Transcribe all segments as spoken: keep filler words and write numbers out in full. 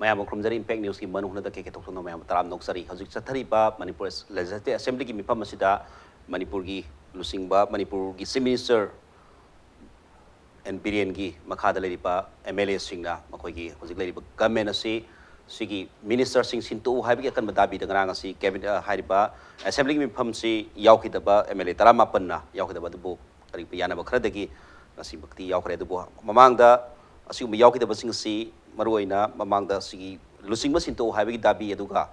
ꯃꯌꯥꯝꯕꯨ ꯈꯨꯔꯨꯝꯖꯔꯤ꯫ ꯏꯝꯄꯦꯛ ꯅ꯭ꯌꯨꯁꯀꯤ ꯃꯅꯨꯡ ꯍꯨꯠꯅ ꯀꯦ ꯀꯦ ꯊꯣꯛꯆꯣꯝꯅ ꯃꯌꯥꯝꯕꯨ ꯇꯔꯥꯝꯅ ꯑꯣꯛꯆꯔꯤ꯫ ꯍꯧꯖꯤꯛ ꯆꯠꯊꯔꯤꯕ ꯃꯅꯤꯄꯨꯔ ꯂꯦꯖꯤꯁꯂꯦꯇꯤꯚ ꯑꯦꯁꯦꯝꯕ꯭ꯂꯤꯒꯤ ꯃꯤꯐꯝ ꯑꯁꯤꯗ ꯃꯅꯤꯄꯨꯔꯒꯤ ꯂꯨꯆꯤꯡꯕ, ꯃꯅꯤꯄꯨꯔꯒꯤ ꯆꯤꯐ ꯃꯤꯅꯤꯁꯇꯔ ꯑꯦꯟ ꯕꯤꯔꯦꯟꯒꯤ ꯃꯈꯥꯗ ꯂꯩꯔꯤꯕ ꯑꯦꯝ ꯑꯦꯜ ꯑꯦꯁꯤꯡꯅ ꯃꯈꯣꯏꯒꯤ ꯍꯧꯖꯤꯛ ꯂꯩꯔꯤꯕ ꯒꯃꯦꯟ ꯑꯁꯤ ꯁꯤꯒꯤ ꯃꯤꯅꯤꯁꯇꯔꯁꯤꯡ ꯁꯤꯟꯇꯣꯛꯎ ꯍꯥꯏꯕꯒꯤ ꯑꯀꯟꯕ ꯗꯥꯕꯤꯗ ꯉꯔꯥꯡ ꯑꯁꯤ ꯀꯦꯕꯤꯅꯦꯠ, ꯍꯥꯏꯔꯤꯕ ꯑꯦꯁꯦꯝꯕ꯭ꯂꯤꯒꯤ ꯃꯤꯐꯝꯁꯤ ꯌꯥꯎꯈꯤꯗꯕ ꯑꯦꯝ ꯑꯦꯜ ꯑꯦ ꯇꯔꯥꯃꯥꯄꯟꯅ ꯌꯥꯎꯈꯤꯗꯕ ꯑꯗꯨꯕꯨ ꯀꯔꯤꯒꯨꯝꯕ ꯌꯥꯅꯕ ꯈꯔꯗꯒꯤ ꯉꯁꯤꯃꯛꯇꯤ ꯌꯥꯎꯈ꯭ꯔꯦ꯫ ꯑꯗꯨꯕꯨ ꯃꯃꯥꯡꯗ ꯑꯁꯤꯒꯨꯝꯕ ꯌꯥꯎꯈꯤꯗꯕꯁꯤꯡ ꯑꯁꯤ ꯃꯔꯨꯑꯣꯏꯅ ꯃꯃꯥꯡꯗ ꯑꯁꯤꯒꯤ ꯂꯨꯆꯤꯡꯕ ꯁꯤꯟꯇꯣꯛꯎ ꯍꯥꯏꯕꯒꯤ ꯗꯥꯕꯤ ꯑꯗꯨꯒ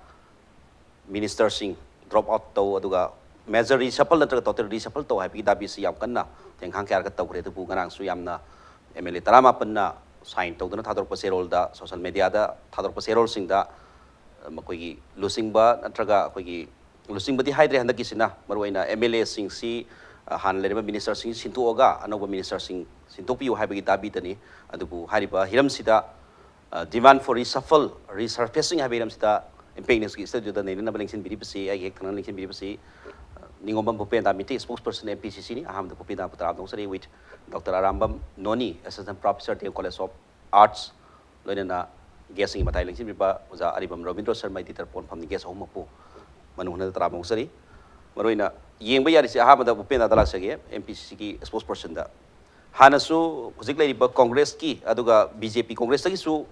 ꯃꯤꯅꯤꯁꯇꯔꯁꯤꯡ ꯗ꯭ꯔꯣꯞ ꯑꯥꯎꯠ ꯇꯧ ꯑꯗꯨꯒ ꯃꯦꯖꯔ ꯔꯤꯁꯐꯜ ꯅꯠꯇ꯭ꯔꯒ ꯇꯣꯇꯦꯜ ꯔꯤꯁꯐꯜ ꯇꯧ ꯍꯥꯏꯕꯒꯤ ꯗꯥꯕꯤꯁꯤ ꯌꯥꯝ ꯀꯟꯅ ꯊꯦꯡꯈꯥꯡ ꯀꯌꯥꯔꯛꯀ ꯇꯧꯈ꯭ꯔꯦ꯫ ꯑꯗꯨꯕꯨ ꯉꯔꯥꯡꯁꯨ ꯌꯥꯝꯅ ꯑꯦꯝ ꯑꯦꯜ ꯑꯦ ꯇꯔꯥꯃꯥꯄꯟꯅ ꯁꯥꯏꯟ ꯇꯧꯗꯨꯅ ꯊꯥꯗꯣꯔꯛꯄ ꯆꯦꯔꯣꯜꯗ, ꯁꯣꯁꯦꯜ ꯃꯦꯗꯤꯌꯥꯗ ꯊꯥꯗꯣꯔꯛꯄ ꯆꯦꯔꯣꯜꯁꯤꯡꯗ ꯃꯈꯣꯏꯒꯤ ꯂꯨꯆꯤꯡꯕ ꯅꯠꯇ꯭ꯔꯒ ꯑꯩꯈꯣꯏꯒꯤ ꯂꯨꯆꯤꯡꯕꯗꯤ ꯍꯥꯏꯗ꯭ꯔꯦ, ꯍꯟꯗꯛꯀꯤꯁꯤꯅ ꯃꯔꯨꯑꯣꯏꯅ ꯑꯦꯝ ꯑꯦꯜ ꯑꯦꯁꯤꯡꯁꯤ ꯍꯥꯟꯅ ꯂꯩꯔꯝꯕ ꯃꯤꯅꯤꯁꯇꯔꯁꯤꯡ ꯁꯤꯟꯗꯣꯛꯑꯒ ꯑꯅꯧꯕ ꯃꯤꯅꯤꯁꯇꯔꯁꯤꯡ ꯁꯤꯟꯗꯣꯛꯄꯤꯌꯨ ꯍꯥꯏꯕꯒꯤ ꯗꯥꯕꯤꯗꯅꯤ꯫ ꯑꯗꯨꯕꯨ ꯍꯥꯏꯔꯤꯕ ꯍꯤꯔꯝꯁꯤꯗ demand for reshuffle, resurfacing ꯍꯥꯏꯕ ꯍꯤꯔꯝꯁꯤꯗ ꯏꯝꯄꯦꯛ ꯅ꯭ꯌꯨꯁꯀꯤ ꯁ꯭ꯇꯨꯗꯤꯑꯣꯗ ꯅꯩꯅꯅꯕ ꯂꯦꯡꯁꯤꯟꯕꯤꯔꯤꯕꯁꯤ, ꯑꯩꯒꯤ ꯍꯦꯛ ꯊꯪꯅꯅ ꯂꯦꯡꯁꯤꯟꯕꯤꯔꯤꯕꯁꯤ ꯅꯤꯉꯣꯝꯕꯝ ꯚꯨꯄꯦꯟꯗ ꯃꯤꯇꯩ, ꯁ꯭ꯄꯣꯛꯁ ꯄꯔꯁꯟ ꯑꯦꯝ ꯄꯤ ꯁꯤ ꯁꯤꯅꯤ꯫ ꯑꯍꯥꯟꯕꯗ ꯚꯨꯄꯦꯟꯗꯕꯨ ꯇꯔꯥꯝꯅ ꯑꯣꯛꯆꯔꯤ꯫ With doctor Arambam Noni, assistant professor, D M college of arts, ꯂꯣꯏꯅꯅ ꯒꯦꯁꯁꯤꯡꯒꯤ ꯃꯇꯥꯏ ꯂꯦꯡꯁꯤꯟꯕꯤꯕ ꯑꯣꯖꯥ ꯑꯔꯤꯕꯝ ꯔꯕꯤꯟꯗ꯭ꯔꯣ ꯁꯔꯃ, ꯏꯗꯤꯇꯔ ꯄꯣꯠꯐꯝꯅꯤ꯫ ꯒꯦꯁ ꯑꯍꯨꯝꯃꯛꯄꯨ ꯃꯅꯨꯡ ꯍꯟꯅ ꯇꯔꯥꯝꯅ ꯑꯣꯛꯆꯔꯤ꯫ ꯃꯔꯨꯑꯣꯏꯅ ꯌꯦꯡꯕ ꯌꯥꯔꯤꯁꯦ ꯑꯍꯥꯟꯕꯗ ꯚꯨꯄꯦꯟꯗꯗ ꯂꯥꯛꯆꯒꯦ, ꯑꯦꯝ ꯄꯤ ꯁꯤ ꯁꯤꯒꯤ ꯁ꯭ꯄꯣꯛꯁ ꯄꯔꯁꯟꯗ꯫ ꯍꯥꯟꯅꯁꯨ ꯍꯧꯖꯤꯛ ꯂꯩꯔꯤꯕ ꯀꯣꯡꯒ꯭ꯔꯦꯁꯀꯤ ꯑꯗꯨꯒ ꯕꯤ ꯖꯦ ꯄꯤ, ꯀꯣꯡꯒ꯭ꯔꯦꯁꯇꯒꯤꯁꯨ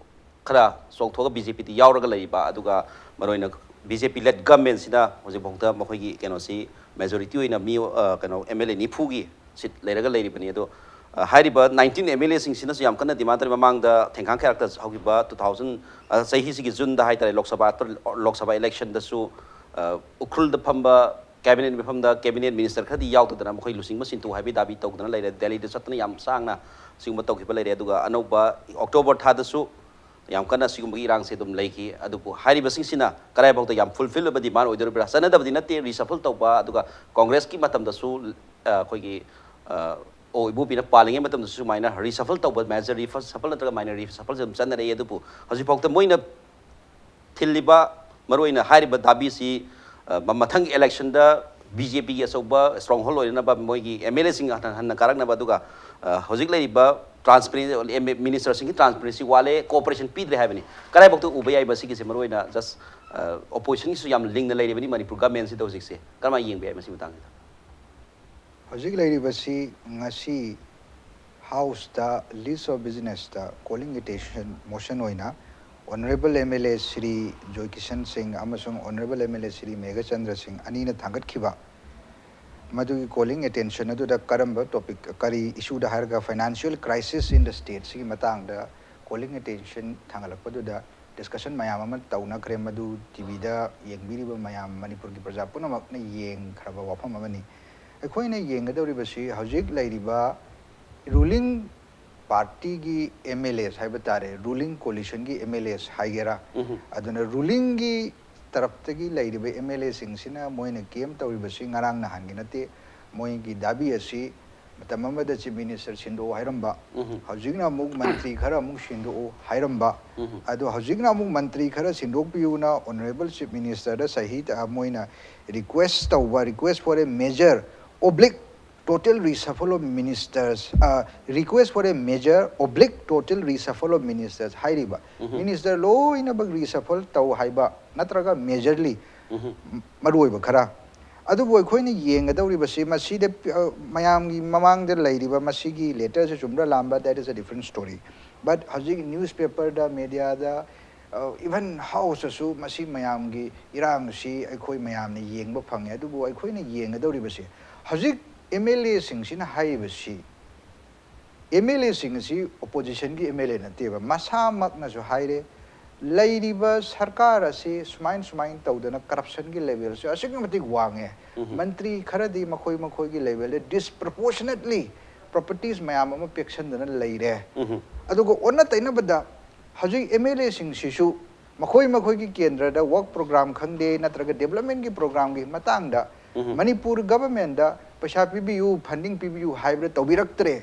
ꯈꯔ ꯆꯣꯡꯊꯣꯛꯑꯒ ꯕꯤ ꯖꯦ ꯄꯤꯗꯤ ꯌꯥꯎꯔꯒ ꯂꯩꯔꯤꯕ, ꯑꯗꯨꯒ ꯃꯔꯨꯑꯣꯏꯅ ꯕꯤ ꯖꯦ ꯄꯤ ꯂꯦꯗ ꯒꯚꯔꯟꯃꯦꯟꯁꯤꯅ ꯍꯧꯖꯤꯛꯐꯥꯎꯗ ꯃꯈꯣꯏꯒꯤ ꯀꯩꯅꯣꯁꯤ ꯃꯦꯖꯣꯔꯤꯇꯤ ꯑꯣꯏꯅ ꯃꯤ, ꯑ, ꯀꯩꯅꯣ, ꯑꯦꯝ ꯑꯦꯜ ꯑꯦ ꯅꯤꯐꯨꯒꯤ ꯁꯤꯠ ꯂꯩꯔꯒ ꯂꯩꯔꯤꯕꯅꯤ꯫ ꯑꯗꯣ, ꯑ, ꯍꯥꯏꯔꯤꯕ ꯅꯥꯏꯟꯇꯤꯟ ꯑꯦꯝ ꯑꯦꯜ ꯑꯦꯁꯤꯡꯁꯤꯅꯁꯨ ꯌꯥꯝ ꯀꯟꯅ ꯗꯤꯃꯥꯟ ꯇꯧꯔꯤ꯫ ꯃꯃꯥꯡꯗ ꯊꯦꯡꯈꯥꯡ ꯀꯌꯥꯔꯛꯇ ꯍꯧꯈꯤꯕ ꯇꯨ ꯊꯥꯎꯖꯟ, ꯑ, ꯆꯍꯤꯁꯤꯒꯤ ꯖꯨꯟꯗ ꯍꯥꯏꯇꯥꯔꯦ, ꯂꯣꯛ ꯁꯚꯥ, ꯂꯣꯛ ꯁꯚꯥ ꯏꯂꯦꯛꯁꯟꯗꯁꯨ, ꯑ, ꯎꯈ꯭ꯔꯨꯜꯗ ꯐꯝꯕ ꯀꯦꯕꯤꯅꯦꯠ ꯃꯤꯐꯝꯗ ꯀꯦꯕꯤꯅꯦꯠ ꯃꯤꯅꯤꯁꯇꯔ ꯈꯔꯗꯤ ꯌꯥꯎꯗꯗꯅ ꯃꯈꯣꯏ ꯂꯨꯆꯤꯡꯕ ꯁꯤꯟꯇꯣꯛ ꯍꯥꯏꯕꯒꯤ ꯗꯥꯕꯤ ꯇꯧꯗꯅ ꯂꯩꯔꯦ꯫ ꯗꯦꯜꯂꯤꯗ ꯆꯠꯇꯅ ꯌꯥꯝ ꯁꯥꯡꯅ ꯁꯤꯒꯨꯝꯕ ꯇꯧꯈꯤꯕ ꯂꯩꯔꯦ꯫ ꯑꯗꯨꯒ ꯑꯅꯧꯕ ꯑꯣꯛꯇꯣꯕꯔ ꯊꯥꯗꯁꯨ ꯌꯥꯝ ꯀꯟꯅ ꯁꯤꯒꯨꯝꯕꯒꯤ ꯏꯔꯥꯡꯁꯦ ꯑꯗꯨꯝ ꯂꯩꯈꯤ꯫ ꯑꯗꯨꯕꯨ ꯍꯥꯏꯔꯤꯕꯁꯤꯡꯁꯤꯅ ꯀꯗꯥꯏꯐꯥꯎꯗ ꯌꯥꯝ ꯐꯨꯜꯐꯤꯜ ꯑꯣꯏꯕ ꯗꯤꯃꯥꯟ ꯑꯣꯏꯗꯣꯔꯤꯕ꯭ꯔꯥ? ꯆꯠꯅꯗꯕꯗꯤ ꯅꯠꯇꯦ, ꯔꯤꯁꯐꯜ ꯇꯧꯕ꯫ ꯑꯗꯨꯒ ꯀꯣꯡꯒ꯭ꯔꯦꯁꯀꯤ ꯃꯇꯝꯗꯁꯨ, ꯑ, ꯑꯩꯈꯣꯏꯒꯤ, ꯑ, ꯑꯣ ꯏꯕꯣꯕꯤꯅ ꯄꯥꯜꯂꯤꯉꯩ ꯃꯇꯝꯗꯁꯨ ꯁꯨꯃꯥꯏꯅ ꯔꯤꯁꯐꯜ ꯇꯧꯕ, ꯃꯦꯖꯔ ꯔꯤꯁꯐꯜ ꯅꯠꯇ꯭ꯔꯒ ꯃꯥꯏꯅꯔ ꯔꯤꯁꯐꯜꯁꯦ ꯑꯗꯨꯝ ꯆꯠꯅꯔꯛꯏ꯫ ꯑꯗꯨꯕꯨ ꯍꯧꯖꯤꯛꯐꯥꯎꯗ ꯃꯣꯏꯅ ꯊꯤꯜꯂꯤꯕ ꯃꯔꯨꯑꯣꯏꯅ ꯍꯥꯏꯔꯤꯕ ꯗꯥꯕꯤꯁꯤ, ꯑ, ꯃ-, ꯃꯊꯪꯒꯤ ꯏꯂꯦꯛꯁꯟꯗ ꯕꯤ ꯖꯦ ꯄꯤꯒꯤ ꯑꯆꯧꯕ ꯁ꯭ꯇ꯭ꯔꯣꯡ ꯍꯣꯜ ꯑꯣꯏꯅꯅꯕ, ꯃꯣꯏꯒꯤ ꯑꯦꯝ ꯑꯦꯜ ꯑꯦꯁꯤꯡ ꯍꯟꯅ ꯍꯟꯅ ꯀꯥꯔꯛꯅꯕ, ꯑꯗꯨꯒ ꯑ, ꯍꯧꯖꯤꯛ ꯂꯩꯔꯤꯕ ꯇ꯭ꯔꯥꯟꯁꯄꯔꯦꯟ ꯃꯤꯅꯤꯁꯇꯔꯁꯤꯡꯒꯤ ꯇ꯭ꯔꯥꯟꯁꯄꯔꯦꯟꯁꯤ ꯋꯥꯠꯂꯦ, ꯀꯣꯑꯣꯄꯔꯦꯁꯟ ꯄꯤꯗ꯭ꯔꯦ ꯍꯥꯏꯕꯅꯤ꯫ ꯀꯗꯥꯏꯐꯥꯎꯇ ꯎꯕ ꯌꯥꯏꯕ ꯁꯤꯒꯤꯁꯦ? ꯃꯔꯨꯑꯣꯏꯅ ꯖꯁ ꯑꯣꯄꯣꯖꯤꯁꯟꯒꯤꯁꯨ ꯌꯥꯝ ꯂꯤꯡꯅ ꯂꯩꯔꯤꯕꯅꯤ ꯃꯅꯤꯄꯨꯔ ꯒꯃꯦꯟꯁꯤꯗ ꯍꯧꯖꯤꯛꯁꯦ꯫ ꯀꯔꯝꯍꯥꯏꯅ ꯌꯦꯡꯕ ꯌꯥꯏ ꯃꯁꯤ ꯃꯇꯥꯡꯁꯤꯗ? ꯍꯧꯖꯤꯛ ꯂꯩꯔꯤꯕꯁꯤ ꯉꯁꯤ ꯍꯥꯎꯁꯇ ꯂꯤꯁ ꯑꯣꯐ ꯕꯤꯖꯤꯅꯦꯁꯇ ꯀꯣꯂꯤꯡ ꯑꯦꯇꯦꯟꯁꯟ ꯃꯣꯁꯟ ꯑꯣꯏꯅ honourable M L A Shri Joykishan Singh ꯑꯃꯁꯨꯡ honourable M L A Shri Meghachandra Singh ꯑꯅꯤꯅ ꯊꯥꯡꯒꯠꯈꯤꯕ ꯃꯗꯨꯒꯤ ꯀꯣꯂꯤꯡ ꯑꯦꯇꯦꯟꯁꯟ ꯑꯗꯨꯗ ꯀꯔꯝꯕ ꯇꯣꯄꯤꯛ, ꯀꯔꯤ ꯏꯁꯨꯗ ꯍꯥꯏꯔꯒ ꯐꯥꯏꯅꯥꯟꯁꯤꯌꯦꯜ ꯀ꯭ꯔꯥꯏꯁꯤꯁ ꯏꯟ ꯗ ꯁ꯭ꯇꯦꯠꯁꯤꯒꯤ ꯃꯇꯥꯡꯗ ꯀꯣꯂꯤꯡ ꯑꯦꯇꯦꯟꯁꯟ ꯊꯥꯡꯒꯠꯂꯛꯄꯗꯨꯗ ꯗꯤꯁꯀꯁꯟ ꯃꯌꯥꯝ ꯑꯃ ꯇꯧꯅꯈ꯭ꯔꯦ꯫ ꯃꯗꯨ ꯇꯤ ꯚꯤꯗ ꯌꯦꯡꯕꯤꯔꯤꯕ ꯃꯌꯥꯝ ꯃꯅꯤꯄꯨꯔꯒꯤ ꯄ꯭ꯔꯖꯥ ꯄꯨꯝꯅꯃꯛꯅ ꯌꯦꯡꯈ꯭ꯔꯕ ꯋꯥꯐꯝ ꯑꯃꯅꯤ꯫ ꯑꯩꯈꯣꯏꯅ ꯌꯦꯡꯒꯗꯧꯔꯤꯕꯁꯤ ꯍꯧꯖꯤꯛ ꯂꯩꯔꯤꯕ ꯔꯨꯂꯤꯡ ꯄꯥꯔꯇꯤꯒꯤ ꯑꯦꯝ ꯑꯦꯜ ꯑꯦꯁ ꯍꯥꯏꯕ ꯇꯥꯔꯦ, ꯔꯨꯂꯤꯡ ꯀꯣꯂꯤꯁꯟꯒꯤ ꯑꯦꯝ ꯑꯦꯜ ꯑꯦꯁ ꯍꯥꯏꯒꯦꯔꯥ, ꯑꯗꯨꯅ ꯔꯨꯂꯤꯡꯒꯤ ꯇꯔꯞꯇꯒꯤ ꯂꯩꯔꯤꯕ ꯑꯦꯝ ꯑꯦꯜ ꯑꯦꯁꯤꯡꯁꯤꯅ ꯃꯣꯏꯅ ꯀꯦꯝ ꯇꯧꯔꯤꯕꯁꯤ ꯉꯔꯥꯡ ꯅꯍꯥꯟꯒꯤ ꯅꯠꯇꯦ꯫ ꯃꯣꯏꯒꯤ ꯗꯥꯕꯤ ꯑꯁꯤ ꯃꯇꯝ ꯑꯃꯗ ꯆꯤꯐ ꯃꯤꯅꯤꯁꯇꯔ ꯁꯤꯟꯗꯣꯛꯎ ꯍꯥꯏꯔꯝꯕ, ꯍꯧꯖꯤꯛꯅ ꯑꯃꯨꯛ ꯃꯟꯇ꯭ꯔꯤ ꯈꯔ ꯑꯃꯨꯛ ꯁꯤꯟꯗꯣꯛꯎ ꯍꯥꯏꯔꯝꯕ, ꯑꯗꯣ ꯍꯧꯖꯤꯛꯅ ꯑꯃꯨꯛ ꯃꯟꯇ꯭ꯔꯤ ꯈꯔ ꯁꯤꯟꯗꯣꯛꯄꯤꯌꯨꯅ ꯑꯣꯅꯔꯦꯕꯜ ꯆꯤꯐ ꯃꯤꯅꯤꯁꯇꯔꯗ ꯆꯍꯤ ꯇ-, ꯃꯣꯏꯅ ꯔꯤꯀ꯭ꯋꯦꯁ ꯇꯧꯕ, request for a major oblique total reshuffle of ministers, request for a major oblique total reshuffle of ministers ꯍꯥꯏꯔꯤꯕ꯫ ꯃꯤꯅꯤꯁꯇꯔ ꯂꯣꯏꯅꯃꯛ ꯔꯤꯁꯐꯜ ꯇꯧ ꯍꯥꯏꯕ ꯅꯠꯇ꯭ꯔꯒ ꯃꯦꯖꯔꯂꯤ ꯃꯔꯨꯑꯣꯏꯕ ꯈꯔ꯫ ꯑꯗꯨꯕꯨ ꯑꯩꯈꯣꯏꯅ ꯌꯦꯡꯒꯗꯧꯔꯤꯕꯁꯤ ꯃꯁꯤꯗ ꯄ-, ꯑ, ꯃꯌꯥꯝꯒꯤ ꯃꯃꯥꯡꯗ ꯂꯩꯔꯤꯕ ꯃꯁꯤꯒꯤ ꯂꯦꯇꯔꯁꯤ ꯆꯨꯝꯕ꯭ꯔꯥ ꯂꯥꯟꯕ꯭ꯔꯥ, that is a different story. But ꯍꯧꯖꯤꯛ ꯅ꯭ꯌꯨꯁꯄꯦꯄꯔꯗ, ꯃꯦꯗꯤꯌꯥꯗ, ꯏꯚꯟ ꯍꯥꯎꯁꯇꯁꯨ ꯃꯁꯤ ꯃꯌꯥꯝꯒꯤ ꯏꯔꯥꯡꯁꯤ ꯑꯩꯈꯣꯏ ꯃꯌꯥꯝꯅ ꯌꯦꯡꯕ ꯐꯪꯉꯦ꯫ ꯑꯗꯨꯕꯨ ꯑꯩꯈꯣꯏꯅ ꯌꯦꯡꯒꯗꯧꯔꯤꯕꯁꯤ ꯍꯧꯖꯤꯛ ꯑꯦꯝ ꯑꯦꯜ ꯑꯦꯁꯤꯡꯁꯤꯅ ꯍꯥꯏꯔꯤꯕꯁꯤ, ꯑꯦꯝ ꯑꯦꯜ ꯑꯦꯁꯤꯡ ꯑꯁꯤ ꯑꯣꯄꯣꯖꯤꯁꯟꯒꯤ ꯑꯦꯝ ꯑꯦꯜ ꯑꯦ ꯅꯠꯇꯦꯕ, ꯃꯁꯥꯃꯛꯅꯁꯨ ꯍꯥꯏꯔꯦ, ꯂꯩꯔꯤꯕ ꯁꯔꯀꯥꯔ ꯑꯁꯤ ꯁꯨꯃꯥꯏꯅ ꯁꯨꯃꯥꯏꯅ ꯇꯧꯗꯅ ꯀꯔꯞꯁꯟꯒꯤ ꯂꯦꯚꯦꯜꯁꯦ ꯑꯁꯨꯛꯀꯤ ꯃꯇꯤꯛ ꯋꯥꯡꯉꯦ, ꯃꯟꯇ꯭ꯔꯤ ꯈꯔꯗꯤ ꯃꯈꯣꯏ ꯃꯈꯣꯏꯒꯤ ꯂꯦꯚꯦꯜꯗ ꯗꯤꯁꯄ꯭ꯔꯣꯄꯣꯔꯁꯅꯦꯠꯂꯤ ꯄ꯭ꯔꯣꯄꯔꯇꯤꯁ ꯃꯌꯥꯝ ꯑꯃ ꯄꯤꯛꯁꯟꯗꯅ ꯂꯩꯔꯦ꯫ ꯑꯗꯨꯒ ꯑꯣꯟꯅ ꯇꯩꯅꯕꯗ ꯍꯧꯖꯤꯛ ꯑꯦꯝ ꯑꯦꯜ ꯑꯦꯁꯤꯡꯁꯤꯁꯨ ꯃꯈꯣꯏ ꯃꯈꯣꯏꯒꯤ ꯀꯦꯟꯗ꯭ꯔꯗ ꯋꯔꯛ ꯄ꯭ꯔꯣꯒ꯭ꯔꯥꯝ ꯈꯪꯗꯦ ꯅꯠꯇ꯭ꯔꯒ ꯗꯦꯕꯂꯞꯃꯦꯟꯒꯤ ꯄ꯭ꯔꯣꯒ꯭ꯔꯥꯝꯒꯤ ꯃꯇꯥꯡꯗ ꯃꯅꯤꯄꯨꯔ ꯒꯚꯔꯟꯃꯦꯟꯗ ꯄꯩꯁꯥ ꯄꯤꯕꯤꯌꯨ, ꯐꯟꯗꯤꯡ ꯄꯤꯕꯤꯌꯨ ꯍꯥꯏꯕꯗ ꯇꯧꯕꯤꯔꯛꯇ꯭ꯔꯦ꯫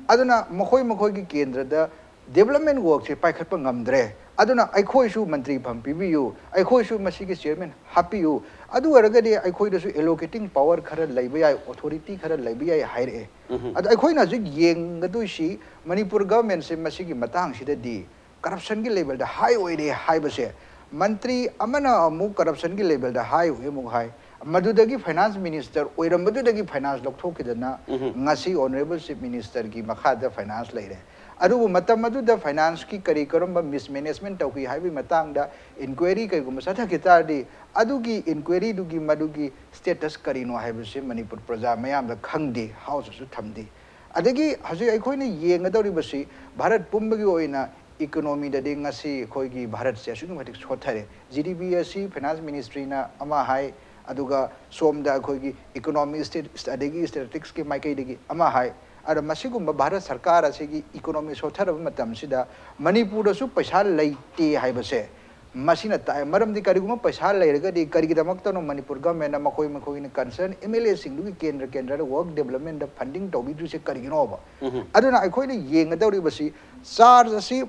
ꯑꯗꯨꯅ ꯃꯈꯣꯏ ꯃꯈꯣꯏꯒꯤ ꯀꯦꯟꯗ꯭ꯔꯗ development workꯁꯦ ꯄꯥꯏꯈꯠꯄ ꯉꯝꯗ꯭ꯔꯦ, ꯑꯗꯨꯅ ꯑꯩꯈꯣꯏꯁꯨ ꯃꯟꯇ꯭ꯔꯤ ꯐꯝ ꯄꯤꯕꯤꯌꯨ, ꯑꯩꯈꯣꯏꯁꯨ ꯃꯁꯤꯒꯤ chairman ꯍꯥꯞꯄꯤꯌꯨ, ꯑꯗꯨ ꯑꯣꯏꯔꯒꯗꯤ ꯑꯩꯈꯣꯏꯗꯁꯨ allocating power ꯈꯔ ꯂꯩꯕ ꯌꯥꯏ, authority ꯈꯔ ꯂꯩꯕ ꯌꯥꯏ ꯍꯥꯏꯔꯛꯑꯦ꯫ ꯑꯗꯣ ꯑꯩꯈꯣꯏꯅ ꯍꯧꯖꯤꯛ ꯌꯦꯡꯒꯗꯣꯏꯁꯤ ꯃꯅꯤꯄꯨꯔ governmentꯁꯦ ꯃꯁꯤꯒꯤ ꯃꯇꯥꯡꯁꯤꯗꯗꯤ corruptionꯒꯤ levelꯗ high ꯑꯣꯏꯔꯦ ꯍꯥꯏꯕꯁꯦ, ꯃꯟꯇ꯭ꯔꯤ ꯑꯃꯅ ꯑꯃꯨꯛ corruptionꯒꯤ levelꯗ high ꯑꯣꯏ ꯑꯃꯨꯛ ꯍꯥꯏ, ꯃꯗꯨꯗꯒꯤ finance minister ꯑꯣꯏꯔꯝꯕꯗꯨꯗꯒꯤ finance ꯂꯧꯊꯣꯛꯈꯤꯗꯅ ꯉꯁꯤ honourable chief ministerꯒꯤ ꯃꯈꯥꯗ finance ꯂꯩꯔꯦ꯫ ꯑꯗꯨꯕꯨ ꯃꯇꯝ ꯑꯗꯨꯗ financeꯀꯤ ꯀꯔꯤ ꯀꯔꯝꯕ mismanagement ꯇꯧꯈꯤ ꯍꯥꯏꯕꯒꯤ ꯃꯇꯥꯡꯗ inquiry ꯀꯩꯒꯨꯝꯕ ꯆꯠꯊꯈꯤ ꯇꯥꯔꯗꯤ, ꯑꯗꯨꯒꯤ inquiryꯗꯨꯒꯤ ꯃꯗꯨꯒꯤ status ꯀꯔꯤꯅꯣ ꯍꯥꯏꯕꯁꯤ ꯃꯅꯤꯄꯨꯔ ꯄ꯭ꯔꯖꯥ ꯃꯌꯥꯝꯗ ꯈꯪꯗꯦ, houseꯇꯁꯨ ꯊꯝꯗꯦ꯫ ꯑꯗꯒꯤ ꯍꯧꯖꯤꯛ ꯑꯩꯈꯣꯏꯅ ꯌꯦꯡꯒꯗꯧꯔꯤꯕꯁꯤ ꯚꯥꯔꯠ ꯄꯨꯝꯕꯒꯤ ꯑꯣꯏꯅ economyꯗꯗꯤ ꯉꯁꯤ ꯑꯩꯈꯣꯏꯒꯤ ꯚꯥꯔꯠꯁꯦ ꯑꯁꯨꯛꯀꯤ ꯃꯇꯤꯛ ꯁꯣꯠꯊꯔꯦ꯫ GDP ꯑꯁꯤ finance ministryꯅ ꯑꯃ ꯍꯥꯏ, ꯑꯗꯨꯒ ꯁꯣꯝꯗ ꯑꯩꯈꯣꯏꯒꯤ economy stat-, ꯑꯗꯒꯤ statisticsꯀꯤ ꯃꯥꯏꯀꯩꯗꯒꯤ ꯑꯃ ꯍꯥꯏ꯫ ꯑꯗ ꯃꯁꯤꯒꯨꯝꯕ ꯚꯥꯔꯠ ꯁꯔꯀꯥꯔ ꯑꯁꯤꯒꯤ economy ꯁꯣꯠꯊꯔꯕ ꯃꯇꯝꯁꯤꯗ ꯃꯅꯤꯄꯨꯔꯗꯁꯨ ꯄꯩꯁꯥ ꯂꯩꯇꯦ ꯍꯥꯏꯕꯁꯦ ꯃꯁꯤꯅ ꯇꯥꯛꯑꯦ꯫ ꯃꯔꯝꯗꯤ ꯀꯔꯤꯒꯨꯝꯕ ꯄꯩꯁꯥ ꯂꯩꯔꯒꯗꯤ ꯀꯔꯤꯒꯤꯗꯃꯛꯇꯅꯣ ꯃꯅꯤꯄꯨꯔ governmentꯅ ꯃꯈꯣꯏ ꯃꯈꯣꯏꯒꯤ concern MLAꯁꯤꯡꯗꯨꯒꯤ ꯀꯦꯟꯗ꯭ꯔ ꯀꯦꯟꯗ꯭ꯔꯗ work developmentꯇ funding ꯇꯧꯕꯤꯗ꯭ꯔꯤꯁꯦ ꯀꯔꯤꯒꯤꯅꯣꯕ? ꯑꯗꯨꯅ ꯑꯩꯈꯣꯏꯅ ꯌꯦꯡꯒꯗꯧꯔꯤꯕꯁꯤ charge ꯑꯁꯤ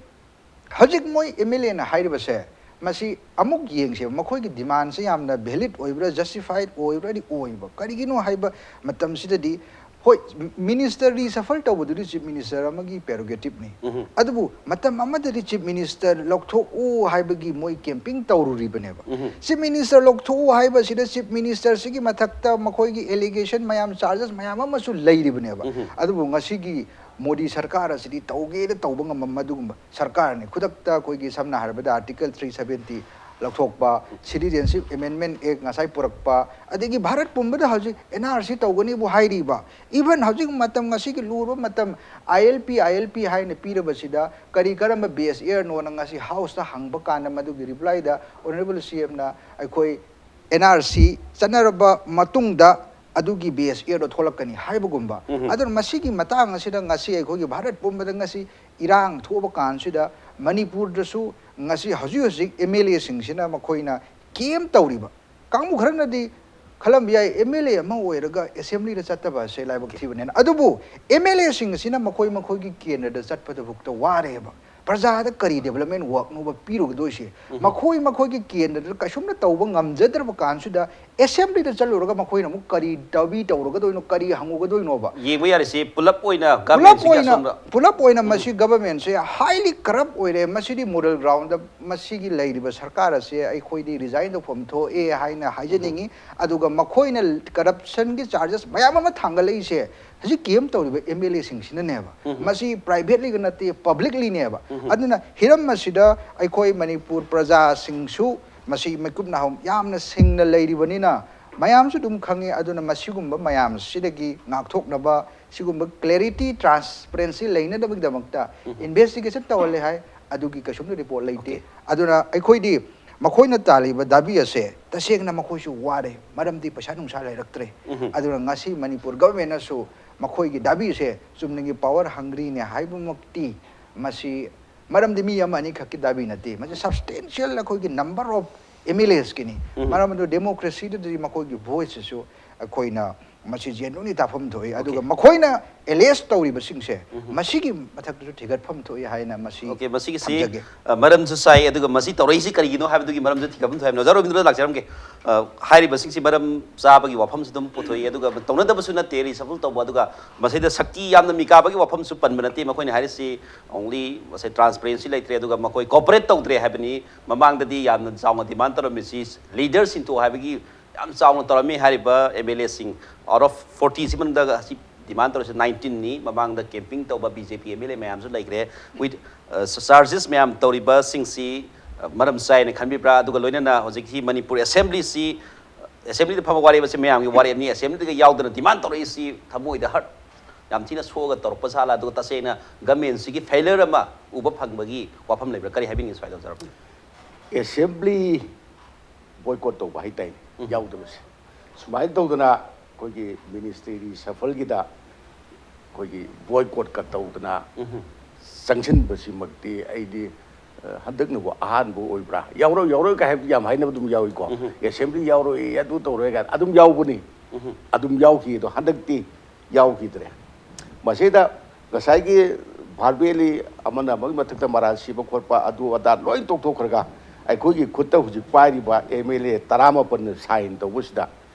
ꯍꯧꯖꯤꯛ ꯃꯣꯏ MLAꯅ ꯍꯥꯏꯔꯤꯕꯁꯦ, ꯃꯁꯤ ꯑꯃꯨꯛ ꯌꯦꯡꯁꯦꯕ, ꯃꯈꯣꯏꯒꯤ demandꯁꯦ ꯌꯥꯝꯅ valid ꯑꯣꯏꯕ꯭ꯔꯥ, justified ꯑꯣꯏꯕ꯭ꯔꯥꯗꯤ ꯑꯣꯏꯕ꯫ ꯀꯔꯤꯒꯤꯅꯣ ꯍꯥꯏꯕ ꯃꯇꯝꯁꯤꯗꯗꯤ, ꯍꯣꯏ, minister reshuffle ꯇꯧꯕꯗꯨꯗꯤ chief minister ꯑꯃꯒꯤ prerogativeꯅꯤ꯫ ꯑꯗꯨꯕꯨ ꯃꯇꯝ ꯑꯃꯗꯗꯤ chief minister ꯂꯧꯊꯣꯛꯎ ꯍꯥꯏꯕꯒꯤ ꯃꯣꯏ campaign ꯇꯧꯔꯨꯔꯤꯕꯅꯦꯕ꯫ Chief minister ꯂꯧꯊꯣꯛꯎ ꯍꯥꯏꯕꯁꯤꯗ chief ministerꯁꯤꯒꯤ ꯃꯊꯛꯇ ꯃꯈꯣꯏꯒꯤ allegation ꯃꯌꯥꯝ, charges ꯃꯌꯥꯝ ꯑꯃꯁꯨ ꯂꯩꯔꯤꯕꯅꯦꯕ꯫ ꯑꯗꯨꯕꯨ ꯉꯁꯤꯒꯤ ꯃꯣꯗꯤ ꯁꯔꯀꯥꯔ ꯑꯁꯤꯗꯤ ꯇꯧꯒꯦꯗ ꯇꯧꯕ ꯉꯝꯕ ꯑꯗꯨꯒꯨꯝꯕ ꯁꯔꯀꯥꯔꯅꯤ꯫ ꯈꯨꯗꯛꯇ ꯑꯩꯈꯣꯏꯒꯤ ꯁꯝꯅ ꯍꯥꯏꯔꯕꯗ Article three seventy ꯂꯧꯊꯣꯛꯄ, Citizenship Amendment Act ꯉꯁꯥꯏ ꯄꯨꯔꯛꯄ, ꯑꯗꯒꯤ ꯚꯥꯔꯠ ꯄꯨꯝꯕꯗ ꯍꯧꯖꯤꯛ NRC ꯇꯧꯒꯅꯤꯕꯨ ꯍꯥꯏꯔꯤꯕ, even ꯍꯧꯖꯤꯛ ꯃꯇꯝ, ꯉꯁꯤꯒꯤ ꯂꯨꯔꯕ ꯃꯇꯝ, ILP, ILP ꯍꯥꯏꯅ ꯄꯤꯔꯕꯁꯤꯗ ꯀꯔꯤ ꯀꯔꯝꯕ base yearꯅꯣꯅ ꯉꯁꯤ houseꯇ ꯍꯪꯕ ꯀꯥꯟꯗ ꯃꯗꯨꯒꯤ replyꯗ honourable CMꯅ ꯑꯩꯈꯣꯏ NRC ꯆꯠꯅꯔꯕ ꯃꯇꯨꯡꯗ ꯑꯗꯨꯒꯤ base yearꯗꯣ ꯊꯣꯛꯂꯛꯀꯅꯤ ꯍꯥꯏꯕꯒꯨꯝꯕ꯫ ꯑꯗꯨꯅ ꯃꯁꯤꯒꯤ ꯃꯇꯥꯡ ꯑꯁꯤꯗ ꯉꯁꯤ ꯑꯩꯈꯣꯏꯒꯤ ꯚꯥꯔꯠ ꯄꯨꯝꯕꯗ ꯉꯁꯤ ꯏꯔꯥꯡ ꯊꯣꯛꯑꯕ ꯀꯥꯟꯁꯤꯗ ꯃꯅꯤꯄꯨꯔꯗꯁꯨ ꯉꯁꯤ ꯍꯧꯖꯤꯛ ꯍꯧꯖꯤꯛ MLAꯁꯤꯡꯁꯤꯅ ꯃꯈꯣꯏꯅ claim ꯇꯧꯔꯤꯕ ꯀꯥꯡꯕꯨ ꯈꯔꯅꯗꯤ ꯈꯜꯂꯝꯕ ꯌꯥꯏ, ꯑꯦꯝ ꯑꯦꯜ ꯑꯦ ꯑꯃ ꯑꯣꯏꯔꯒ ꯑꯦꯁꯦꯝꯕ꯭ꯂꯤꯗ ꯆꯠꯇꯕ ꯑꯁꯦ ꯂꯥꯏꯕꯛ ꯊꯤꯕꯅꯦꯅ꯫ ꯑꯗꯨꯕꯨ ꯑꯦꯝ ꯑꯦꯜ ꯑꯦꯁꯤꯡ ꯑꯁꯤꯅ ꯃꯈꯣꯏ ꯃꯈꯣꯏꯒꯤ ꯀꯦꯟꯗ꯭ꯔꯗ ꯆꯠꯄꯗꯨꯐꯥꯎꯗ ꯋꯥꯔꯦꯕ꯫ ꯄ꯭ꯔꯖꯥꯗ ꯀꯔꯤ ꯗꯦꯕꯂꯞꯃꯦꯟ ꯋꯥꯔꯛꯅꯣꯕ ꯄꯤꯔꯨꯒꯗꯣꯏꯁꯦ? ꯃꯈꯣꯏ ꯃꯈꯣꯏꯒꯤ ꯀꯦꯟꯗ꯭ꯔꯗ ꯀꯩꯁꯨꯝꯅ ꯇꯧꯕ ꯉꯝꯖꯗ꯭ꯔꯕ ꯀꯥꯟꯁꯤꯗ ꯑꯦꯁꯦꯝꯕ꯭ꯂꯤꯗ ꯆꯠꯂꯨꯔꯒ ꯃꯈꯣꯏꯅ ꯑꯃꯨꯛ ꯀꯔꯤ ꯗꯥꯕꯤ ꯇꯧꯔꯨꯒꯗꯣꯏꯅꯣ, ꯀꯔꯤ ꯍꯪꯉꯨꯒꯗꯣꯏꯅꯣꯕ? ꯌꯦꯡꯕ ꯌꯥꯔꯤꯁꯤ ꯄꯨꯂꯞ ꯑꯣꯏꯅ ꯄꯨꯂꯞ ꯒꯚꯔꯟꯃꯦꯟꯁꯤꯒꯤ ꯑꯣꯏꯅ ꯑꯁꯣꯝꯗ ꯄꯨꯂꯞ ꯑꯣꯏꯅ ꯃꯁꯤ ꯒꯚꯔꯟꯃꯦꯟꯁꯦ ꯍꯥꯏꯂꯤ ꯀꯔꯞ ꯑꯣꯏꯔꯦ꯫ ꯃꯁꯤꯗꯤ ꯃꯣꯔꯦꯜ ꯒ꯭ꯔꯥꯎꯟꯗ ꯃꯁꯤꯒꯤ ꯂꯩꯔꯤꯕ ꯁꯔꯀꯥꯔ ꯑꯁꯦ ꯑꯩꯈꯣꯏꯗꯤ ꯔꯤꯖꯥꯏꯟ ꯇꯧꯐꯝ ꯊꯣꯛꯑꯦ ꯍꯥꯏꯅ ꯍꯥꯏꯖꯅꯤꯡꯉꯤ꯫ ꯑꯗꯨꯒ ꯃꯈꯣꯏꯅ ꯀꯔꯞꯁꯟꯒꯤ ꯆꯥꯔꯖꯦꯁ ꯃꯌꯥꯝ ꯑꯃ ꯊꯥꯡꯒꯠꯂꯛꯏꯁꯦ ꯍꯧꯖꯤꯛ ꯀꯦꯝ ꯇꯧꯔꯤꯕ ꯑꯦꯝ ꯑꯦꯜ ꯑꯦꯁꯤꯡꯁꯤꯅꯅꯦꯕ꯫ ꯃꯁꯤ ꯄ꯭ꯔꯥꯏꯚꯦꯠꯂꯤꯒ ꯅꯠꯇꯦ, ꯄꯕ꯭ꯂꯤꯛꯂꯤꯅꯦꯕ꯫ ꯑꯗꯨꯅ ꯍꯤꯔꯝ ꯑꯁꯤꯗ ꯑꯩꯈꯣꯏ ꯃꯅꯤꯄꯨꯔ ꯄ꯭ꯔꯖꯥꯁꯤꯡꯁꯨ ꯃꯁꯤ ꯃꯤꯀꯨꯞ ꯅꯥꯍꯨꯝ ꯌꯥꯝꯅ ꯁꯤꯡꯅ ꯂꯩꯔꯤꯕꯅꯤꯅ ꯃꯌꯥꯝꯁꯨ ꯑꯗꯨꯝ ꯈꯪꯉꯤ꯫ ꯑꯗꯨꯅ ꯃꯁꯤꯒꯨꯝꯕ ꯃꯌꯥꯝꯁꯤꯗꯒꯤ ꯉꯥꯛꯊꯣꯛꯅꯕ ꯁꯤꯒꯨꯝꯕ ꯀ꯭ꯂꯦꯔꯤꯇꯤ, ꯇ꯭ꯔꯥꯟꯁꯄꯔꯦꯟꯁꯤ ꯂꯩꯅꯅꯕꯒꯤꯗꯃꯛꯇ ꯏꯟꯚꯦꯁꯇꯤꯒꯦꯁꯟ ꯇꯧꯍꯜꯂꯦ ꯍꯥꯏ꯫ ꯑꯗꯨꯒꯤ ꯀꯩꯁꯨꯝꯇ ꯔꯤꯄꯣꯔꯠ ꯂꯩꯇꯦ꯫ ꯑꯗꯨꯅ ꯑꯩꯈꯣꯏꯗꯤ ꯃꯈꯣꯏꯅ ꯇꯥꯜꯂꯤꯕ ꯗꯥꯕꯤ ꯑꯁꯦ ꯇꯁꯦꯡꯅ ꯃꯈꯣꯏꯁꯨ ꯋꯥꯔꯦ, ꯃꯔꯝꯗꯤ ꯄꯩꯁꯥ ꯅꯨꯡꯁꯥ ꯂꯩꯔꯛꯇ꯭ꯔꯦ꯫ ꯑꯗꯨꯅ ꯉꯁꯤ ꯃꯅꯤꯄꯨꯔ ꯒꯚꯔꯟꯃꯦꯟꯅꯁꯨ ꯃꯈꯣꯏꯒꯤ ꯗꯥꯕꯤꯁꯦ ꯆꯨꯝꯅꯒꯤ ꯄꯋꯥꯔ ꯍꯪꯒ꯭ꯔꯤꯅꯦ ꯍꯥꯏꯕꯃꯛꯇꯤ ꯃꯁꯤ ꯃꯔꯝꯗꯤ ꯃꯤ ꯑꯃ ꯑꯅꯤꯈꯛꯀꯤ ꯗꯥꯕꯤ ꯅꯠꯇꯦ, ꯃꯁꯤ ꯁꯕꯁꯇꯦꯟꯁꯤꯌꯦꯜ ꯑꯩꯈꯣꯏꯒꯤ ꯅꯝꯕꯔ ꯑꯣꯐ ꯑꯦꯝ ꯑꯦꯜ ꯑꯦꯁꯀꯤꯅꯤ꯫ ꯃꯔꯝ ꯑꯗꯨꯅ ꯗꯦꯃꯣꯀ꯭ꯔꯦꯁꯤꯗꯗꯤ ꯃꯈꯣꯏꯒꯤ ꯚꯣꯏꯁꯁꯤꯁꯨ ꯑꯩꯈꯣꯏꯅ ꯃꯁꯤ ꯖꯦꯅꯨꯟꯂꯤ ꯇꯥꯐꯝ ꯊꯣꯛꯏ꯫ ꯑꯗꯨꯒ ꯃꯈꯣꯏꯅ ꯑꯦꯂꯦꯖ ꯇꯧꯔꯤꯕꯁꯤꯡꯁꯦ ꯃꯁꯤꯒꯤ ꯃꯊꯛꯇꯁꯨ ꯊꯤꯒꯠꯐꯝ ꯊꯣꯛꯏ ꯍꯥꯏꯅ ꯃꯁꯤ ꯑꯣꯀꯦ, ꯃꯁꯤꯒꯤꯁꯤ ꯊꯝꯖꯒꯦ꯫ ꯑ, ꯃꯔꯝꯁꯨ ꯆꯥꯏ, ꯑꯗꯨꯒ ꯃꯁꯤ ꯇꯧꯔꯛꯏꯁꯤ ꯀꯔꯤꯒꯤꯅꯣ ꯍꯥꯏꯕꯗꯨꯒꯤ ꯃꯔꯝꯁꯨ ꯊꯤꯒꯠꯐꯝ ꯊꯣꯛꯏ ꯍꯥꯏꯕꯅꯤ꯫ ꯑꯣꯖꯥ ꯔꯣꯕꯤꯟꯗ꯭ꯔ ꯂꯥꯛꯆꯔꯝꯒꯦ꯫ ꯑ, ꯍꯥꯏꯔꯤꯕꯁꯤꯡꯁꯤ ꯃꯔꯝ ꯆꯥꯕꯒꯤ ꯋꯥꯐꯝꯁꯨ ꯑꯗꯨꯝ ꯄꯨꯊꯣꯛꯏ, ꯑꯗꯨꯒ ꯇꯧꯅꯗꯕꯁꯨ ꯅꯠꯇꯦ ꯔꯤꯁꯐꯜ ꯇꯧꯕ꯫ ꯑꯗꯨꯒ ꯃꯁꯤꯗ ꯁꯛꯇꯤ ꯌꯥꯝꯅ ꯃꯤꯀꯥꯕꯒꯤ ꯋꯥꯐꯝꯁꯨ ꯄꯟꯕ ꯅꯠꯇꯦ꯫ ꯃꯈꯣꯏꯅ ꯍꯥꯏꯔꯤꯁꯤ ꯑꯣꯡꯂꯤ ꯃꯁꯤ ꯇ꯭ꯔꯥꯟꯁꯄꯔꯦꯟꯁꯤ ꯂꯩꯇ꯭ꯔꯦ, ꯑꯗꯨꯒ ꯃꯈꯣꯏ ꯀꯣꯑꯣꯄꯔꯦꯠ ꯇꯧꯗ꯭ꯔꯦ ꯍꯥꯏꯕꯅꯤ꯫ ꯃꯃꯥꯡꯗꯗꯤ ꯌꯥꯝꯅ ꯆꯥꯎꯅ ꯗꯤꯃꯥꯟ ꯇꯧꯔꯝꯃꯤꯁꯤ ꯂꯤꯗꯔ ꯁꯤꯟꯊꯣꯛ ꯍꯥꯏꯕꯒꯤ ꯌꯥꯝ ꯆꯥꯎꯅ ꯇꯧꯔꯝꯃꯤ꯫ ꯍꯥꯏꯔꯤꯕ ꯑꯦꯝ ꯑꯦꯜ ꯑꯦꯁꯤꯡ ꯑꯥꯎꯠ ꯑꯣꯐ ꯐꯣꯔꯇꯤꯁꯤ ꯃꯅꯨꯡꯗ ꯑꯁꯤ ꯗꯤꯃꯥꯟ ꯇꯧꯔꯤꯁꯤ ꯅꯥꯏꯟꯇꯤꯟꯅꯤ꯫ ꯃꯃꯥꯡꯗ ꯀꯦꯝꯄꯤꯡ ꯇꯧꯕ B J P M L ꯑꯦ ꯃꯌꯥꯝꯁꯨ ꯂꯩꯈ꯭ꯔꯦ꯫ ꯋꯤꯠ ꯆꯥꯔꯖꯦꯁ ꯃꯌꯥꯝ ꯇꯧꯔꯤꯕꯁꯤꯡꯁꯤ ꯑ, ꯃꯔꯝ ꯆꯥꯏꯅ ꯈꯟꯕꯤꯕ꯭ꯔꯥ? ꯑꯗꯨꯒ ꯂꯣꯏꯅꯅ ꯍꯧꯖꯤꯛꯀꯤ ꯃꯅꯤꯄꯨꯔ ꯑꯦꯁꯦꯝꯕ꯭ꯂꯤꯁꯤ, ꯑꯦꯁꯦꯝꯕ꯭ꯂꯤꯗ ꯐꯝꯕ ꯋꯥꯔꯦꯞ ꯑꯁꯤ ꯃꯌꯥꯝꯒꯤ ꯋꯥꯔꯦꯞꯅꯤ, ꯑꯦꯁꯦꯝꯕ꯭ꯂꯤꯗꯒ ꯌꯥꯎꯗꯅ ꯗꯤꯃꯥꯟ ꯇꯧꯔꯛꯏꯁꯤ ꯊꯃꯣꯏꯗ ꯍꯔꯠ ꯌꯥꯝ ꯊꯤꯅ ꯁꯣꯛꯑꯒ ꯇꯧꯔꯛꯄ ꯖꯥꯠꯂꯥ? ꯑꯗꯨꯒ ꯇꯁꯦꯡꯅ ꯒꯃꯦꯟꯁꯤꯒꯤ ꯐꯦꯂꯔ ꯑꯃ ꯎꯕ ꯐꯪꯕꯒꯤ ꯋꯥꯐꯝ ꯂꯩꯕ꯭ꯔꯥ? ꯀꯔꯤ ꯍꯥꯏꯕꯤꯅꯤꯡꯉꯤ ꯁ꯭ꯋꯥꯏꯗ, ꯑꯣꯖꯥ ꯔꯣꯕꯤꯟ? ꯑꯦꯁꯦꯝꯕ꯭ꯂꯤ ꯕꯣꯏꯀꯣꯠ ꯇꯧꯕ ꯍꯥꯏꯇꯥꯏꯅꯦ, ꯌꯥꯎꯗꯕꯁꯦ꯫ ꯁꯨꯃꯥꯏꯅ ꯇꯧꯗꯅ ꯑꯩꯈꯣꯏꯒꯤ ꯃꯤꯅꯤꯁꯇ꯭ꯔꯤ ꯔꯤꯁꯐꯜꯒꯤꯗ ꯑꯩꯈꯣꯏꯒꯤ ꯕꯣꯏꯀꯣꯠꯀ ꯇꯧꯗꯅ ꯆꯪꯁꯤꯟꯕꯁꯤꯃꯛꯇꯤ ꯑꯩꯗꯤ ꯍꯟꯗꯛꯅꯕꯨ ꯑꯍꯥꯟꯕ ꯑꯣꯏꯕ꯭ꯔꯥ? ꯌꯥꯎꯔꯣꯏ, ꯌꯥꯎꯔꯣꯏ ꯀꯥꯏ ꯍꯥꯏꯕꯗꯤ ꯌꯥꯝ ꯍꯥꯏꯅꯕ ꯑꯗꯨꯝ ꯌꯥꯎꯏꯀꯣ꯫ ꯎꯝ꯫ ꯑꯦꯁꯦꯝꯕ꯭ꯂꯤ ꯌꯥꯎꯔꯣꯏ, ꯑꯗꯨ ꯇꯧꯔꯣꯏ ꯀꯥꯏꯅ ꯑꯗꯨꯝ ꯌꯥꯎꯕꯅꯤ꯫ ꯎꯝ꯫ ꯑꯗꯨꯝ ꯌꯥꯎꯈꯤ, ꯑꯗꯣ ꯍꯟꯗꯛꯇꯤ ꯌꯥꯎꯈꯤꯗ꯭ꯔꯦ꯫ ꯃꯁꯤꯗ ꯉꯁꯥꯏꯒꯤ ꯚꯥꯔꯕꯦꯂꯤ ꯑꯃꯅ ꯑꯃꯒꯤ ꯃꯊꯛꯇ ꯃꯔꯥꯜ ꯁꯤꯕ ꯈꯣꯠꯄ ꯑꯗꯨ ꯑꯗꯥ ꯂꯣꯏ ꯇꯣꯛꯊꯣꯛꯈ꯭ꯔꯒ, ꯑꯩꯈꯣꯏꯒꯤ ꯈꯨꯠꯇ ꯍꯧꯖꯤꯛ ꯄꯥꯏꯔꯤꯕ ꯑꯦꯝ ꯑꯦꯜ ꯑꯦ ꯇꯔꯥꯃꯥꯄꯟꯅ ꯁꯥꯏꯟ ꯇꯧꯕꯁꯤꯗ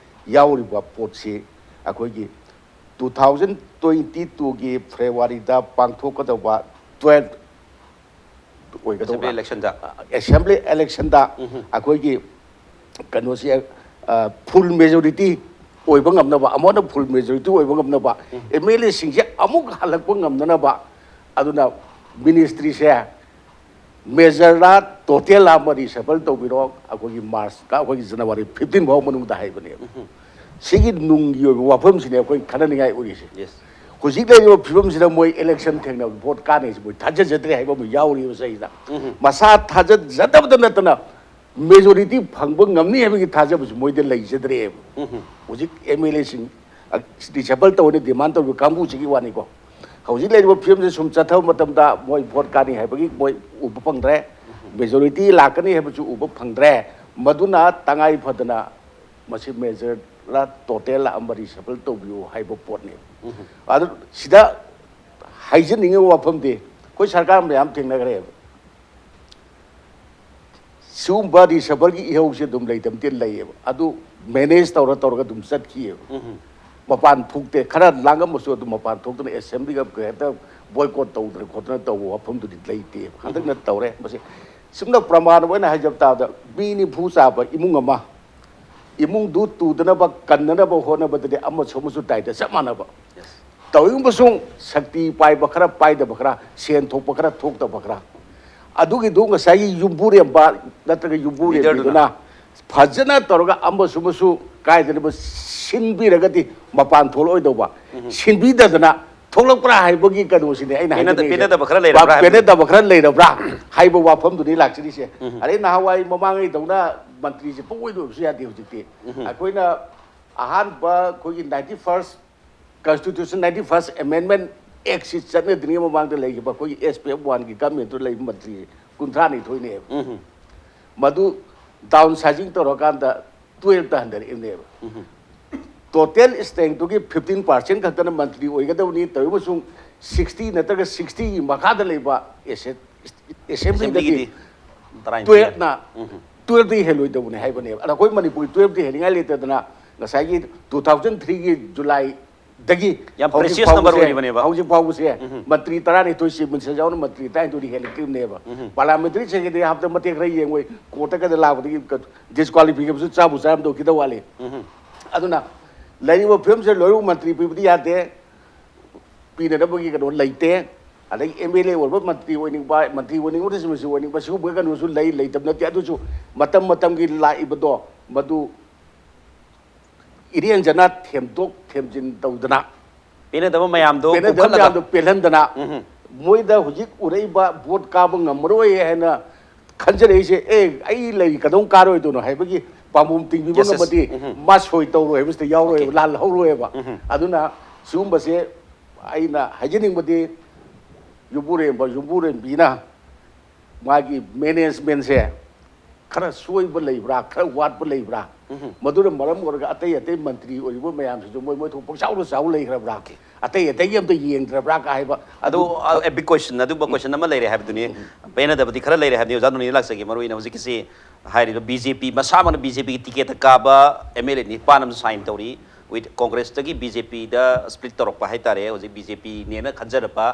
ꯌꯥꯎꯔꯤꯕ ꯄꯣꯠꯁꯤ ꯑꯩꯈꯣꯏꯒꯤ two thousand twenty twoꯒꯤ ꯐꯦꯕ꯭ꯔꯨꯋꯥꯔꯤꯗ ꯄꯥꯡꯊꯣꯛꯀꯗꯧꯕ twelve ꯑꯣꯏꯒꯗꯧꯕ ꯑꯦꯁꯦꯝꯕ꯭ꯂꯤ ꯏꯂꯦꯛꯁꯟꯗ꯫ ꯑꯦꯁꯦꯝꯕ꯭ꯂꯤ ꯏꯂꯦꯛꯁꯟꯗ ꯎꯝ꯫ ꯑꯩꯈꯣꯏꯒꯤ ꯀꯩꯅꯣꯁꯤ, ꯑ, ꯐꯨꯜ ꯃꯦꯖꯣꯔꯤꯇꯤ ꯑꯣꯏꯕ ꯉꯝꯅꯕ, ꯑꯃꯨꯛ ꯍꯟꯅ ꯐꯨꯜ ꯃꯦꯖꯣꯔꯤꯇꯤ ꯑꯣꯏꯕ ꯉꯝꯅꯕ, ꯎꯝ꯫ ꯑꯦꯝ ꯑꯦꯜ ꯑꯦꯁꯤꯡꯁꯦ ꯑꯃꯨꯛ ꯍꯜꯂꯛꯄ ꯉꯝꯅꯅꯕ, ꯑꯗꯨꯅ ꯃꯤꯅꯤꯁꯇ꯭ꯔꯤꯁꯦ ꯃꯦꯖꯔꯂ ꯇꯣꯇꯦꯜꯂ ꯑꯃ ꯔꯤꯁꯐꯜ ꯇꯧꯕꯤꯔꯣ, ꯑꯩꯈꯣꯏꯒꯤ ꯃꯥꯔꯆꯀ ꯑꯩꯈꯣꯏꯒꯤ ꯖꯅꯋꯥꯔꯤ fifteen ꯐꯥꯎ ꯃꯅꯨꯡꯗ ꯍꯥꯏꯕꯅꯦꯕ꯫ ꯎꯝ꯫ ꯁꯤꯒꯤ ꯅꯨꯡꯒꯤ ꯑꯣꯏꯕ ꯋꯥꯐꯝꯁꯤꯅꯦ ꯑꯩꯈꯣꯏ ꯈꯟꯅꯅꯤꯡꯉꯥꯏ ꯑꯣꯏꯔꯤꯁꯦ꯫ Yes꯫ ꯍꯧꯖꯤꯛ ꯂꯩꯔꯤꯕ ꯐꯤꯕꯝꯁꯤꯗ ꯃꯣꯏ ꯏꯂꯦꯛꯁꯟ ꯊꯦꯡꯅꯕ ꯚꯣꯠ ꯀꯥꯟꯅꯩꯁꯦ ꯃꯣꯏ ꯊꯥꯖꯖꯗ꯭ꯔꯦ ꯍꯥꯏꯕ ꯑꯃ ꯌꯥꯎꯔꯤꯕ ꯆꯍꯤꯗ꯫ ꯎꯝ꯫ ꯃꯁꯥ ꯊꯥꯖꯖꯗꯕꯗ ꯅꯠꯇꯅ ꯃꯦꯖꯣꯔꯤꯇꯤ ꯐꯪꯕ ꯉꯝꯅꯤ ꯍꯥꯏꯕꯒꯤ ꯊꯥꯖꯕꯁꯨ ꯃꯣꯏꯗ ꯂꯩꯖꯗ꯭ꯔꯦꯕ꯫ ꯎꯝ꯫ ꯍꯧꯖꯤꯛ ꯑꯦꯝ ꯑꯦꯜ ꯑꯦꯁꯤꯡ ꯔꯤꯁꯐꯜ ꯇꯧꯅ ꯗꯤꯃꯥꯟ ꯇꯧꯔꯤꯕ ꯀꯥꯡꯕꯨꯁꯤꯒꯤ ꯋꯥꯅꯤꯀꯣ꯫ ꯍꯧꯖꯤꯛ ꯂꯩꯔꯤꯕ ꯐꯤꯕꯝꯁꯦ ꯁꯨꯝ ꯆꯠꯊꯕ ꯃꯇꯝꯗ ꯃꯣꯏ ꯚꯣꯠ ꯀꯥꯅꯤ ꯍꯥꯏꯕꯒꯤ ꯃꯣꯏ ꯎꯕ ꯐꯪꯗ꯭ꯔꯦ, ꯃꯦꯖꯣꯔꯤꯇꯤ ꯂꯥꯛꯀꯅꯤ ꯍꯥꯏꯕꯁꯨ ꯎꯕ ꯐꯪꯗ꯭ꯔꯦ꯫ ꯃꯗꯨꯅ ꯇꯉꯥꯏ ꯐꯗꯅ ꯃꯁꯤ ꯃꯦꯖꯔꯂ ꯇꯣꯇꯦꯜꯂ ꯑꯃ ꯔꯤꯁꯐꯜ ꯇꯧꯕꯤꯌꯨ ꯍꯥꯏꯕ ꯄꯣꯠꯅꯦꯕ꯫ ꯎꯝ꯫ ꯑꯗꯨ ꯁꯤꯗ ꯍꯥꯏꯖꯅꯤꯡꯉꯤꯕ ꯋꯥꯐꯝꯗꯤ ꯑꯩꯈꯣꯏ ꯁꯔꯀꯥꯔ ꯃꯌꯥꯝ ꯊꯦꯡꯅꯈ꯭ꯔꯦꯕ꯫ ꯁꯤꯒꯨꯝꯕ ꯔꯤꯁꯐꯜꯒꯤ ꯏꯍꯧꯁꯦ ꯑꯗꯨꯝ ꯂꯩꯇꯕꯗꯤ ꯂꯩꯌꯦꯕ, ꯑꯗꯨ ꯃꯦꯅꯦꯖ ꯇꯧꯔ ꯇꯧꯔꯒ ꯑꯗꯨꯝ ꯆꯠꯈꯤꯑꯕ꯫ ꯎꯝ꯫ ꯃꯄꯥꯟ ꯊꯣꯛꯇꯦ, ꯈꯔ ꯂꯥꯡꯉꯝꯃꯁꯨ ꯑꯗꯨꯝ ꯃꯄꯥꯟ ꯊꯣꯛꯇꯅ ꯑꯦꯁꯦꯝꯕ꯭ꯂꯤꯒ ꯍꯦꯛꯇ ꯕꯣꯏꯀꯣꯠ ꯇꯧꯗꯅ ꯈꯣꯠꯇꯅ ꯇꯧꯕ ꯋꯥꯐꯝꯗꯨꯗꯤ ꯂꯩꯇꯦꯕ꯫ ꯍꯟꯗꯛꯅ ꯇꯧꯔꯦ꯫ ꯃꯁꯤ ꯁꯨꯝꯅ ꯄ꯭ꯔꯃꯥꯟ ꯑꯣꯏꯅ ꯍꯥꯏꯖꯕ ꯇꯥꯕꯗ, ꯃꯤ ꯅꯤꯐꯨ ꯆꯥꯕ ꯏꯃꯨꯡ ꯑꯃ, ꯏꯃꯨꯡꯗꯨ ꯇꯨꯗꯅꯕ ꯀꯟꯅꯅꯕ ꯍꯣꯠꯅꯕꯗꯗꯤ ꯑꯃꯁꯨ ꯑꯃꯁꯨ ꯗꯥꯏꯇ ꯆꯞ ꯃꯥꯟꯅꯕ꯫ Yes꯫ ꯇꯧꯏꯒꯨꯝꯕꯁꯨꯡ ꯁꯛꯇꯤ ꯄꯥꯏꯕ ꯈꯔ, ꯄꯥꯏꯗꯕ ꯈꯔ, ꯁꯦꯟ ꯊꯣꯛꯄ ꯈꯔ, ꯊꯣꯛꯇꯕ ꯈꯔ, ꯑꯗꯨꯒꯤꯗꯨ ꯉꯁꯥꯏꯒꯤ ꯌꯨꯝꯕꯨꯔꯦꯝꯕ ꯅꯠꯇ꯭ꯔꯒ ꯌꯨꯝꯕꯨꯔꯦꯝꯕꯤꯗꯨꯅ ꯂꯤꯗꯔꯗꯨꯅ꯫ ꯐꯖꯅ ꯇꯧꯔꯒ ꯑꯃꯁꯨ ꯑꯃꯁꯨ ꯀꯥꯏꯗꯅꯕ ꯁꯤꯟꯕꯤꯔꯒꯗꯤ ꯃꯄꯥꯟ ꯊꯣꯛꯂꯛꯑꯣꯏꯗꯧꯕ꯫ ꯎꯝ꯫ ꯁꯤꯟꯕꯤꯗꯗꯅ ꯊꯣꯛꯂꯛꯄ꯭ꯔꯥ ꯍꯥꯏꯕꯒꯤ ꯀꯩꯅꯣꯁꯤꯅꯦ ꯑꯩꯅ ꯄꯦꯟꯅꯗ-, ꯍꯥꯏꯖꯅꯤꯡꯉꯤꯁꯦ꯫ ꯄꯦꯟꯅꯗꯕ ꯈꯔ ꯂꯩꯔꯕ꯭ꯔꯥ ꯍꯥꯏꯕꯅꯤ꯫ ꯄꯦꯟꯅꯗꯕ ꯈꯔ ꯂꯩꯔꯕ꯭ꯔꯥ ꯍꯥꯏꯕ ꯋꯥꯐꯝꯗꯨꯅꯤ ꯂꯥꯛꯆꯔꯤꯁꯦ꯫ ꯎꯝ꯫ ꯑꯗꯩ ꯅꯍꯥꯟꯋꯥꯏ ꯃꯃꯥꯡꯉꯩꯗꯧꯅ ꯃꯟꯇ꯭ꯔꯤꯁꯦ ꯄꯪꯑꯣꯏꯗ ꯑꯣꯏꯕꯁꯨ ꯌꯥꯗꯦ ꯍꯧꯖꯤꯛꯇꯤ꯫ ꯎꯝ꯫ ꯑꯩꯈꯣꯏꯅ ꯑꯍꯥꯟꯕ ꯑꯩꯈꯣꯏꯒꯤ ninety first Constitution ninety first Amendment Actꯁꯤ ꯆꯠꯅꯗ꯭ꯔꯤꯉꯩ ꯃꯃꯥꯡꯗ ꯂꯩꯈꯤꯕ ꯑꯩꯈꯣꯏꯒꯤ S P F oneꯒꯤ governmentꯇꯨ ꯂꯩꯕ ꯃꯟꯇ꯭ꯔꯤ ꯀꯨꯟꯊ꯭ꯔꯥ ꯅꯤꯊꯣꯏꯅꯦꯕ꯫ ꯎꯝ꯫ ꯃꯗꯨ ꯗꯥꯎꯟ ꯁꯥꯏꯖꯤꯡ ꯇꯧꯔꯀꯥꯟꯗ ꯇꯨꯌꯦꯜꯞꯇ ꯍꯟꯊꯔꯛꯏꯕꯅꯦꯕ꯫ ꯎꯝ꯫ ꯇꯣꯇꯦꯜ ꯁ꯭ꯇ꯭ꯔꯦꯡꯇꯨꯒꯤ ꯐꯤꯐꯇꯤꯟ ꯄꯥꯔꯁꯦꯟ ꯈꯛꯇꯅ ꯃꯟꯇ꯭ꯔꯤ ꯑꯣꯏꯒꯗꯕꯅꯤ ꯇꯧꯔꯤꯕꯁꯨꯡ ꯁꯤꯛꯁꯇꯤ ꯅꯠꯇ꯭ꯔꯒ ꯁꯤꯛꯁꯇꯤꯒꯤ ꯃꯈꯥꯗ ꯂꯩꯕ ꯑꯦꯁꯦ-, ꯑꯦꯁꯦꯝꯕ꯭ꯂꯤꯗꯗꯤ ꯑꯦꯁꯦꯝꯕ꯭ꯂꯤꯒꯤꯗꯤ ꯇꯔꯥꯅꯤꯊꯣꯏ꯫ ꯇꯨꯌꯦꯜꯞꯅ ꯎꯝ꯫ ꯇꯨꯌꯦꯜꯞꯇꯒꯤ ꯍꯦꯜꯂꯣꯏꯗꯧꯕꯅꯤ ꯍꯥꯏꯕꯅꯦꯕ꯫ ꯑꯗ ꯑꯩꯈꯣꯏ ꯃꯅꯤꯄꯨꯔꯒꯤ ꯇꯨꯌꯦꯜꯞꯇꯤ ꯍꯦꯟꯅꯤꯡꯉꯥꯏ ꯂꯩꯇꯗꯅ ꯉꯁꯥꯏꯒꯤ ꯇꯨ ꯊꯥꯎꯖꯟ ꯊ꯭ꯔꯤꯒꯤ ꯖꯨꯂꯥꯏꯗꯒꯤ ꯌꯥꯝ ꯍꯧꯖꯤꯛ precious number ꯐꯥꯎꯕꯁꯦ, ꯑꯣꯏꯔꯤꯕꯅꯦꯕ꯫ ꯍꯧꯖꯤꯛ ꯐꯥꯎꯕꯁꯦ ꯎꯝ꯫ ꯃꯟꯇ꯭ꯔꯤ ꯇꯔꯥꯅꯤꯊꯣꯏ, ꯆꯤꯐ ꯃꯤꯅꯤꯁꯇꯔ ꯌꯥꯎꯅ ꯃꯟꯇ꯭ꯔꯤ ꯇꯔꯥꯅꯤꯊꯣꯏꯗꯤ ꯍꯦꯜꯂꯛꯇ꯭ꯔꯤꯕꯅꯦꯕ꯫ ꯎꯝ꯫ ꯄꯥꯔꯂꯥꯃꯦꯟꯇꯔꯤ ꯁꯦꯀ꯭ꯔꯦꯇꯔꯤ ꯍꯥꯞꯇ ꯃꯇꯦꯛ ꯈꯔ ꯌꯦꯡꯉꯣꯏ, ꯀꯣꯔꯠꯇ ꯀꯗ ꯂꯥꯛꯄꯗꯒꯤ ꯗꯤꯁꯀ꯭ꯋꯥꯂꯤꯐꯤꯀꯦꯁꯟꯁꯨ ꯆꯥꯕꯨ ꯆꯥꯔꯝꯗꯧ ꯈꯤꯇꯪ ꯋꯥꯠꯂꯤ꯫ ꯎꯝ꯫ ꯑꯗꯨꯅ ꯂꯩꯔꯤꯕ ꯐꯤꯕꯝꯁꯦ ꯂꯣꯏꯅꯃꯛ ꯃꯟꯇ꯭ꯔꯤ ꯄꯤꯕꯗꯤ ꯌꯥꯗꯦ꯫ ꯄꯤꯅꯅꯕꯒꯤ ꯀꯩꯅꯣ ꯂꯩꯇꯦ꯫ ꯑꯗꯒꯤ ꯑꯦꯝ ꯑꯦꯜ ꯑꯦ ꯑꯣꯏꯕ ꯃꯟꯇ꯭ꯔꯤ ꯑꯣꯏꯅꯤꯡꯕ, ꯃꯟꯇ꯭ꯔꯤ ꯑꯣꯏꯅꯤꯡꯕꯗꯁꯨ ꯑꯣꯏꯅꯤꯡꯕ, ꯁꯤꯒꯨꯝꯕ ꯀꯩꯅꯣꯁꯨ ꯂꯩ, ꯂꯩꯇꯕ ꯅꯠꯇꯦ꯫ ꯑꯗꯨꯁꯨ ꯃꯇꯝ ꯃꯇꯝꯒꯤ ꯂꯥꯛꯏꯕꯗꯣ, ꯃꯗꯨ ꯏꯔꯦꯟꯖꯅ ꯊꯦꯝꯗꯣꯛ ꯊꯦꯝꯖꯤꯟ ꯇꯧꯗꯅ, ꯄꯦꯟꯅꯗꯕ ꯃꯌꯥꯝꯗꯣ ꯄꯦꯟꯅꯗꯕ ꯀꯣꯛꯈꯠꯂꯒ꯫ ꯃꯌꯥꯝꯗꯣ ꯄꯦꯜꯍꯟꯗꯅ, ꯎꯝ꯫ ꯃꯣꯏꯗ ꯍꯧꯖꯤꯛ ꯎꯔꯛꯏꯕ ꯚꯣꯠ ꯀꯥꯕ ꯉꯝꯃꯔꯣꯏ ꯍꯥꯏꯅ ꯈꯟꯖꯔꯛꯏꯁꯦ, ꯑꯦ, ꯑꯩ ꯂꯩꯔꯤ ꯀꯩꯗꯧ ꯀꯥꯔꯣꯏꯗꯣꯏꯅꯣ ꯍꯥꯏꯕꯒꯤ ꯄꯥꯝꯕꯣꯝ ꯇꯤꯡꯕꯤꯕ Yes, yes. ꯉꯝꯃꯗꯤ ꯎꯝ꯫ ꯃꯥ ꯁꯣꯏ ꯇꯧꯔꯣꯏ ꯍꯥꯏꯕꯁꯤꯗ ꯌꯥꯎꯔꯣꯏꯕ, Okay. ꯂꯥꯜꯍꯧꯔꯣꯏꯕ꯫ ꯎꯝ꯫ ꯑꯗꯨꯅ ꯁꯤꯒꯨꯝꯕꯁꯦ ꯑꯩꯅ ꯍꯥꯏꯖꯅꯤꯡꯕꯗꯤ ꯌꯨꯝꯕꯨꯔꯦꯝꯕ, ꯌꯨꯝꯕꯨꯔꯦꯝꯕꯤꯅ ꯃꯥꯒꯤ ꯃꯦꯅꯦꯖꯃꯦꯟꯁꯦ ꯈꯔ ꯁꯣꯏꯕ ꯂꯩꯕ꯭ꯔꯥ, ꯈꯔ ꯋꯥꯠꯄ ꯂꯩꯕ꯭ꯔꯥ, ꯎꯝ꯫ ꯃꯗꯨꯅ ꯃꯔꯝ ꯑꯣꯏꯔꯒ ꯑꯇꯩ ꯑꯇꯩ ꯃꯟꯇ꯭ꯔꯤ ꯑꯣꯏꯔꯤꯕ ꯃꯌꯥꯝꯁꯤꯁꯨ ꯃꯣꯏ, ꯃꯣꯏ ꯊꯣꯛ ꯄꯪꯆꯥꯎꯗ ꯆꯥꯎ ꯂꯩꯈ꯭ꯔꯕ꯭ꯔꯥ, ꯑꯇꯩ ꯑꯇꯩꯒꯤ ꯑꯝꯇ ꯌꯦꯡꯗ꯭ꯔꯕ꯭ꯔꯥ ꯀ ꯍꯥꯏꯕ ꯑꯗꯨ, ꯑꯗꯨ ꯑ, a big question, ꯑꯗꯨꯝꯕ ꯎꯝ꯫ Question ꯑꯃ ꯂꯩꯔꯦ ꯍꯥꯏꯕꯗꯨꯅꯤ꯫ ꯎꯝ꯫ ꯄꯦꯟꯅꯗꯕꯗꯤ ꯈꯔ ꯂꯩꯔꯦ ꯍꯥꯏꯕꯅꯤ꯫ ꯑꯣꯖꯥ ꯅꯣꯅꯤꯗ ꯂꯥꯛꯆꯒꯦ꯫ ꯃꯔꯨ ꯑꯣꯏꯅ ꯍꯧꯖꯤꯛꯀꯤꯁꯤ ꯍꯥꯏꯔꯤꯕ ꯕꯤ ꯖꯦ ꯄꯤ ꯃꯁꯥꯃꯛꯅ ꯕꯤ ꯖꯦ ꯄꯤꯒꯤ ꯇꯤꯀꯦꯠꯇ ꯀꯥꯕ ꯑꯦꯝ ꯑꯦꯜ ꯑꯦ ꯅꯤꯄꯥꯟ ꯑꯃꯁꯨ ꯁꯥꯏꯟ ꯇꯧꯔꯤ꯫ With ꯀꯣꯡꯒ꯭ꯔꯦꯁꯇꯒꯤ ꯕꯤ ꯖꯦ ꯄꯤꯗ split ꯇꯧꯔꯛꯄ ꯍꯥꯏꯇꯥꯔꯦ꯫ ꯍꯧꯖꯤꯛ ꯕꯤ ꯖꯦ ꯄꯤꯅꯦꯅ ꯈꯟꯖꯔꯕ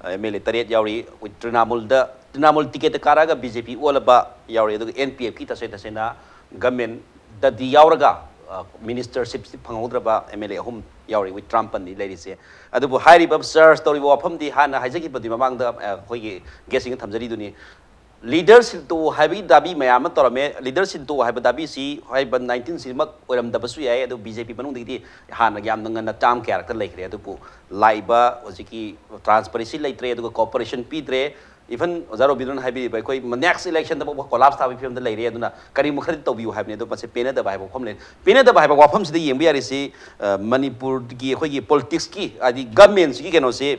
ꯑꯦꯝ ꯑꯦꯜ ꯑꯦ ꯇꯔꯦꯠ ꯌꯥꯎꯔꯤ꯫ With ꯇ꯭ꯔꯤꯅꯥꯃꯨꯜꯗ, ꯇ꯭ꯔꯤꯅꯥꯃꯨꯜ ꯇꯤꯀꯦꯠꯇ ꯀꯥꯔꯛꯑꯒ ꯕꯤ ꯖꯦ ꯄꯤ ꯑꯣꯜꯂꯕ ꯌꯥꯎꯔꯤ꯫ ꯑꯗꯨꯒ ꯑꯦꯟ ꯄꯤ ꯑꯦꯐꯀꯤ ꯇꯁꯦꯡ ꯇꯁꯦꯡꯅ ꯒꯃꯦꯟꯗꯗꯤ ꯌꯥꯎꯔꯒ, ꯑ, ꯃꯤꯅꯤꯁꯇꯔꯁꯤꯞꯁꯤ ꯐꯪꯍꯧꯗ꯭ꯔꯕ ꯑꯦꯝ ꯑꯦꯜ ꯑꯦ ꯑꯍꯨꯝ ꯌꯥꯎꯔꯤ꯫ With ꯇꯔꯥꯃꯥꯄꯟꯅꯤ ꯂꯩꯔꯤꯁꯦ꯫ ꯑꯗꯨꯕꯨ ꯍꯥꯏꯔꯤꯕ ꯆꯔꯆ ꯇꯧꯔꯤꯕ ꯋꯥꯐꯝꯗꯤ ꯍꯥꯟꯅ ꯍꯥꯏꯖꯈꯤꯕꯗꯨꯒꯤ ꯃꯃꯥꯡꯗ, ꯑ, ꯑꯩꯈꯣꯏꯒꯤ ꯒꯦꯁꯁꯤꯡꯗ ꯊꯝꯖꯔꯤꯗꯨꯅꯤ꯫ ꯂꯤꯗꯔ ꯁꯤꯟꯇꯣꯛꯎ ꯍꯥꯏꯕꯒꯤ ꯗꯥꯕꯤ ꯃꯌꯥꯝ ꯑꯃ ꯇꯧꯔꯝꯃꯦ꯫ ꯂꯤꯗꯔ ꯁꯤꯟꯇꯣꯛꯎ ꯍꯥꯏꯕ ꯗꯥꯕꯤꯁꯤ ꯍꯥꯏꯔꯤꯕ ꯅꯥꯏꯟꯇꯤꯟꯁꯤꯃꯛ ꯑꯣꯏꯔꯝꯗꯕꯁꯨ ꯌꯥꯏ, ꯑꯗꯨ ꯕꯤ ꯖꯦ ꯄꯤ ꯃꯅꯨꯡꯗꯒꯤꯗꯤ ꯍꯥꯟꯅ ꯌꯥꯝꯅ ꯉꯟꯅ ꯇꯥꯝ ꯀꯌꯥꯔꯛꯇ ꯂꯩꯈ꯭ꯔꯦ꯫ ꯑꯗꯨꯕꯨ ꯂꯥꯛꯏꯕ ꯍꯧꯖꯤꯛꯀꯤ ꯇ꯭ꯔꯥꯟꯁꯄꯔꯦꯟꯁꯤ ꯂꯩꯇ꯭ꯔꯦ, ꯑꯗꯨꯒ ꯀꯣꯑꯣꯄꯔꯦꯁꯟ ꯄꯤꯗ꯭ꯔꯦ꯫ Even ꯑꯣꯖꯥ ꯔꯣꯕꯤꯟꯗ꯭ꯔꯣꯅ ꯍꯥꯏꯕꯤꯔꯤꯕ ꯑꯩꯈꯣꯏ next election ꯗ ꯐꯥꯎꯕ collapse ꯊꯥꯕꯒꯤ ꯐꯤꯕꯝꯗ ꯂꯩꯔꯦ꯫ ꯑꯗꯨꯅ ꯀꯔꯤꯒꯨꯝꯕ ꯈꯔꯗꯤ ꯇꯧꯕꯤꯌꯨ ꯍꯥꯏꯕꯅꯤ꯫ ꯑꯗꯣ ꯃꯁꯤ ꯄꯦꯟꯅꯗꯕ ꯍꯥꯏꯕ ꯋꯥꯐꯝ ꯂꯩ꯫ ꯄꯦꯟꯅꯗꯕ ꯍꯥꯏꯕ ꯋꯥꯐꯝꯁꯤꯗ ꯌꯦꯡꯕ ꯌꯥꯔꯤꯁꯤ, ꯑ, ꯃꯅꯤꯄꯨꯔꯒꯤ ꯑꯩꯈꯣꯏꯒꯤ ꯄꯣꯂꯤꯇꯤꯛꯁꯀꯤ, ꯍꯥꯏꯗꯤ ꯒꯃꯦꯟꯁꯤꯒꯤ ꯀꯩꯅꯣꯁꯤ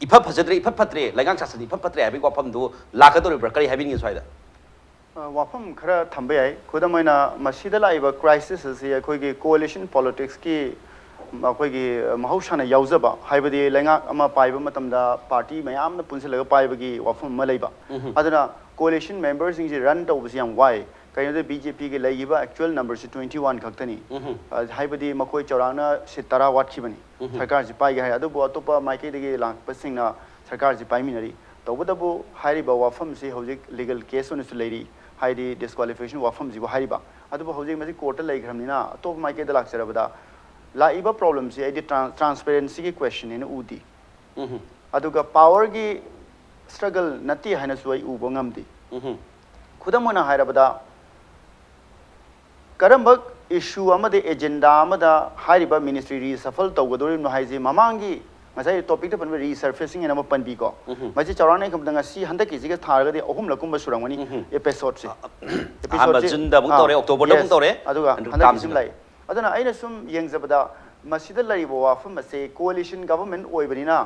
ꯏꯐꯠ ꯐꯖꯗ꯭ꯔꯦ, ꯏꯐꯠ ꯐꯠꯇ꯭ꯔꯦ, ꯂꯩꯉꯥꯛ ꯆꯥꯁꯤꯟ ꯏꯐꯠ ꯐꯠꯇ꯭ꯔꯦ ꯍꯥꯏꯕꯒꯤ ꯋꯥꯐꯝꯗꯨ ꯂꯥꯛꯀꯗꯧꯔꯤꯕ꯭ꯔꯥ? ꯀꯔꯤ ꯍꯥꯏꯕꯤꯅꯤꯡꯉꯤ ꯁ꯭ꯋꯥꯏꯗ? ꯑ, ꯋꯥꯐꯝ ꯈꯔ ꯊꯝꯕ ꯌꯥꯏ꯫ ꯈꯨꯗꯝ ꯑꯣꯏꯅ, ꯃꯁꯤꯗ ꯂꯥꯛꯏꯕ crisis ꯑꯁꯤ ꯑꯩꯈꯣꯏꯒꯤ coalition politicsꯀꯤ ꯑꯩꯈꯣꯏꯒꯤ ꯃꯍꯧꯁꯥꯅ ꯌꯥꯎꯖꯕ, ꯍꯥꯏꯕꯗꯤ ꯂꯩꯉꯥꯛ ꯑꯃ ꯄꯥꯏꯕ ꯃꯇꯝꯗ party ꯃꯌꯥꯝꯅ ꯄꯨꯟꯁꯤꯜꯂꯒ ꯄꯥꯏꯕꯒꯤ ꯋꯥꯐꯝ ꯑꯃ ꯂꯩꯕ꯫ ꯑꯗꯨꯅ coalition memberꯁꯤꯡꯁꯤ run ꯇꯧꯕꯁꯤ ꯌꯥꯝ ꯋꯥꯏ꯫ ꯀꯩꯅꯣꯗ BJPꯒꯤ ꯂꯩꯈꯤꯕ actual numberꯁꯤ twenty one ꯈꯛꯇꯅꯤ꯫ ꯑ, ꯍꯥꯏꯕꯗꯤ ꯃꯈꯣꯏ ꯆꯥꯎꯔꯥꯛꯅ seat ꯇꯔꯥ ꯋꯥꯠꯈꯤꯕꯅꯤ ꯁꯔꯀꯥꯔꯁꯤ ꯄꯥꯏꯒꯦ ꯍꯥꯏ꯫ ꯑꯗꯨꯕꯨ ꯑꯇꯣꯞꯄ ꯃꯥꯏꯀꯩꯗꯒꯤ ꯂꯥꯛꯄꯁꯤꯡꯅ ꯁꯔꯀꯥꯔꯁꯤ ꯄꯥꯏꯃꯤꯟꯅꯔꯤ꯫ ꯇꯧꯕꯇꯕꯨ ꯍꯥꯏꯔꯤꯕ ꯋꯥꯐꯝꯁꯤ ꯍꯧꯖꯤꯛ legal case ꯑꯣꯏꯅꯁꯨ ꯂꯩꯔꯤ, ꯍꯥꯏꯗꯤ disqualification ꯋꯥꯐꯝꯁꯤꯕꯨ ꯍꯥꯏꯔꯤꯕ꯫ ꯑꯗꯨꯕꯨ ꯍꯧꯖꯤꯛ ꯃꯁꯤ courtꯇ ꯂꯩꯈ꯭ꯔꯕꯅꯤꯅ ꯑꯇꯣꯞꯄ ꯃꯥꯏꯀꯩꯗ ꯂꯥꯛꯆꯔꯕꯗ ꯂꯥꯛꯏꯕ problemꯁꯤ ꯑꯩꯗꯤ tran-, transparencyꯒꯤ question ꯍꯥꯏꯅ ꯎꯗꯦ꯫ ꯑꯗꯨꯒ powerꯒꯤ struggle ꯅꯠꯇꯦ ꯍꯥꯏꯅꯁꯨ ꯑꯩ ꯎꯕ ꯉꯝꯗꯦ꯫ ꯈꯨꯗꯝ ꯑꯣꯏꯅ ꯍꯥꯏꯔꯕꯗ, ꯀꯔꯝꯕ issue ꯑꯃꯗꯤ agenda ꯑꯃꯗ ꯍꯥꯏꯔꯤꯕ ministry reshuffle ꯇꯧꯒꯗꯧꯔꯤꯕꯅꯣ ꯍꯥꯏꯁꯤ ꯃꯃꯥꯡꯒꯤ ꯉꯁꯥꯏ topicꯇ ꯄꯟꯕ resurfacing ꯍꯥꯏꯅ ꯑꯃ ꯄꯟꯕꯤꯀꯣ꯫ ꯃꯁꯤ ꯆꯥꯎꯔꯥꯛꯅ ꯑꯩ ꯈꯪꯕꯗ ꯉꯁꯤ ꯍꯟꯗꯛꯀꯤꯁꯤꯒ ꯊꯥꯔꯒꯗꯤ ꯑꯍꯨꯝꯂꯛ ꯀꯨꯝꯕ ꯁꯨꯔꯝꯒꯅꯤ episodeꯁꯦ꯫ ꯑꯍꯥꯟꯕ Juneꯗ ꯑꯃꯨꯛ ꯇꯧꯔꯦ, Octoberꯗ ꯑꯃꯨꯛ ꯇꯧꯔꯦ, ꯑꯗꯨꯒ ꯑꯗꯨ ꯍꯟꯗꯛꯀꯤꯁꯤ ꯀꯥꯝꯁꯤꯅ꯫ ꯂꯥꯛꯑꯦ꯫ ꯑꯗꯨꯅ ꯑꯩꯅ ꯁꯨꯝ ꯌꯦꯡꯖꯕꯗ ꯃꯁꯤꯗ ꯂꯩꯔꯤꯕ ꯋꯥꯐꯝ ꯑꯁꯦ coalition government ꯑꯣꯏꯕꯅꯤꯅ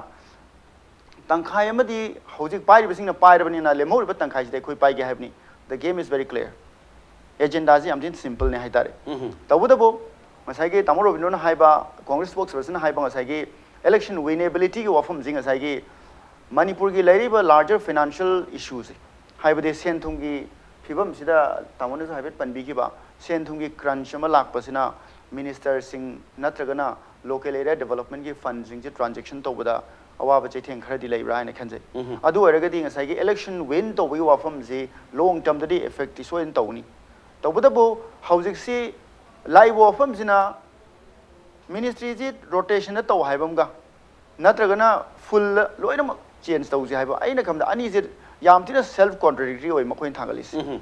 ꯇꯪꯈꯥꯏ ꯑꯃꯗꯤ ꯍꯧꯖꯤꯛ ꯄꯥꯏꯔꯤꯕꯁꯤꯡꯅ ꯄꯥꯏꯔꯕꯅꯤꯅ ꯂꯦꯝꯍꯧꯔꯤꯕ ꯇꯪꯈꯥꯏꯁꯤꯗꯤ ꯑꯩꯈꯣꯏ ꯄꯥꯏꯒꯦ ꯍꯥꯏꯕꯅꯤ꯫ The game is very clear. Agendaꯁꯤ ꯌꯥꯝ ꯊꯤꯅ simpleꯅꯦ ꯍꯥꯏꯇꯥꯔꯦ꯫ ꯇꯧꯕꯇꯕꯨ ꯉꯁꯥꯏꯒꯤ ꯇꯥꯃꯣ ꯔꯣꯕꯤꯟꯗ꯭ꯔꯣꯅ ꯍꯥꯏꯕ, Congress spokespersonꯅ ꯍꯥꯏꯕ ꯉꯁꯥꯏꯒꯤ election winnabilityꯒꯤ ꯋꯥꯐꯝꯁꯤ ꯉꯁꯥꯏꯒꯤ ꯃꯅꯤꯄꯨꯔꯒꯤ ꯂꯩꯔꯤꯕ larger financial issueꯁꯦ, ꯍꯥꯏꯕꯗꯤ ꯁꯦꯟ ꯊꯨꯝꯒꯤ ꯐꯤꯕꯝꯁꯤꯗ ꯇꯥꯃꯣꯅꯁꯨ ꯍꯥꯏꯐꯦꯠ ꯄꯟꯕꯤꯈꯤꯕ ꯁꯦꯟ ꯊꯨꯝꯒꯤ crunch ꯑꯃ ꯂꯥꯛꯄꯁꯤꯅ ministerꯁꯤꯡ ꯅꯠꯇ꯭ꯔꯒꯅ local area developmentꯀꯤ fundꯁꯤꯡꯁꯦ transaction ꯇꯧꯕꯗ ꯑꯋꯥꯕ ꯆꯩꯊꯦꯡ ꯈꯔꯗꯤ ꯂꯩꯕ꯭ꯔꯥ ꯍꯥꯏꯅ ꯈꯟꯖꯩ꯫ ꯑꯗꯨ ꯑꯣꯏꯔꯒꯗꯤ ꯉꯁꯥꯏꯒꯤ election win ꯇꯧꯕꯒꯤ ꯋꯥꯐꯝꯁꯤ long termꯗꯗꯤ effectꯇꯤ ꯁꯣꯏꯗꯅ ꯇꯧꯒꯅꯤ꯫ ꯇꯧꯕꯇꯕꯨ ꯍꯧꯖꯤꯛꯁꯤ ꯂꯥꯛꯏꯕ ꯋꯥꯐꯝꯁꯤꯅ ministryꯁꯤ rotationꯗ ꯇꯧ ꯍꯥꯏꯕ ꯑꯃꯒ ꯅꯠꯇ꯭ꯔꯒꯅ full ꯂꯣꯏꯅꯃꯛ change ꯇꯧꯁꯤ ꯍꯥꯏꯕ, ꯑꯩꯅ ꯈꯟꯕꯗ ꯑꯅꯤꯁꯦ ꯌꯥꯝ ꯊꯤꯅ self contradictory ꯑꯣꯏ ꯃꯈꯣꯏꯅ ꯊꯥꯡꯒꯠꯂꯤꯁꯦ꯫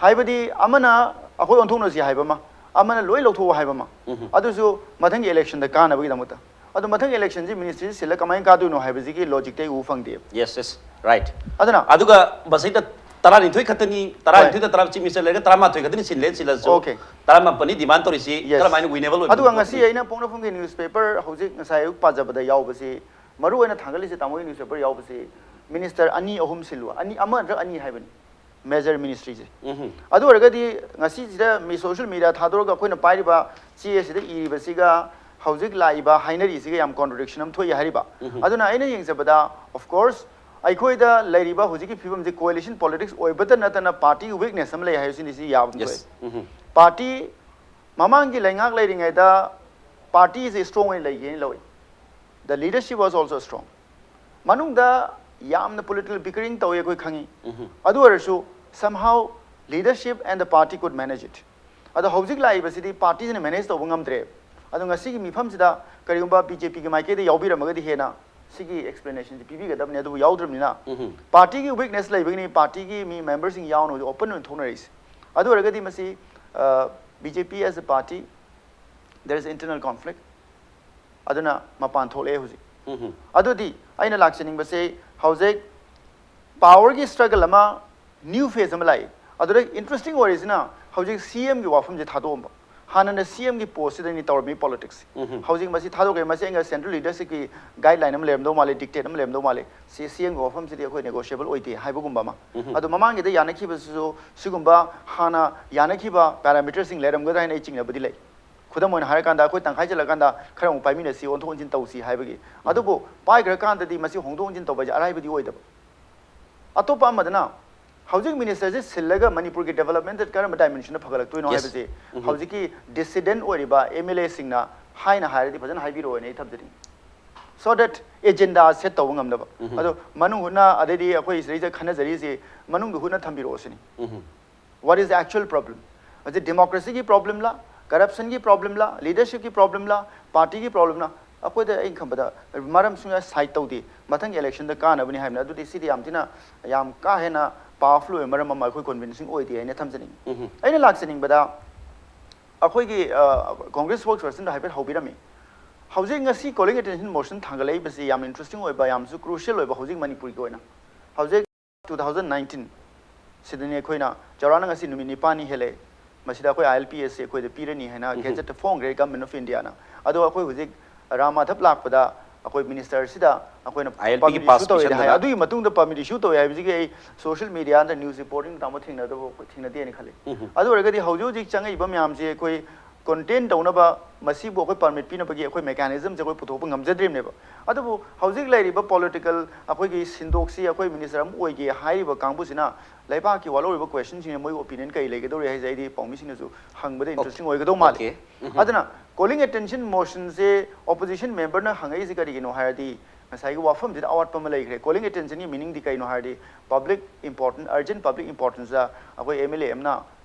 ꯍꯥꯏꯕꯗꯤ ꯑꯃꯅ ꯑꯩꯈꯣꯏ ꯑꯣꯟꯊꯣꯛꯅꯁꯤ ꯍꯥꯏꯕ ꯑꯃ, ꯑꯃꯅ ꯂꯣꯏ ꯂꯧꯊꯣꯛꯑꯣ ꯍꯥꯏꯕ ꯑꯃ꯫ ꯑꯗꯨꯁꯨ ꯃꯊꯪꯒꯤ electionꯗ ꯀꯥꯟꯅꯕꯒꯤꯗꯃꯛꯇ꯫ ꯑꯗꯨ ꯃꯊꯪꯒꯤ electionꯁꯤ ministryꯁꯤ ꯁꯤꯜꯂ ꯀꯃꯥꯏꯅ ꯀꯥꯗꯣꯏꯅꯣ ꯍꯥꯏꯕꯁꯤꯒꯤ logicꯇꯤ ꯑꯩ ꯎꯕ ꯐꯪꯗꯦ꯫ Yes, yes, right. ꯑꯗꯨꯅ ꯑꯗꯨꯒ ꯃꯁꯤꯗ ꯇꯔꯥꯅꯤꯊꯣꯏ ꯈꯛꯇꯅꯤ, ꯇꯔꯥꯅꯤꯊꯣꯏꯗ ꯇꯔꯥ chief minister ꯂꯩꯔꯒ ꯇꯔꯥꯃꯥꯊꯣꯏ ꯈꯛꯇꯅꯤ ꯁꯤꯜꯂꯦ, ꯁꯤꯜꯂꯁꯨ Okay. ꯇꯔꯥꯃꯥꯄꯟꯅꯤ demand ꯇꯧꯔꯤꯁꯤ Yes. ꯀꯔꯝꯍꯥꯏꯅ winnable ꯑꯣꯏꯕ ꯑꯗꯨꯒ ꯄꯣꯠꯅꯣ? ꯉꯁꯤ ꯑꯩꯅ ꯄꯣꯛꯅꯐꯝꯒꯤ newspaper ꯍꯧꯖꯤꯛ ꯉꯁꯥꯏ ꯑꯌꯨꯛ ꯄꯥꯖꯕꯗ ꯌꯥꯎꯕꯁꯤ ꯃꯔꯨ ꯑꯣꯏꯅ ꯊꯥꯡꯒꯠꯂꯤꯁꯦ ꯇꯥꯃꯣꯒꯤ ꯅ꯭ꯌꯨꯁꯄꯦꯄꯔ ꯌꯥꯎꯕꯁꯤ ꯃꯤꯅꯤꯁꯇꯔ ꯑꯅꯤ ꯑꯍꯨꯝ ꯁꯤꯜꯂꯨ, ꯑꯅꯤ, ꯑꯃ ꯅꯠꯇ꯭ꯔ ꯑꯅꯤ ꯍꯥꯏꯕꯅꯤ, ꯃꯦꯖꯔ ꯃꯤꯅꯤꯁꯇ꯭ꯔꯤꯁꯦ꯫ ꯑꯗꯨ ꯑꯣꯏꯔꯒꯗꯤ ꯉꯁꯤꯁꯤꯗ ꯃꯤ ꯁꯣꯁꯤꯌꯦꯜ ꯃꯤꯗꯤꯌꯥ ꯊꯥꯗꯣꯔꯒ ꯑꯩꯈꯣꯏꯅ ꯄꯥꯏꯔꯤꯕ ꯆꯦ ꯑꯁꯤꯗ ꯏꯔꯤꯕꯁꯤꯒ ꯍꯧꯖꯤꯛ ꯂꯥꯛꯏꯕ ꯍꯥꯏꯅꯔꯤꯁꯤꯒ ꯌꯥꯝ ꯀꯣꯟꯇ꯭ꯔꯣꯗꯤꯛꯁꯟ ꯑꯃ ꯊꯣꯛꯏ ꯍꯥꯏꯔꯤꯕ꯫ ꯑꯗꯨꯅ ꯑꯩꯅ ꯌꯦꯡꯖꯕꯗ, ꯑꯣꯐ ꯀꯣꯔꯁ, ꯑꯩꯈꯣꯏꯗ ꯂꯩꯔꯤꯕ ꯍꯧꯖꯤꯛꯀꯤ ꯐꯤꯕꯝꯁꯦ ꯀꯣꯑꯦꯂꯤꯁꯟ ꯄꯣꯂꯤꯇꯤꯛꯁ ꯑꯣꯏꯕꯇ ꯅꯠꯇꯅ ꯄꯥꯔꯇꯤꯒꯤ ꯋꯤꯛꯅꯦꯁ ꯑꯃ ꯂꯩ ꯍꯥꯏꯕꯁꯤꯅꯤ ꯁꯤ ꯌꯥꯕ ꯑꯃ ꯊꯣꯛꯑꯦ꯫ ꯄꯥꯔꯇꯤ ꯃꯃꯥꯡꯒꯤ ꯂꯩꯉꯥꯛ ꯂꯩꯔꯤꯉꯩꯗ ꯄꯥꯔꯇꯤꯁꯦ ꯏꯁꯇ꯭ꯔꯣꯡ ꯑꯣꯏꯅ ꯂꯩꯒꯦꯅ ꯂꯧꯏ꯫ The leadership was also strong. ꯃꯅꯨꯡꯗ ꯌꯥꯝꯅ ꯄꯣꯂꯤꯇꯤꯀꯦꯜ ꯕꯤꯀꯔꯤꯡ ꯇꯧꯋꯤ ꯑꯩꯈꯣꯏ ꯈꯪꯉꯤ꯫ ꯑꯗꯨ ꯑꯣꯏꯔꯁꯨ somehow leadership and the party could manage it. ꯑꯗꯣ ꯍꯧꯖꯤꯛ ꯂꯥꯛꯏꯕꯁꯤꯗꯤ ꯄꯥꯔꯇꯤꯁꯤꯅ ꯃꯦꯅꯦꯖ ꯇꯧꯕ ꯉꯝꯗ꯭ꯔꯦ꯫ ꯑꯗꯣ ꯉꯁꯤꯒꯤ ꯃꯤꯐꯝꯁꯤꯗ ꯀꯔꯤꯒꯨꯝꯕ ꯕꯤ ꯖꯦ ꯄꯤꯒꯤ ꯃꯥꯏꯀꯩꯗ ꯌꯥꯎꯕꯤꯔꯝꯃꯒꯗꯤ ꯍꯦꯟꯅ ꯁꯤꯒꯤ ꯑꯦꯛꯁꯄ꯭ꯂꯦꯅꯦꯁꯟꯁꯤ ꯄꯤꯕꯤꯒꯗꯕꯅꯤ꯫ ꯑꯗꯨꯕꯨ ꯌꯥꯎꯗ꯭ꯔꯕꯅꯤꯅ ꯄꯥꯔꯇꯤꯒꯤ ꯋꯤꯛꯅꯦꯁ ꯂꯩꯕꯒꯤꯅꯤ, ꯄꯥꯔꯇꯤꯒꯤ ꯃꯤ ꯃꯦꯝꯕꯔꯁꯤꯡ ꯌꯥꯎꯅ ꯍꯧꯖꯤꯛ ꯑꯣꯄꯟ ꯑꯣꯏꯅ ꯊꯣꯛꯅꯔꯤꯁꯦ꯫ ꯑꯗꯨ ꯑꯣꯏꯔꯒꯗꯤ ꯃꯁꯤ B J P as a party, there is internal conflict, ꯑꯗꯨꯅ ꯃꯄꯥꯟ ꯊꯣꯛꯂꯛꯑꯦ ꯍꯧꯖꯤꯛ꯫ ꯑꯗꯨꯗꯤ ꯑꯩꯅ ꯂꯥꯛꯆꯅꯤꯡꯕꯁꯦ, ꯍꯧꯖꯤꯛ ꯄꯥꯋꯔꯒꯤ ꯁ꯭ꯇ꯭ꯔꯒꯜ ꯑꯃ, ꯅ꯭ꯌꯨ ꯐꯦꯖ ꯑꯃ ꯂꯥꯛꯏ꯫ ꯑꯗꯨꯗ ꯏꯟꯇꯔꯦꯁꯇꯤꯡ ꯑꯣꯏꯔꯤꯁꯤꯅ ꯍꯧꯖꯤꯛ ꯁꯤ ꯑꯦꯝꯒꯤ ꯋꯥꯐꯝꯁꯦ ꯊꯥꯗꯣꯛꯑꯝꯕ꯫ ꯍꯥꯟꯅꯅ ꯁꯤ ꯑꯦꯝꯒꯤ ꯄꯣꯁꯁꯤꯗꯅꯤ ꯇꯧꯔꯝꯃꯤ ꯄꯣꯂꯤꯇꯤꯛꯁ꯫ ꯍꯧꯖꯤꯛ ꯃꯁꯤ ꯊꯥꯗꯣꯛꯈ꯭ꯔꯦ꯫ ꯃꯁꯤ ꯑꯩꯅ ꯁꯦꯟꯇ꯭ꯔꯦꯜ ꯂꯤꯗꯔꯁꯤꯞꯀꯤ ꯒꯥꯏꯗꯂꯥꯏꯟ ꯑꯃ ꯂꯩꯔꯝꯗꯧ ꯃꯥꯜꯂꯦ, ꯗꯤꯛꯇꯦꯠ ꯑꯃ ꯂꯩꯔꯝꯗꯧ ꯃꯥꯜꯂꯦ꯫ ꯁꯤ ꯁꯤ ꯑꯦꯝꯒꯤ ꯋꯥꯐꯝꯁꯤꯗꯤ ꯑꯩꯈꯣꯏ ꯅꯦꯒꯣꯁꯤꯌꯦꯕꯜ ꯑꯣꯏꯗꯦ ꯍꯥꯏꯕꯒꯨꯝꯕ ꯑꯃ꯫ ꯑꯗꯣ ꯃꯃꯥꯡꯒꯤꯗ ꯌꯥꯅꯈꯤꯕꯁꯤꯁꯨ ꯁꯤꯒꯨꯝꯕ ꯍꯥꯟꯅ ꯌꯥꯅꯈꯤꯕ ꯄꯦꯔꯥꯃꯤꯇꯔꯁꯤꯡ ꯂꯩꯔꯝꯒꯗ꯭ꯔꯥ ꯍꯥꯏꯅ ꯑꯩ ꯆꯤꯡꯅꯕꯗꯤ ꯂꯩ꯫ ꯈꯨꯗꯝ ꯑꯣꯏꯅ ꯍꯥꯏꯔꯀꯥꯟꯗ, ꯑꯩꯈꯣꯏ ꯇꯪꯈꯥꯏ ꯆꯠꯂꯀꯥꯟꯗ ꯈꯔ ꯑꯃꯨꯛ ꯄꯥꯏꯃꯤꯟꯅꯁꯤ, ꯑꯣꯟꯊꯣꯛ ꯑꯣꯟꯁꯤꯟ ꯇꯧꯁꯤ ꯍꯥꯏꯕꯒꯤ꯫ ꯑꯗꯨꯕꯨ ꯄꯥꯏꯈ꯭ꯔꯀꯥꯟꯗꯗꯤ ꯃꯁꯤ ꯍꯣꯡꯗꯣꯛ ꯍꯣꯡꯖꯤꯟ ꯇꯧꯕ ꯍꯥꯏꯁꯦ ꯑꯔꯥꯏꯕꯗꯤ ꯑꯣꯏꯗꯕ꯫ ꯑꯇꯣꯞꯄ ꯑꯃꯗꯅ, ꯍꯧꯖꯤꯛ ꯃꯤꯅꯤꯁꯇꯔꯁꯦ ꯁꯤꯜꯂꯒ ꯃꯅꯤꯄꯨꯔꯒꯤ ꯗꯤꯕꯦꯂꯞꯃꯦꯟꯗ ꯀꯔꯝꯕ ꯗꯥꯏꯃꯦꯟꯁꯟꯗ ꯐꯒꯠꯂꯛꯇꯣꯏꯅꯣ ꯍꯥꯏꯕꯁꯦ ꯍꯧꯖꯤꯛꯀꯤ ꯗꯤꯁꯤꯗꯦꯟ ꯑꯣꯏꯔꯤꯕ ꯑꯦꯝ ꯑꯦꯜ ꯑꯦꯁꯤꯡꯅ ꯍꯥꯏꯅ ꯍꯥꯏꯔꯗꯤ ꯐꯖꯅ ꯍꯥꯏꯕꯤꯔꯛꯑꯣꯅ ꯑꯩ ꯊꯝꯖꯅꯤꯡꯉꯤ꯫ So that ꯑꯦꯖꯦꯟꯗꯥ ꯁꯦꯠ ꯇꯧꯕ ꯉꯝꯅꯕ꯫ ꯑꯗꯣ ꯃꯅꯨꯡ ꯍꯨꯠꯅ, ꯑꯗꯩꯗꯤ ꯑꯩꯈꯣꯏ ꯁꯤꯗꯩꯗ ꯈꯟꯅꯖꯔꯤꯁꯤ ꯃꯅꯨꯡꯗ ꯍꯨꯠꯅ ꯊꯝꯕꯤꯔꯛꯑꯣ ꯁꯤꯅꯤ꯫ What is the actual problem? ꯍꯧꯖꯤꯛ ꯗꯦꯃꯣꯀ꯭ꯔꯦꯁꯤꯒꯤ ꯄ꯭ꯔꯣꯕ꯭ꯂꯦꯝꯂ, ꯀꯔꯞꯁꯟꯒꯤ ꯄ꯭ꯔꯣꯕ꯭ꯂꯦꯝꯂ, ꯂꯤꯗꯔꯁꯤꯞꯀꯤ ꯄ꯭ꯔꯣꯕ꯭ꯂꯦꯝꯂ, ꯄꯥꯔꯇꯤꯒꯤ ꯄ꯭ꯔꯣꯕ꯭ꯂꯦꯝꯂ? ꯑꯩꯈꯣꯏꯗ, ꯑꯩꯅ ꯈꯟꯕꯗ, ꯃꯔꯝ ꯁꯨꯡꯌꯥ ꯁꯥꯏꯠ ꯇꯧꯗꯦ꯫ ꯃꯊꯪꯒꯤ ꯏꯂꯦꯛꯁꯟꯗ ꯀꯥꯅꯕꯅꯤ ꯍꯥꯏꯕꯅꯤ꯫ ꯑꯗꯨꯗꯤ ꯁꯤꯗꯤ ꯌꯥꯝ ꯊꯤꯅ, ꯌꯥꯝ ꯀꯥ ꯍꯦꯟꯅ ꯄꯥꯋꯔꯐꯨꯜ ꯑꯣꯏꯕ ꯃꯔꯝ ꯑꯃ ꯑꯩꯈꯣꯏ ꯀꯣꯟꯚꯤꯟꯁꯤꯡ ꯑꯣꯏꯗꯦ ꯍꯥꯏꯅ ꯊꯝꯖꯅꯤꯡꯉꯤ꯫ ꯑꯩꯅ ꯂꯥꯛꯆꯅꯤꯡꯕꯗ, ꯑꯩꯈꯣꯏꯒꯤ, ꯑ, ꯀꯣꯡꯒ꯭ꯔꯦꯁ ꯁ꯭ꯄꯣꯛꯁ ꯄꯔꯁꯟꯗ ꯍꯥꯏꯐꯦꯠ ꯍꯧꯕꯤꯔꯝꯃꯤ꯫ ꯍꯧꯖꯤꯛ ꯉꯁꯤ ꯀꯣꯂꯤꯡ ꯑꯦꯇꯦꯟꯁꯟ ꯃꯣꯁꯟ ꯊꯥꯡꯒꯠꯂꯛꯏꯕꯁꯤ ꯌꯥꯝ ꯏꯟꯇꯔꯦꯁꯇꯤꯡ ꯑꯣꯏꯕ, ꯌꯥꯝꯁꯨ ꯀ꯭ꯔꯨꯁꯤꯌꯦꯜ ꯑꯣꯏꯕ ꯍꯧꯖꯤꯛ ꯃꯅꯤꯄꯨꯔꯒꯤ ꯑꯣꯏꯅ꯫ ꯍꯧꯖꯤꯛ ꯇꯨ ꯊꯥꯎꯖꯟ ꯅꯥꯏꯟꯇꯤꯟ ꯁꯤꯗꯅꯤ ꯑꯩꯈꯣꯏꯅ ꯆꯥꯎꯔꯥꯛꯅ ꯉꯁꯤ ꯅꯨꯃꯤꯠ ꯅꯤꯄꯥꯜꯅꯤ ꯍꯦꯜꯂꯦ꯫ ꯃꯁꯤꯗ ꯑꯩꯈꯣꯏ ꯑꯥꯏ ꯑꯦꯜ ꯄꯤ ꯑꯦꯁꯁꯤ ꯑꯩꯈꯣꯏꯗ ꯄꯤꯔꯅꯤ ꯍꯥꯏꯅ ꯒꯦꯖꯦꯠꯇ ꯐꯣꯡꯈ꯭ꯔꯦ ꯒꯚꯔꯟꯃꯦꯟꯠ ꯑꯣꯐ ꯏꯟꯗꯤꯌꯥꯅ꯫ ꯑꯗꯣ ꯑꯩꯈꯣꯏ ꯍꯧꯖꯤꯛ ꯔꯥꯝ ꯃꯥꯙꯕ ꯂꯥꯛꯄꯗ ꯑꯩꯈꯣꯏ ꯃꯤꯅꯤꯁꯇꯔꯁꯤꯗ ꯑꯩꯈꯣꯏꯅ ILP ꯒꯤ permit pass issue ꯇꯧꯔꯦꯅ ꯍꯥꯏ꯫ ꯄꯤꯁꯟꯗꯅ꯫ ꯑꯗꯨꯒꯤ ꯃꯇꯨꯡꯗ permit issue ꯇꯧꯋꯦ ꯍꯥꯏꯕꯁꯤꯒꯤ ꯑꯩ social media ꯗ news reporting ꯇꯥꯃꯣ ꯊꯦꯡꯅꯗꯕ ꯊꯦꯡꯅꯗꯦꯅ ꯈꯜꯂꯤ꯫ ꯑꯗꯨ ꯑꯣꯏꯔꯒꯗꯤ ꯍꯧꯖꯤꯛ ꯍꯧꯖꯤꯛ ꯆꯪꯉꯛꯏꯕ ꯃꯌꯥꯝꯁꯦ ꯑꯩꯈꯣꯏ contain ꯇꯧꯅꯕ, ꯃꯁꯤꯕꯨ ꯑꯩꯈꯣꯏ permit ꯄꯤꯅꯕꯒꯤ ꯑꯩꯈꯣꯏ mechanism ꯁꯦ ꯑꯩꯈꯣꯏ ꯄꯨꯊꯣꯛꯄ ꯉꯝꯖꯗ꯭ꯔꯤꯕꯅꯦꯕ꯫ ꯑꯗꯨꯕꯨ ꯍꯧꯖꯤꯛ ꯂꯩꯔꯤꯕ political, ꯑꯩꯈꯣꯏꯒꯤ ꯁꯤꯟꯗꯣꯛꯁꯤ, ꯑꯩꯈꯣꯏ ꯃꯤꯅꯤꯁꯇꯔ ꯑꯃ ꯑꯣꯏꯒꯦ ꯍꯥꯏꯔꯤꯕ ꯀꯥꯡꯕꯨꯁꯤꯅ ꯂꯩꯕꯥꯛꯀꯤ ꯋꯥꯠꯍꯧꯔꯤꯕ question ꯁꯤꯡꯁꯦ ꯃꯣꯏꯒꯤ opinion ꯀꯔꯤ ꯂꯩꯒꯗꯧꯔꯤ ꯍꯥꯏꯁꯦ ꯑꯩꯗꯤ ꯄꯥꯎꯃꯤꯁꯤꯡꯅꯁꯨ ꯍꯪꯕꯗ interesting ꯑꯣꯏꯒꯗꯧ ꯃꯥꯜꯂꯤ꯫ Okay. ꯎꯝ. ꯑꯗꯨꯅ calling attention motion ꯁꯦ opposition member ꯅ ꯍꯪꯉꯛꯏꯁꯦ ꯀꯔꯤꯒꯤꯅꯣ ꯍꯥꯏꯔꯗꯤ, ꯉꯁꯥꯏꯒꯤ ꯋꯥꯐꯝꯁꯤꯗ ꯑꯋꯥꯠꯄ ꯑꯃ ꯂꯩꯈ꯭ꯔꯦ꯫ Calling attention ꯒꯤ meaning ꯗꯤ ꯀꯩꯅꯣ ꯍꯥꯏꯔꯗꯤ, public important, urgent public importance ꯗ ꯑꯩꯈꯣꯏ MLA ꯑꯃꯅ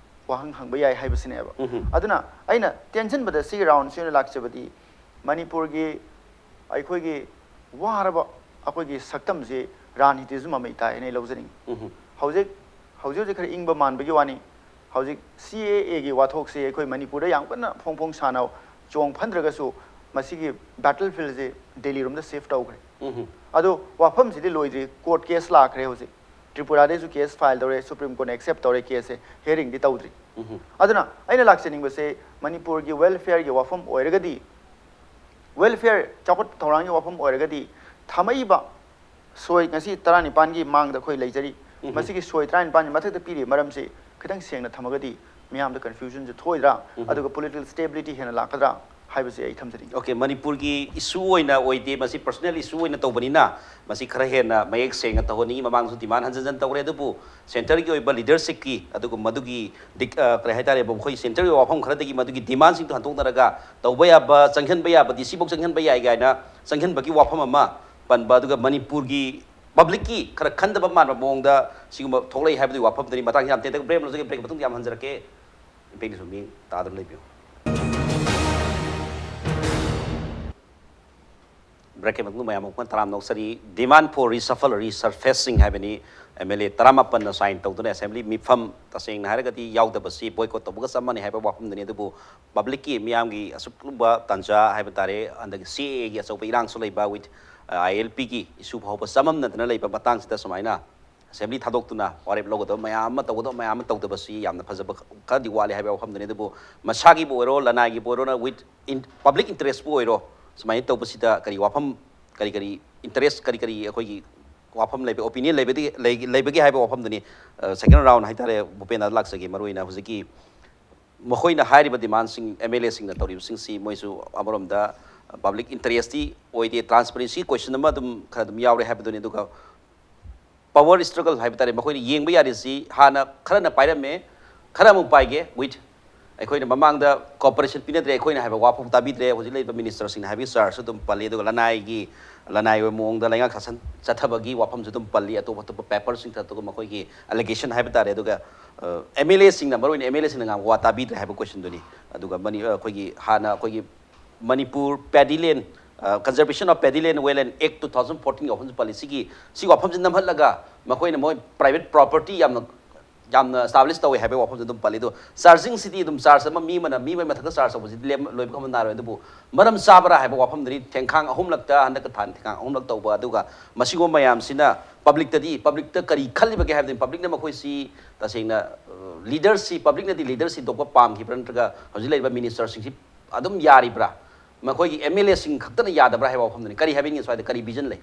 ꯋꯥꯍꯪ ꯍꯪꯕ ꯌꯥꯏ ꯍꯥꯏꯕꯁꯤꯅꯦꯕ꯫ ꯎꯝ. ꯑꯗꯨꯅ ꯑꯩꯅ ꯇꯦꯟꯁꯤꯟꯕꯗ ꯁꯤꯒꯤ round ꯁꯤ ꯑꯣꯏꯅ ꯂꯥꯛꯆꯕꯗꯤ, ꯃꯅꯤꯄꯨꯔꯒꯤ ꯑꯩꯈꯣꯏꯒꯤ ꯋꯥꯔꯕ ꯑꯩꯈꯣꯏꯒꯤ ꯁꯛꯇꯝꯁꯤ ꯔꯥꯖꯅꯤꯇꯤꯁꯨ ꯃꯃꯩ ꯇꯥꯏ ꯍꯥꯏꯅ ꯑꯩ ꯂꯧꯖꯅꯤꯡꯉꯤ꯫ ꯎꯝ. ꯍꯧꯖꯤꯛ ꯍꯧꯖꯤꯛ ꯍꯧꯖꯤꯛ ꯈꯔ ꯏꯪꯕ ꯃꯥꯟꯕꯒꯤ ꯋꯥꯅꯤ꯫ ꯍꯧꯖꯤꯛ CAA ꯒꯤ ꯋꯥꯊꯣꯛꯁꯤ ꯑꯩꯈꯣꯏ ꯃꯅꯤꯄꯨꯔꯗ ꯌꯥꯝ ꯀꯟꯅ ꯐꯣꯡ ꯐꯣꯡ ꯁꯥꯅ ꯆꯣꯡ ꯐꯟꯗ꯭ꯔꯒꯁꯨ, ꯃꯁꯤꯒꯤ battle field ꯁꯤ ꯗꯦꯜꯂꯤ ꯔꯣꯝꯗ shift ꯇꯧꯈ꯭ꯔꯦ꯫ ꯎꯝ. ꯑꯗꯣ ꯋꯥꯐꯝꯁꯤꯗꯤ ꯂꯣꯏꯗ꯭ꯔꯤ꯫ Court case ꯂꯥꯛꯈ꯭ꯔꯦ ꯍꯧꯖꯤꯛ꯫ ꯇ꯭ꯔꯤꯄꯨꯔꯥꯗꯩꯁꯨ case file ꯇꯧꯔꯦ, Supreme Court ꯅ accept ꯇꯧꯔꯦ case ꯁꯦ, hearing ꯗꯤ ꯇꯧꯗ꯭ꯔꯤ꯫ ꯎꯝ. ꯑꯗꯨꯅ ꯑꯩꯅ ꯂꯥꯛꯆꯅꯤꯡꯕꯁꯦ, ꯃꯅꯤꯄꯨꯔꯒꯤ welfare ꯒꯤ ꯋꯥꯐꯝ ꯑꯣꯏꯔꯒꯗꯤ, welfare, ꯆꯥꯎꯈꯠ ꯊꯧꯔꯥꯡꯒꯤ ꯋꯥꯐꯝ ꯑꯣꯏꯔꯒꯗꯤ, ꯊꯝꯃꯛꯏꯕ ꯁꯣꯏ, ꯉꯁꯤ ꯇꯔꯥꯅꯤꯄꯥꯟꯒꯤ ꯃꯥꯡꯗ ꯑꯩꯈꯣꯏ ꯂꯩꯖꯔꯤ, ꯎꯝ. ꯃꯁꯤꯒꯤ ꯁꯣꯏ ꯇꯔꯥꯅꯤꯄꯥꯟꯒꯤ ꯃꯊꯛꯇ ꯄꯤꯔꯤꯕ ꯃꯔꯝꯁꯤ ꯈꯤꯇꯪ ꯁꯦꯡꯅ ꯊꯝꯃꯒꯗꯤ ꯃꯤꯌꯥꯝꯗ confusion ꯁꯦ ꯊꯣꯛꯑꯣꯏꯗ꯭ꯔꯥ, ꯎꯝ. ꯑꯗꯨꯒ political stability ꯍꯦꯟꯅ ꯂꯥꯛꯀꯗ꯭ꯔꯥ ꯍꯥꯏꯕꯁꯤ ꯑꯩ ꯊꯝꯖꯅꯤꯡꯉꯤ꯫ Okay, ꯃꯅꯤꯄꯨꯔꯒꯤ issue ꯑꯣꯏꯅ ꯑꯣꯏꯗꯦ, ꯃꯁꯤ personal issue ꯑꯣꯏꯅ ꯇꯧꯕꯅꯤꯅ ꯃꯁꯤ ꯈꯔ ꯍꯦꯟꯅ ꯃꯌꯦꯛ ꯁꯦꯡꯅ ꯇꯧꯍꯟꯅꯤꯡꯉꯤ꯫ ꯃꯃꯥꯡꯗꯁꯨ demand ꯍꯟꯖꯟ ꯍꯟꯖꯟ ꯇꯧꯔꯦ, ꯑꯗꯨꯕꯨ centre ꯒꯤ ꯑꯣꯏꯕ leadership ꯀꯤ, ꯑꯗꯨꯒ ꯃꯗꯨꯒꯤ ꯗꯤꯛ-, ꯑ, ꯀꯔꯤ ꯍꯥꯏꯇꯥꯔꯦ, ꯃꯈꯣꯏ centre ꯒꯤ ꯋꯥꯐꯝ ꯈꯔꯗꯒꯤ ꯃꯗꯨꯒꯤ demand ꯁꯤꯡꯗꯨ ꯍꯟꯗꯣꯛꯅꯔꯒ ꯇꯧꯕ ꯌꯥꯕ, ꯆꯪꯍꯟꯕ ꯌꯥꯕꯗꯤ ꯁꯤꯐꯧ ꯆꯪꯍꯟꯕ ꯌꯥꯏ ꯀꯥꯏꯅ ꯆꯪꯍꯟꯕꯒꯤ ꯋꯥꯐꯝ ꯑꯃ ꯄꯟꯕ, ꯑꯗꯨꯒ ꯃꯅꯤꯄꯨꯔꯒꯤ public ꯀꯤ ꯈꯔ ꯈꯟꯗꯕ ꯃꯥꯟꯕ ꯃꯑꯣꯡꯗ ꯁꯤꯒꯨꯝꯕ ꯊꯣꯛꯂꯛꯏ ꯍꯥꯏꯕꯗꯨꯒꯤ ꯋꯥꯐꯝꯗꯨꯅꯤ꯫ ꯃꯇꯥꯡꯁꯤꯗ ꯌꯥꯝ ꯇꯦꯟꯇꯛ break ꯑꯃ ꯂꯧꯖꯒꯦ, break ꯃꯇꯨꯡꯗ ꯌꯥꯝ ꯍꯟꯖꯔꯛꯀꯦ꯫ ꯏꯝꯄꯦꯛꯇꯁꯨ ꯃꯤ ꯇꯥꯗꯨꯅ ꯂꯩꯕꯤꯌꯨ꯫ Break ꯀꯤ ꯃꯇꯨꯡꯗ ꯃꯌꯥꯝ ꯑꯃꯨꯛ ꯍꯟꯅ ꯇꯔꯥꯝꯅ ꯑꯣꯛꯆꯔꯤ꯫ Demand for reshuffle, resurfacing ꯍꯥꯏꯕꯅꯤ꯫ MLA ꯇꯔꯥꯃꯥꯄꯟꯅ sign ꯇꯧꯗꯨꯅ assembly ꯃꯤꯐꯝ, ꯇꯁꯦꯡꯅ ꯍꯥꯏꯔꯒꯗꯤ ꯌꯥꯎꯗꯕꯁꯤ boycott ꯇꯧꯕꯒ ꯆꯞ ꯃꯥꯟꯅꯩ ꯍꯥꯏꯕ ꯋꯥꯐꯝꯗꯨꯅꯤ꯫ ꯑꯗꯨꯕꯨ public ꯀꯤ, ꯃꯤꯌꯥꯝꯒꯤ ꯑꯁꯨꯛ ꯂꯨꯕ ꯇꯥꯟꯖꯥ ꯍꯥꯏꯕ ꯇꯥꯔꯦ, ꯍꯟꯗꯛꯀꯤ CAA ꯒꯤ ꯑꯆꯧꯕ ꯏꯔꯥꯡꯁꯨ ꯂꯩꯕ, with, ꯑ, ILP ꯒꯤ issue ꯐꯥꯎꯕ ꯆꯃꯝꯅꯗꯅ ꯂꯩꯕ ꯃꯇꯥꯡꯁꯤꯗ ꯁꯨꯃꯥꯏꯅ assembly ꯊꯥꯗꯣꯛꯇꯨꯅ ꯋꯥꯔꯦꯞ ꯂꯧꯒꯗꯕ ꯃꯌꯥꯝ ꯑꯃ, ꯇꯧꯒꯗꯕ ꯃꯌꯥꯝ ꯑꯃ ꯇꯧꯗꯕꯁꯤ ꯌꯥꯝꯅ ꯐꯖꯕ ꯈꯔꯗꯤ ꯋꯥꯠꯂꯤ ꯍꯥꯏꯕ ꯋꯥꯐꯝꯗꯨꯅꯤ꯫ ꯑꯗꯨꯕꯨ ꯃꯁꯥꯒꯤꯕꯨ ꯑꯣꯏꯔꯣ, ꯂꯅꯥꯏꯒꯤꯕꯨ ꯑꯣꯏꯔꯣ, with in-, public interest ꯄꯨ ꯑꯣꯏꯔꯣ, ꯁꯨꯃꯥꯏꯅ ꯇꯧꯕꯁꯤꯗ ꯀꯔꯤ ꯋꯥꯐꯝ ꯀꯔꯤ ꯀꯔꯤ ꯏꯟꯇꯔꯦꯁ, ꯀꯔꯤ ꯀꯔꯤ ꯑꯩꯈꯣꯏꯒꯤ ꯋꯥꯐꯝ ꯂꯩꯕ, ꯑꯣꯄꯤꯅꯤꯌꯟ ꯂꯩꯕꯗꯤ, ꯂꯩ-, ꯂꯩꯕꯒꯦ ꯍꯥꯏꯕ ꯋꯥꯐꯝꯗꯨꯅꯤ꯫ ꯁꯦꯀꯦꯟ ꯔꯥꯎꯟ ꯍꯥꯏꯇꯥꯔꯦ, ꯚꯨꯄꯦꯟꯗ ꯂꯥꯛꯆꯒꯦ꯫ ꯃꯔꯨꯑꯣꯏꯅ ꯍꯧꯖꯤꯛꯀꯤ ꯃꯈꯣꯏꯅ ꯍꯥꯏꯔꯤꯕ ꯗꯤꯃꯥꯟꯁꯤꯡ, ꯑꯦꯝ ꯑꯦꯜ ꯑꯦꯁꯤꯡꯅ ꯇꯧꯔꯤꯕꯁꯤꯡꯁꯤ ꯃꯣꯏꯁꯨ ꯑꯃꯔꯣꯝꯗ ꯄꯕ꯭ꯂꯤꯛ ꯏꯟꯇꯔꯦꯁꯇꯤ ꯑꯣꯏꯗꯦ, ꯇ꯭ꯔꯥꯟꯁꯄꯔꯦꯟꯁꯤ ꯀꯣꯏꯁꯟ ꯑꯃ ꯑꯗꯨꯝ ꯈꯔ ꯑꯗꯨꯝ ꯌꯥꯎꯔꯦ ꯍꯥꯏꯕꯗꯨꯅꯤ꯫ ꯑꯗꯨꯒ ꯄꯋꯔ ꯏꯁꯇ꯭ꯔꯒꯜ ꯍꯥꯏꯕ ꯇꯥꯔꯦ, ꯃꯈꯣꯏꯅ ꯌꯦꯡꯕ ꯌꯥꯔꯤꯁꯤ ꯍꯥꯟꯅ ꯈꯔꯅ ꯄꯥꯏꯔꯝꯃꯦ, ꯈꯔ ꯑꯃꯨꯛ ꯄꯥꯏꯒꯦ, ꯋꯤꯠ ꯑꯩꯈꯣꯏꯅ ꯃꯃꯥꯡꯗ ꯀꯣꯑꯣꯄꯔꯦꯁꯟ ꯄꯤꯅꯗ꯭ꯔꯦ, ꯑꯩꯈꯣꯏꯅ ꯍꯥꯏꯕ ꯋꯥꯐꯝ ꯇꯥꯕꯤꯗ꯭ꯔꯦ꯫ ꯍꯧꯖꯤꯛ ꯂꯩꯔꯤꯕ ꯃꯤꯅꯤꯁꯇꯔꯁꯤꯡꯅ ꯍꯥꯏꯕꯒꯤ ꯆꯥꯔꯖꯁꯨ ꯑꯗꯨꯝ ꯄꯜꯂꯤ꯫ ꯑꯗꯨꯒ ꯂꯅꯥꯏꯒꯤ, ꯂꯅꯥꯏ ꯑꯣꯏꯕ ꯃꯑꯣꯡꯗ ꯂꯩꯉꯥꯛ ꯁꯥꯁꯟ ꯆꯠꯊꯕꯒꯤ ꯋꯥꯐꯝꯁꯨ ꯑꯗꯨꯝ ꯄꯜꯂꯤ꯫ ꯑꯇꯣꯞ ꯑꯇꯣꯞꯄ ꯄꯦꯄꯔꯁꯤꯡꯗ ꯑꯗꯨꯒ ꯃꯈꯣꯏꯒꯤ ꯑꯦꯂꯤꯒꯦꯁꯟ ꯍꯥꯏꯕ ꯇꯥꯔꯦ꯫ ꯑꯗꯨꯒ ꯑꯦꯝ ꯑꯦꯜ ꯑꯦꯁꯤꯡꯅ, ꯃꯔꯨꯑꯣꯏꯅ ꯑꯦꯝ ꯑꯦꯜ ꯑꯦꯁꯤꯡꯅ ꯉꯥꯡꯕ ꯋꯥ ꯇꯥꯕꯤꯗ꯭ꯔꯦ ꯍꯥꯏꯕ ꯀꯣꯏꯁꯟꯗꯨꯅꯤ꯫ ꯑꯗꯨꯒ ꯃꯅꯤ-, ꯑꯩꯈꯣꯏꯒꯤ ꯍꯥꯟꯅ ꯑꯩꯈꯣꯏꯒꯤ Manipur paddy land, conservation of paddy land wetland act two thousand ꯐꯣꯔꯇꯤꯟꯒꯤ ꯋꯥꯐꯝꯁꯤ ꯄꯜꯂꯤ꯫ ꯁꯤꯒꯤ, ꯁꯤ ꯋꯥꯐꯝꯁꯤ ꯅꯝꯍꯜꯂꯒ ꯃꯈꯣꯏꯅ ꯃꯣꯏ ꯄ꯭ꯔꯥꯏꯚꯦꯠ ꯄ꯭ꯔꯣꯄꯔꯇꯤ ꯌꯥꯝꯅ, ꯌꯥꯝꯅ ꯑꯦꯁꯇꯥꯕ꯭ꯂꯤꯁ ꯇꯧꯋꯦ ꯍꯥꯏꯕꯒꯤ ꯋꯥꯐꯝꯁꯤ ꯑꯗꯨꯝ ꯄꯜꯂꯤ꯫ ꯑꯗꯣ ꯆꯥꯔꯖꯤꯡꯁꯤꯗꯤ ꯑꯗꯨꯝ ꯆꯥꯔꯖ ꯑꯃ ꯃꯤ ꯑꯃꯅ ꯃꯤ ꯑꯃꯒꯤ ꯃꯊꯛꯇ ꯆꯥꯔꯖ ꯇꯧꯕꯁꯤꯗꯤ ꯂꯦꯝ-, ꯂꯣꯏꯕ ꯈꯝꯕ ꯅꯥꯔꯣꯏ꯫ ꯑꯗꯨꯕꯨ ꯃꯔꯝ ꯆꯥꯕ꯭ꯔꯥ ꯍꯥꯏꯕ ꯋꯥꯐꯝꯗꯨꯗꯤ ꯊꯦꯡꯈꯥꯡ ꯑꯍꯨꯝꯂꯛꯇ, ꯍꯟꯗꯛꯀ ꯊꯥ ꯊꯦꯡꯈꯥꯡ ꯑꯍꯨꯝꯂꯛ ꯇꯧꯕ, ꯑꯗꯨꯒ ꯃꯁꯤꯒꯨꯝꯕ ꯃꯌꯥꯝꯁꯤꯅ ꯄꯕ꯭ꯂꯤꯛꯇꯗꯤ, ꯄꯕ꯭ꯂꯤꯛꯇ ꯀꯔꯤ ꯈꯜꯂꯤꯕꯒꯦ ꯍꯥꯏꯕꯗꯤ ꯄꯕ꯭ꯂꯤꯛꯅ ꯃꯈꯣꯏꯁꯤ ꯇꯁꯦꯡꯅ ꯂꯤꯗꯔꯁꯤ, ꯄꯕ꯭ꯂꯤꯛꯅꯗꯤ ꯂꯤꯗꯔꯁꯤ ꯊꯣꯛꯄ ꯄꯥꯝꯈꯤꯕ꯭ꯔꯥ, ꯅꯠꯇ꯭ꯔꯒ ꯍꯧꯖꯤꯛ ꯂꯩꯔꯤꯕ ꯃꯤꯅꯤꯁꯇꯔꯁꯤꯡꯁꯤ ꯑꯗꯨꯝ ꯌꯥꯔꯤꯕ꯭ꯔꯥ? ꯃꯈꯣꯏꯒꯤ ꯑꯦꯝ ꯑꯦꯜ ꯑꯦꯁꯤꯡ ꯈꯛꯇꯅ ꯌꯥꯗꯕ꯭ꯔꯥ ꯍꯥꯏꯕ ꯋꯥꯐꯝꯗꯨꯅꯤ꯫ ꯀꯔꯤ ꯍꯥꯏꯕꯤꯅꯤꯡꯉꯤ ꯁ꯭ꯋꯥꯏꯗ? ꯀꯔꯤ ꯚꯤꯖꯟ ꯂꯩ?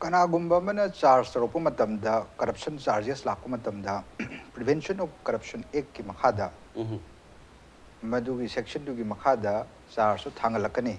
ꯀꯅꯥꯒꯨꯝꯕ ꯑꯃꯅ ꯆꯥꯔꯖ ꯇꯧꯔꯛꯄ ꯃꯇꯝꯗ, ꯀꯔꯞꯁꯟ ꯆꯥꯔꯖꯦꯁ ꯂꯥꯛꯄ ꯃꯇꯝꯗ, ꯄ꯭ꯔꯤꯚꯦꯟꯁꯟ ꯑꯣꯐ ꯀꯔꯞꯁꯟ ꯑꯦꯛꯀꯤ ꯃꯈꯥꯗ, ꯎꯝ꯫ ꯃꯗꯨꯒꯤ ꯁꯦꯛꯁꯟꯗꯨꯒꯤ ꯃꯈꯥꯗ ꯆꯥꯔꯖꯁꯨ ꯊꯥꯡꯒꯠꯂꯛꯀꯅꯤ꯫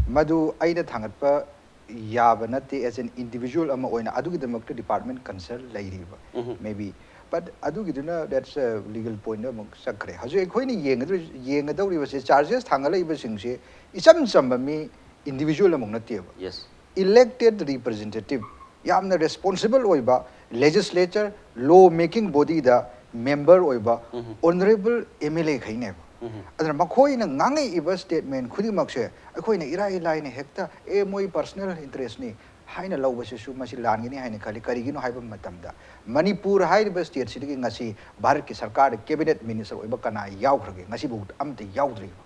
ꯃꯗꯨ ꯑꯩꯅ ꯊꯥꯡꯒꯠꯄ ꯌꯥꯕ ꯅꯠꯇꯦ, ꯑꯦꯖ ꯑꯦꯟ ꯏꯟꯗꯤꯚꯤꯖꯨꯋꯦꯜ ꯑꯃ ꯑꯣꯏꯅ꯫ ꯑꯗꯨꯒꯤꯗꯃꯛꯇ ꯗꯤꯄꯥꯔꯠꯃꯦꯟ ꯀꯟꯁꯔꯟ ꯂꯩꯔꯤꯕ, ꯎꯝ꯫ Maybe. ꯕꯠ ꯑꯗꯨꯒꯤꯗꯨꯅ, that's a legal point ꯑꯃꯨꯛ ꯆꯠꯈ꯭ꯔꯦ꯫ ꯍꯧꯖꯤꯛ ꯑꯩꯈꯣꯏꯅ ꯌꯦꯡꯒꯗꯧꯔꯤ-, ꯌꯦꯡꯒꯗꯧꯔꯤꯕꯁꯦ, ꯆꯥꯔꯖꯦꯁ ꯊꯥꯡꯒꯠꯂꯛꯏꯕꯁꯤꯡꯁꯦ ꯏꯆꯝ ꯆꯝꯕ ꯃꯤ, ꯏꯟꯗꯤꯚꯤꯖꯨꯋꯦꯜ ꯑꯃꯨꯛ ꯅꯠꯇꯦꯕ꯫ ꯌꯦꯁ꯫ ꯏꯂꯦꯛꯇꯦꯠ ꯔꯤꯄ꯭ꯔꯖꯦꯟꯇꯦꯇꯤꯚ, ꯌꯥꯝꯅ ꯔꯦꯁꯄꯣꯟꯁꯤꯕꯜ ꯑꯣꯏꯕ, ꯂꯦꯖꯤꯁꯂꯦꯆꯔ, ꯂꯣ ꯃꯦꯀꯤꯡ ꯕꯣꯗꯤꯗ ꯃꯦꯝꯕꯔ ꯑꯣꯏꯕ um. Honourable M L A ꯈꯩꯅꯦꯕ꯫ ꯎꯝ꯫ ꯑꯗꯨꯅ ꯃꯈꯣꯏꯅ ꯉꯥꯡꯉꯛꯏꯕ ꯁ꯭ꯇꯦꯠꯃꯦꯟ ꯈꯨꯗꯤꯡꯃꯛꯁꯦ ꯑꯩꯈꯣꯏꯅ ꯏꯔꯥꯏ ꯂꯥꯏꯅ ꯍꯦꯛꯇ, "ꯑꯦ, ꯃꯣꯏ ꯄꯔꯁꯅꯦꯜ ꯏꯟꯇꯔꯦꯁꯅꯤ" ꯍꯥꯏꯅ ꯂꯧꯕꯁꯤꯁꯨ ꯃꯁꯤ ꯂꯥꯟꯒꯅꯤ ꯍꯥꯏꯅ ꯈꯜꯂꯤ꯫ ꯀꯔꯤꯒꯤꯅꯣ ꯍꯥꯏꯕ ꯃꯇꯝꯗ, ꯃꯅꯤꯄꯨꯔ ꯍꯥꯏꯔꯤꯕ ꯁ꯭ꯇꯦꯠꯁꯤꯗꯒꯤ ꯉꯁꯤ ꯚꯥꯔꯠꯀꯤ ꯁꯔꯀꯥꯔꯗ ꯀꯦꯕꯤꯅꯦꯠ ꯃꯤꯅꯤꯁꯇꯔ ꯑꯣꯏꯕ ꯀꯅꯥ ꯌꯥꯎꯈ꯭ꯔꯒꯦ? ꯉꯁꯤꯐꯥꯎꯗ ꯑꯝꯇ ꯌꯥꯎꯗ꯭ꯔꯤꯕ꯫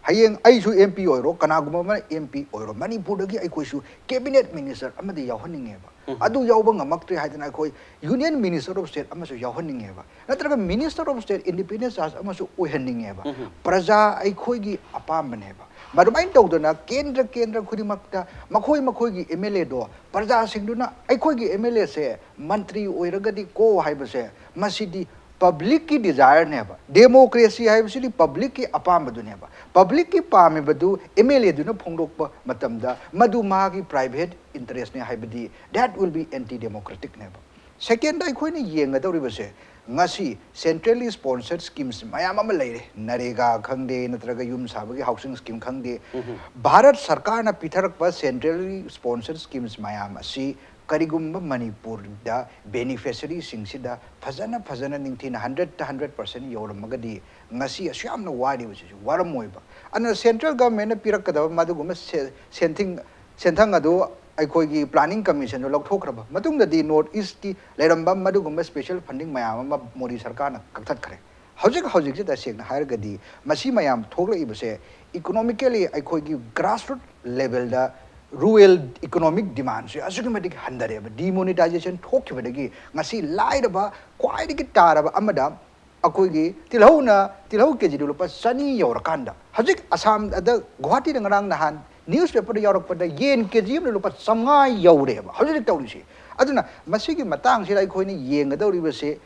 ꯍꯌꯦꯡ ꯑꯩꯁꯨ M P ꯑꯣꯏꯔꯣ, ꯀꯅꯥꯒꯨꯝꯕ ꯑꯃꯅ M P ꯑꯣꯏꯔꯣ, ꯃꯅꯤꯄꯨꯔꯗꯒꯤ ꯑꯩꯈꯣꯏꯁꯨ cabinet minister ꯑꯃꯗꯤ ꯌꯥꯎꯍꯟꯅꯤꯡꯉꯦꯕ꯫ ꯑꯗꯨ ꯌꯥꯎꯕ ꯉꯝꯃꯛꯇ꯭ꯔꯦ ꯍꯥꯏꯗꯅ ꯑꯩꯈꯣꯏ Union Minister of State ꯑꯃꯁꯨ ꯌꯥꯎꯍꯟꯅꯤꯡꯉꯦꯕ, ꯅꯠꯇ꯭ꯔꯒ Minister of State Independent Charge ꯑꯃꯁꯨ ꯑꯣꯏꯍꯟꯅꯤꯡꯉꯦꯕ꯫ ꯄ꯭ꯔꯖꯥ ꯑꯩꯈꯣꯏꯒꯤ ꯑꯄꯥꯝꯕꯅꯦꯕ꯫ ꯃꯗꯨꯃꯥꯏꯅ ꯇꯧꯗꯅ ꯀꯦꯟꯗ꯭ꯔ ꯀꯦꯟꯗ꯭ꯔ ꯈꯨꯗꯤꯡꯃꯛꯇ ꯃꯈꯣꯏ ꯃꯈꯣꯏꯒꯤ M L A ꯗꯣ ꯄ꯭ꯔꯖꯥꯁꯤꯡꯗꯨꯅ ꯑꯩꯈꯣꯏꯒꯤ M L A ꯁꯦ ꯃꯟꯇ꯭ꯔꯤ ꯑꯣꯏꯔꯒꯗꯤ ꯀꯣ ꯍꯥꯏꯕꯁꯦ, ꯃꯁꯤꯗꯤ publicꯀꯤ desireꯅꯦꯕ꯫ Democracy ꯍꯥꯏꯕꯁꯤꯗꯤ publicꯀꯤ ꯑꯄꯥꯝꯕꯗꯨꯅꯦꯕ꯫ Publicꯀꯤ ꯄꯥꯝꯃꯤꯕꯗꯨ M L A ꯗꯨꯅ ꯐꯣꯡꯗꯣꯛꯄ ꯃꯇꯝꯗ ꯃꯗꯨ ꯃꯥꯒꯤ private interestꯅꯦ ꯍꯥꯏꯕꯗꯤ that will be anti democraticꯅꯦꯕ꯫ Second, ꯑꯩꯈꯣꯏꯅ ꯌꯦꯡꯒꯗꯧꯔꯤꯕꯁꯦ, ꯉꯁꯤ centrally sponsored schemes ꯃꯌꯥꯝ ꯑꯃ ꯂꯩꯔꯦ꯫ ꯅꯔꯦꯒꯥ ꯈꯪꯗꯦ, ꯅꯠꯇ꯭ꯔꯒ ꯌꯨꯝ ꯁꯥꯕꯒꯤ housing scheme ꯈꯪꯗꯦ, ꯚꯥꯔꯠ ꯁꯔꯀꯥꯔꯅ ꯄꯤꯊꯔꯛꯄ centrally sponsored schemes ꯃꯌꯥꯝ ꯑꯁꯤ ꯀꯔꯤꯒꯨꯝꯕ ꯃꯅꯤꯄꯨꯔꯗ beneficiaryꯁꯤꯡꯁꯤꯗ ꯐꯖꯅ ꯐꯖꯅ ꯅꯤꯡꯊꯤꯅ hundredꯇ hundred percent ꯌꯧꯔꯝꯃꯒꯗꯤ ꯉꯁꯤ ꯑꯁꯨꯛ ꯌꯥꯝꯅ ꯋꯥꯔꯤꯕꯁꯤꯁꯨ ꯋꯥꯔꯝꯃꯣꯏꯕ꯫ ꯑꯗꯨꯅ central governmentꯅ ꯄꯤꯔꯛꯀꯗꯕ ꯃꯗꯨꯒꯨꯝꯕ ꯁꯦ-, ꯁꯦꯟꯊꯤꯡ, ꯁꯦꯟꯊꯪ ꯑꯗꯨ ꯑꯩꯈꯣꯏꯒꯤ planning commissionꯗꯨ ꯂꯧꯊꯣꯛꯈ꯭ꯔꯕ ꯃꯇꯨꯡꯗꯗꯤ North Eastꯀꯤ ꯂꯩꯔꯝꯕ ꯃꯗꯨꯒꯨꯝꯕ special funding ꯃꯌꯥꯝ ꯑꯃ ꯃꯣꯗꯤ ꯁꯔꯀꯥꯔꯅ ꯀꯛꯊꯠꯈ꯭ꯔꯦ꯫ ꯍꯧꯖꯤꯛ ꯍꯧꯖꯤꯛꯁꯤ ꯇꯁꯦꯡꯅ ꯍꯥꯏꯔꯒꯗꯤ ꯃꯁꯤ ꯃꯌꯥꯝ ꯊꯣꯛꯂꯛꯏꯕꯁꯦ economically ꯑꯩꯈꯣꯏꯒꯤ grassroot levelꯗ rural economic demandꯁꯦ ꯑꯁꯨꯛꯀꯤ ꯃꯇꯤꯛ ꯍꯟꯊꯔꯦꯕ꯫ Demonetization ꯊꯣꯛꯈꯤꯕꯗꯒꯤ ꯉꯁꯤ ꯂꯥꯏꯔꯕ ꯈ꯭ꯋꯥꯏꯗꯒꯤ ꯇꯥꯔꯕ ꯑꯃꯗ ꯑꯩꯈꯣꯏꯒꯤ ꯇꯤꯜꯍꯧꯅ, ꯇꯤꯜꯍꯧ KGꯗꯨ ꯂꯨꯄꯥ ꯆꯅꯤ ꯌꯧꯔꯀꯥꯟꯗ, ꯍꯧꯖꯤꯛ ꯑꯁꯥꯝꯗ, ꯒꯨꯋꯥꯍꯥꯇꯤꯗ ꯉꯔꯥꯡ ꯅꯍꯥꯟ newspaperꯗ ꯌꯥꯎꯔꯛꯄꯗ ꯌꯦꯟ KG ꯑꯃꯅ ꯂꯨꯄꯥ ꯆꯥꯝꯃꯉꯥ ꯌꯧꯔꯦꯕ ꯍꯧꯖꯤꯛ ꯍꯧꯖꯤꯛ ꯇꯧꯔꯤꯁꯤ꯫ ꯑꯗꯨꯅ ꯃꯁꯤꯒꯤ ꯃꯇꯥꯡꯁꯤꯗ ꯑꯩꯈꯣꯏꯅ ꯌꯦꯡꯒꯗꯧꯔꯤꯕꯁꯦ,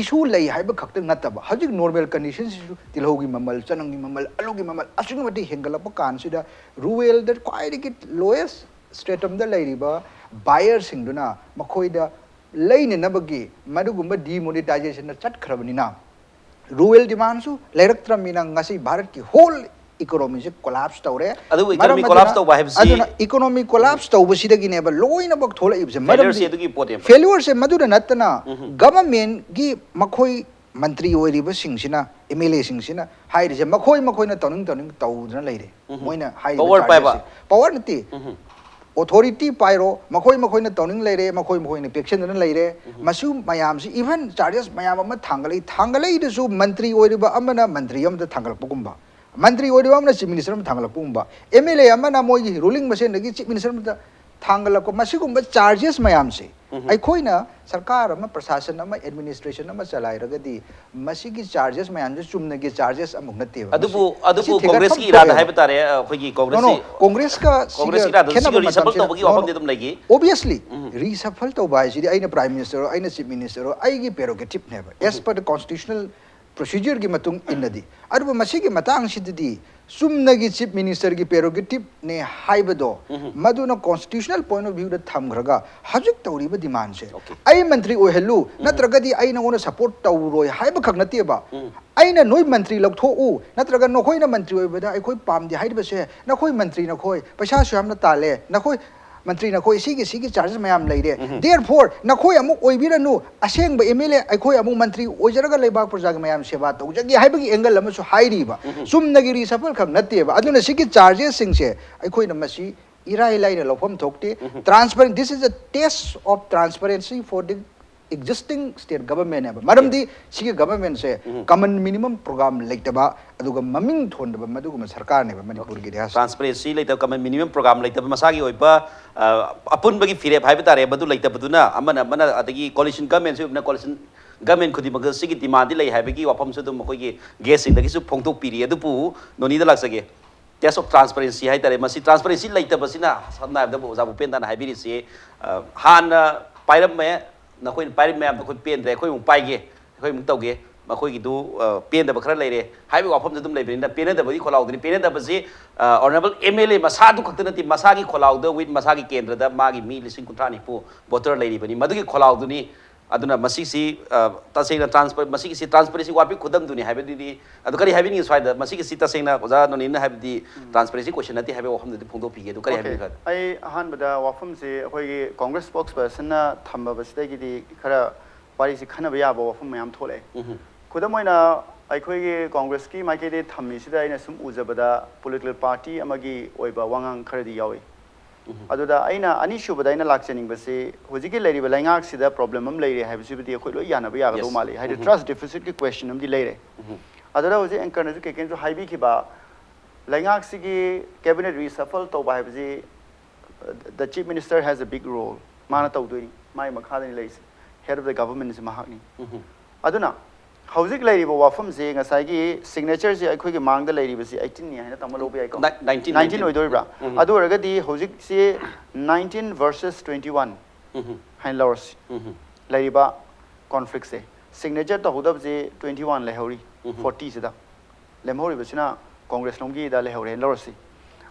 issue ꯂꯩ ꯍꯥꯏꯕ ꯈꯛꯇ ꯅꯠꯇꯕ, ꯍꯧꯖꯤꯛ normal conditionꯁꯤꯁꯨ ꯇꯤꯜꯍꯧꯒꯤ ꯃꯃꯜ, ꯆꯅꯝꯒꯤ ꯃꯃꯜ, ꯑꯂꯨꯒꯤ ꯃꯃꯜ ꯑꯁꯨꯛꯀꯤ ꯃꯇꯤꯛ ꯍꯦꯟꯒꯠꯂꯛꯄ ꯀꯥꯟꯁꯤꯗ, ruralꯗ ꯈ꯭ꯋꯥꯏꯗꯒꯤ lowest stratumꯗ ꯂꯩꯔꯤꯕ buyerꯁꯤꯡꯗꯨꯅ ꯃꯈꯣꯏꯗ ꯂꯩꯅꯅꯕꯒꯤ ꯃꯗꯨꯒꯨꯝꯕ demonetizationꯗ ꯆꯠꯈ꯭ꯔꯕꯅꯤꯅ, rural demandꯁꯨ ꯂꯩꯔꯛꯇ꯭ꯔꯕꯅꯤꯅ ꯉꯁꯤ ꯚꯥꯔꯠꯀꯤ whole economyꯁꯦ collapse ꯇꯧꯔꯦ꯫ ꯑꯗꯨꯕꯨ economy ꯃꯔꯝ ꯑꯗꯨꯅ, collapse ꯇꯧꯕ ꯍꯥꯏꯕꯁꯤ ꯑꯗꯨꯅ economy collapse ꯇꯧꯕꯁꯤꯗꯒꯤꯅꯦꯕ ꯂꯣꯏꯅꯃꯛ ꯊꯣꯛꯂꯛꯏꯕꯁꯦ꯫ ꯃꯔꯝꯗꯤ failureꯁꯦ ꯑꯗꯨꯒꯤ ꯄꯣꯠꯅꯦꯕ꯫ Failureꯁꯦ ꯃꯗꯨꯗ ꯅꯠꯇꯅ governmentꯒꯤ ꯃꯈꯣꯏ ꯃꯟꯇ꯭ꯔꯤ ꯑꯣꯏꯔꯤꯕꯁꯤꯡꯁꯤꯅ, MLAꯁꯤꯡꯁꯤꯅ ꯍꯥꯏꯔꯤꯁꯦ ꯃꯈꯣꯏ ꯃꯈꯣꯏꯅ ꯇꯧꯅꯤꯡ ꯇꯧꯅꯤꯡ ꯇꯧꯗꯨꯅ ꯂꯩꯔꯦ꯫ ꯃꯣꯏꯅ ꯍꯥꯏꯔꯤꯕ power ꯄꯥꯏꯕ꯫ Chargesꯁꯦ꯫ Power ꯅꯠꯇꯦ꯫ Authority ꯄꯥꯏꯔꯣ, ꯃꯈꯣꯏ ꯃꯈꯣꯏꯅ ꯇꯧꯅꯤꯡ ꯂꯩꯔꯦ, ꯃꯈꯣꯏ ꯃꯈꯣꯏꯅ ꯄꯦꯛꯁꯟꯗꯨꯅ ꯂꯩꯔꯦ꯫ ꯃꯁꯤ ꯃꯌꯥꯝꯁꯤ, even charges ꯃꯌꯥꯝ ꯑꯃ ꯊꯥꯡꯒꯠꯂꯛꯏ, ꯊꯥꯡꯒꯠꯂꯛꯏꯗꯨꯁꯨ ꯃꯟꯇ꯭ꯔꯤ ꯑꯣꯏꯔꯤꯕ ꯑꯃꯅ ꯃꯟꯇ꯭ꯔꯤ ꯑꯃꯗ ꯊꯥꯡꯒꯠꯂꯛꯄꯒꯨꯝꯕ, ꯃꯟꯇ꯭ꯔꯤ ꯑꯣꯏꯔꯤꯕ ꯑꯃꯅ ꯆꯤꯐ ꯃꯤꯅꯤꯁꯇꯔ ꯑꯃ ꯊꯥꯡꯒꯠꯂꯛꯄꯒꯨꯝꯕ, ꯑꯦꯝ ꯑꯦꯜ ꯑꯦ ꯑꯃꯅ ꯃꯣꯏꯒꯤ ꯔꯨꯂꯤꯡ ꯃꯁꯦꯟꯗꯒꯤ ꯆꯤꯐ ꯃꯤꯅꯤꯁꯇꯔ ꯑꯃꯗ ꯊꯥꯡꯒꯠꯂꯛꯄ, ꯃꯁꯤꯒꯨꯝꯕ ꯆꯥꯔꯖꯦꯁ ꯃꯌꯥꯝꯁꯦ ꯑꯩꯈꯣꯏꯅ ꯁꯔꯀꯥꯔ ꯑꯃ, ꯄ꯭ꯔꯁꯥꯁꯟ ꯑꯃ, ꯑꯦꯗꯃꯤꯅꯤꯁꯇ꯭ꯔꯦꯁꯟ ꯑꯃ ꯆꯂꯥꯏꯔꯒꯗꯤ ꯃꯁꯤꯒꯤ ꯆꯥꯔꯖꯦꯁ ꯃꯌꯥꯝꯁꯦ ꯆꯨꯝꯅꯒꯤ ꯆꯥꯔꯖꯦꯁ ꯑꯃꯨꯛ ꯅꯠꯇꯦꯕ꯫ ꯃꯁꯤ, ꯑꯗꯨꯕꯨ ꯃꯁꯤ ꯑꯗꯨꯕꯨ ꯊꯤꯒꯠꯐꯝ ꯀꯣꯡꯒ꯭ꯔꯦꯁꯀꯤ ꯏꯔꯥꯗ ꯊꯣꯛꯑꯦꯕ꯫ ꯍꯥꯏꯕ ꯇꯥꯔꯦ, ꯑꯩꯈꯣꯏꯒꯤ No, no, ꯀꯣꯡꯒ꯭ꯔꯦꯁꯁꯤ ꯀꯣꯡꯒ꯭ꯔꯦꯁꯀ ꯁꯤꯒ ꯀꯣꯡꯒ꯭ꯔꯦꯁꯀꯤ ꯏꯔꯥꯗ ꯁꯤꯒ ꯈꯦꯠꯅꯕ ꯔꯤꯁꯐꯜ ꯃꯇꯝꯁꯤꯗ, ꯇꯧꯕꯒꯤ no, no, ꯋꯥꯐꯝꯗꯤ ꯑꯗꯨꯝ ꯂꯩꯈꯤ꯫ Obviously, ꯔꯤꯁꯐꯜ ꯇꯧꯕ ꯍꯥꯏꯁꯤꯗꯤ ꯑꯩꯅ ꯄ꯭ꯔꯥꯏꯝ ꯃꯤꯅꯤꯁꯇꯔ ꯑꯣꯏꯔꯣ, ꯑꯩꯅ ꯆꯤꯐ ꯃꯤꯅꯤꯁꯇꯔ ꯑꯣꯏꯔꯣ, ꯑꯩꯒꯤ ꯄ꯭ꯔꯦꯔꯣꯒꯦꯇꯤꯞꯅꯦꯕ, as per the constitutional procedure ꯒꯤ ꯃꯇꯨꯡ ꯏꯟꯅꯗꯤ꯫ ꯑꯗꯨꯕꯨ ꯃꯁꯤꯒꯤ ꯃꯇꯥꯡꯁꯤꯗꯗꯤ ꯆꯨꯝꯅꯒꯤ ꯆꯤꯐ ꯃꯤꯅꯤꯁꯇꯔꯒꯤ ꯄ꯭ꯔꯦꯔꯣꯒꯦꯇꯤꯞꯅꯦ ꯍꯥꯏꯕꯗꯣ, ꯃꯗꯨꯅ constitutional point of view ꯗ ꯊꯝꯈ꯭ꯔꯒ ꯍꯧꯖꯤꯛ ꯇꯧꯔꯤꯕ ꯗꯤꯃꯥꯟꯁꯦ, Okay. ꯑꯩ ꯃꯟꯇ꯭ꯔꯤ ꯑꯣꯏꯍꯜꯂꯨ, ꯅꯠꯇ꯭ꯔꯒꯗꯤ ꯑꯩ ꯅꯉꯣꯟꯗ ꯁꯄꯣꯔꯠ ꯇꯧꯔꯣꯏ ꯍꯥꯏꯕꯈꯛ ꯅꯠꯇꯦꯕ꯫ ꯑꯩꯅ ꯅꯣꯏ ꯃꯟꯇ꯭ꯔꯤ ꯂꯧꯊꯣꯛꯎ, ꯅꯠꯇ꯭ꯔꯒ ꯅꯈꯣꯏꯅ ꯃꯟꯇ꯭ꯔꯤ ꯑꯣꯏꯕꯗ ꯑꯩꯈꯣꯏ ꯄꯥꯝꯗꯦ ꯍꯥꯏꯔꯤꯕꯁꯦ, ꯅꯈꯣꯏ ꯃꯟꯇ꯭ꯔꯤ ꯅꯈꯣꯏ ꯄꯩꯁꯥꯁꯨ ꯌꯥꯝꯅ ꯇꯥꯜꯂꯦ, ꯅꯈꯣꯏ ꯃꯟꯇ꯭ꯔꯤ ꯅꯈꯣꯏ ꯁꯤꯒꯤ, ꯁꯤꯒꯤ ꯆꯥꯔꯖꯦꯁ ꯃꯌꯥꯝ ꯂꯩꯔꯦ꯫ Therefore, ꯅꯈꯣꯏ ꯑꯃꯨꯛ ꯑꯣꯏꯕꯤꯔꯅꯨ, ꯑꯁꯦꯡꯕ ꯑꯦꯝ ꯑꯦꯜ ꯑꯦ ꯑꯩꯈꯣꯏ ꯑꯃꯨꯛ ꯃꯟꯇ꯭ꯔꯤ ꯑꯣꯏꯖꯔꯒ ꯂꯩꯕꯥꯛ ꯄ꯭ꯔꯖꯥꯒꯤ ꯃꯌꯥꯝ ꯁꯦꯕꯥ ꯇꯧꯖꯒꯦ ꯍꯥꯏꯕꯒꯤ ꯑꯦꯡꯒꯜ ꯑꯃꯁꯨ ꯍꯥꯏꯔꯤꯕ꯫ ꯆꯨꯝꯅꯒꯤ ꯔꯤꯁꯐꯜ ꯈꯛ ꯅꯠꯇꯦꯕ꯫ ꯑꯗꯨꯅ ꯁꯤꯒꯤ ꯆꯥꯔꯖꯦꯁꯁꯤꯡꯁꯦ ꯑꯩꯈꯣꯏꯅ ꯃꯁꯤ ꯏꯔꯥꯏ ꯂꯥꯏꯅ ꯂꯧꯐꯝ ꯊꯣꯛꯇꯦ꯫ Transparent, this is a test of transparency for the existing state government ꯍꯥꯏꯕ꯫ ꯃꯔꯝꯗꯤ ꯁꯤꯒꯤ ꯒꯚꯔꯟꯃꯦꯟꯁꯦ ꯀꯃꯟ ꯃꯤꯅꯤꯃꯝ ꯄ꯭ꯔꯣꯒ꯭ꯔꯥꯝ ꯂꯩꯇꯕ, ꯑꯗꯨꯒ ꯃꯃꯤꯡ ꯊꯣꯟꯗꯕ ꯃꯗꯨꯒꯨꯝꯕ ꯁꯔꯀꯥꯔꯅꯦꯕ ꯃꯅꯤꯄꯨꯔꯒꯤ ꯏꯇꯤꯍꯥꯁ꯫ ꯇ꯭ꯔꯥꯟꯁꯄꯔꯦꯟꯁꯤ ꯂꯩꯇꯕ, ꯀꯃꯟ ꯃꯤꯅꯤꯃꯝ ꯄ꯭ꯔꯣꯒ꯭ꯔꯥꯝ ꯂꯩꯇꯕ, ꯃꯁꯥꯒꯤ ꯑꯣꯏꯕ ꯑ, ꯑꯄꯨꯟꯕꯒꯤ ꯐꯤꯔꯦꯞ ꯍꯥꯏꯕ ꯇꯥꯔꯦ, ꯃꯗꯨ ꯂꯩꯇꯕꯗꯨꯅ ꯑꯃꯅ ꯑꯃꯅ, ꯑꯗꯒꯤ ꯀꯣꯂꯤꯁꯟ ꯒꯚꯔꯟꯃꯦꯟꯁꯨ ꯑꯣꯏꯕꯅ ꯀꯣꯂꯤꯁꯟ ꯒꯚꯔꯟꯃꯦꯟ ꯈꯨꯗꯤꯡꯃꯛꯇ ꯁꯤꯒꯤ ꯗꯤꯃꯥꯟꯗꯤ ꯂꯩ ꯍꯥꯏꯕꯒꯤ ꯋꯥꯐꯝꯁꯨ ꯑꯗꯨꯝ ꯑꯩꯈꯣꯏꯒꯤ ꯒꯦꯁꯁꯤꯡꯗꯒꯤꯁꯨ ꯐꯣꯡꯗꯣꯛꯄꯤꯔꯤ꯫ ꯑꯗꯨꯕꯨ ꯅꯣꯅꯤꯗ ꯂꯥꯛꯆꯒꯦ꯫ Test of transparency ꯍꯥꯏ ꯇꯥꯔꯦ, ꯃꯁꯤ ꯇ꯭ꯔꯥꯟꯁꯄꯔꯦꯟꯁꯤ ꯂꯩꯇꯕꯁꯤꯅ, ꯁꯝꯅ ꯍꯥꯏꯔꯕꯗ ꯑꯣꯖꯥ ꯚꯨꯄꯦꯟꯗ꯭ꯔꯅ ꯍꯥꯏꯕꯤꯔꯤꯁꯤ, ꯑ, ꯍꯥꯟꯅ ꯄꯥꯏꯔꯝꯃꯦ, ꯅꯈꯣꯏꯅ ꯄꯥꯏꯔꯤ ꯃꯌꯥꯝꯗꯣ ꯑꯩꯈꯣꯏ ꯄꯦꯟꯗ꯭ꯔꯦ, ꯑꯩꯈꯣꯏ ꯑꯃꯨꯛ ꯄꯥꯏꯒꯦ, ꯑꯩꯈꯣꯏ ꯑꯃꯨꯛ ꯇꯧꯒꯦ, ꯃꯈꯣꯏꯒꯤꯗꯨ, ꯑ, ꯄꯦꯟꯗꯕ ꯈꯔ ꯂꯩꯔꯦ ꯍꯥꯏꯕꯒꯤ ꯋꯥꯐꯝꯁꯨ ꯑꯗꯨꯝ ꯂꯩꯕꯅꯤꯅ, ꯄꯦꯟꯅꯗꯕꯒꯤ ꯈꯣꯜꯂꯥꯎꯗꯨꯅꯤ꯫ ꯄꯦꯟꯅꯗꯕꯁꯤ, ꯑ, ꯑꯣꯅꯔꯦꯕꯜ ꯑꯦꯝ ꯑꯦꯜ ꯑꯦ ꯃꯁꯥꯗꯨ ꯈꯛꯇ ꯅꯠꯇꯦ, ꯃꯁꯥꯒꯤ ꯈꯣꯜꯂꯥꯎꯗ with ꯃꯁꯥꯒꯤ ꯀꯦꯟꯗ꯭ꯔꯗ ꯃꯥꯒꯤ ꯃꯤ ꯂꯤꯁꯤꯡ ꯀꯨꯟꯊ꯭ꯔꯥ ꯅꯤꯐꯨ ꯚꯣꯇꯔ ꯂꯩꯔꯤꯕꯅꯤ, ꯃꯗꯨꯒꯤ ꯈꯣꯜꯂꯥꯎꯗꯨꯅꯤ꯫ ꯑꯗꯨꯅ ꯃꯁꯤꯁꯤ, ꯑ, ꯇꯁꯦꯡꯅ ꯇ꯭ꯔꯥꯟꯁꯄ-, ꯃꯁꯤꯒꯤꯁꯤ ꯇ꯭ꯔꯥꯟꯁꯄꯔꯦꯟꯁꯤ ꯋꯥꯠꯄꯒꯤ ꯈꯨꯗꯝꯗꯨꯅꯤ ꯍꯥꯏꯕꯗꯨꯗꯤ, ꯑꯗꯨ ꯀꯔꯤ ꯍꯥꯏꯕꯤꯅꯤꯡꯉꯤ ꯁ꯭ꯋꯥꯏꯗ? ꯃꯁꯤꯒꯤꯁꯤ ꯇꯁꯦꯡꯅ ꯑꯣꯖꯥ ꯅꯣꯅꯤꯟꯅ ꯍꯥꯏꯕꯗꯤ ꯇ꯭ꯔꯥꯟꯁꯄꯔꯦꯟꯁꯤ ꯀꯣꯏꯁꯟ ꯅꯠꯇꯦ ꯍꯥꯏꯕꯒꯤ ꯋꯥꯐꯝꯗꯨꯗꯤ ꯐꯣꯡꯗꯣꯛꯄꯤꯒꯦ꯫ ꯑꯗꯨ ꯀꯔꯤ Okay. ꯍꯥꯏꯕꯤꯅꯤꯡꯉꯤ? ꯑꯩ ꯑꯍꯥꯟꯕꯗ ꯋꯥꯐꯝꯁꯤ ꯑꯩꯈꯣꯏꯒꯤ ꯀꯣꯡꯒ꯭ꯔꯦꯁ ꯁ꯭ꯄꯣꯛꯁ ꯄꯔꯁꯟꯅ ꯊꯝꯕꯁꯤꯗꯒꯤꯗꯤ ꯈꯔ ꯋꯥꯔꯤꯁꯤ ꯈꯟꯅꯕ ꯌꯥꯕ ꯋꯥꯐꯝ ꯃꯌꯥꯝ ꯊꯣꯛꯂꯛꯑꯦ꯫ ꯈꯨꯗꯝ ꯑꯣꯏꯅ, ꯑꯩꯈꯣꯏꯒꯤ ꯀꯣꯡꯒ꯭ꯔꯦꯁꯀꯤ ꯃꯥꯏꯀꯩꯗꯒꯤ ꯊꯝꯃꯤꯁꯤꯗ ꯑꯩꯅ ꯁꯨꯝ ꯎꯖꯕꯗ ꯄꯣꯂꯤꯇꯤꯀꯦꯜ ꯄꯥꯔꯇꯤ ꯑꯃꯒꯤ ꯑꯣꯏꯕ ꯋꯥꯉꯥꯡ ꯈꯔꯗꯤ ꯌꯥꯎꯏ꯫ ꯑꯗꯨꯗ ꯑꯩꯅ ꯑꯅꯤꯁꯨꯕꯗ ꯑꯩꯅ ꯂꯥꯛꯆꯅꯤꯡꯕꯁꯤ, ꯍꯧꯖꯤꯛꯀꯤ ꯂꯩꯔꯤꯕ ꯂꯩꯉꯥꯛꯁꯤꯗ ꯄ꯭ꯔꯣꯕ꯭ꯂꯦꯝ ꯑꯃ ꯂꯩꯔꯦ ꯍꯥꯏꯕꯁꯤꯕꯨꯗꯤ ꯑꯩꯈꯣꯏ ꯂꯣꯏ ꯌꯥꯅꯕ ꯌꯥꯒꯗꯧ Yes. ꯃꯥꯜꯂꯤ꯫ ꯍꯥꯏꯗꯤ ꯇ꯭ꯔꯁ ꯗꯤꯐꯤꯁꯤꯠꯀꯤ ꯀ꯭ꯋꯦꯁꯟ ꯑꯃꯗꯤ ꯂꯩꯔꯦ꯫ ꯑꯗꯨꯗ ꯍꯧꯖꯤꯛ anchorꯅꯁꯨ ꯀꯩꯀꯩꯅꯁꯨ ꯍꯥꯏꯕꯤꯈꯤꯕ, ꯂꯩꯉꯥꯛꯁꯤꯒꯤ cabinet reshuffle ꯇꯧꯕ ꯍꯥꯏꯕꯁꯤ, uh, the chief minister has a big role. ꯃꯥꯅ ꯇꯧꯗꯣꯏꯅꯤ, ꯃꯥꯒꯤ ꯃꯈꯥꯗꯅꯤ ꯂꯩꯔꯤꯁꯦ, head of the governmentꯁꯤ ꯃꯍꯥꯛꯅꯤ꯫ ꯑꯗꯨꯅ ꯍꯧꯖꯤꯛ ꯂꯩꯔꯤꯕ ꯋꯥꯐꯝꯁꯤ, ꯉꯁꯥꯏꯒꯤ signatureꯁꯤ ꯑꯩꯈꯣꯏꯒꯤ ꯃꯥꯡꯗ ꯂꯩꯔꯤꯕꯁꯤ eighteenꯅꯤ ꯍꯥꯏꯅ ꯇꯝꯕ ꯂꯧꯕ ꯌꯥꯏꯀꯣ? Ni- nineteen, nineteen ꯑꯣꯏꯗꯣꯔꯤꯕ꯭ꯔꯥ? ꯑꯗꯨ ꯑꯣꯏꯔꯒꯗꯤ ꯍꯧꯖꯤꯛꯁꯤ nineteen versus twenty one ꯍꯥꯏꯅ ꯂꯧꯔꯁꯤ꯫ ꯂꯩꯔꯤꯕ conflictꯁꯦ, signature ꯇꯧꯍꯧꯗꯕꯁꯤ twenty one ꯂꯩꯍꯧꯔꯤ, fortyꯁꯤꯗ꯫ ꯂꯦꯝꯍꯧꯔꯤꯕꯁꯤꯅ Congress ꯂꯣꯝꯒꯤꯗ ꯂꯩꯍꯧꯔꯦꯅ ꯂꯧꯔꯁꯤ꯫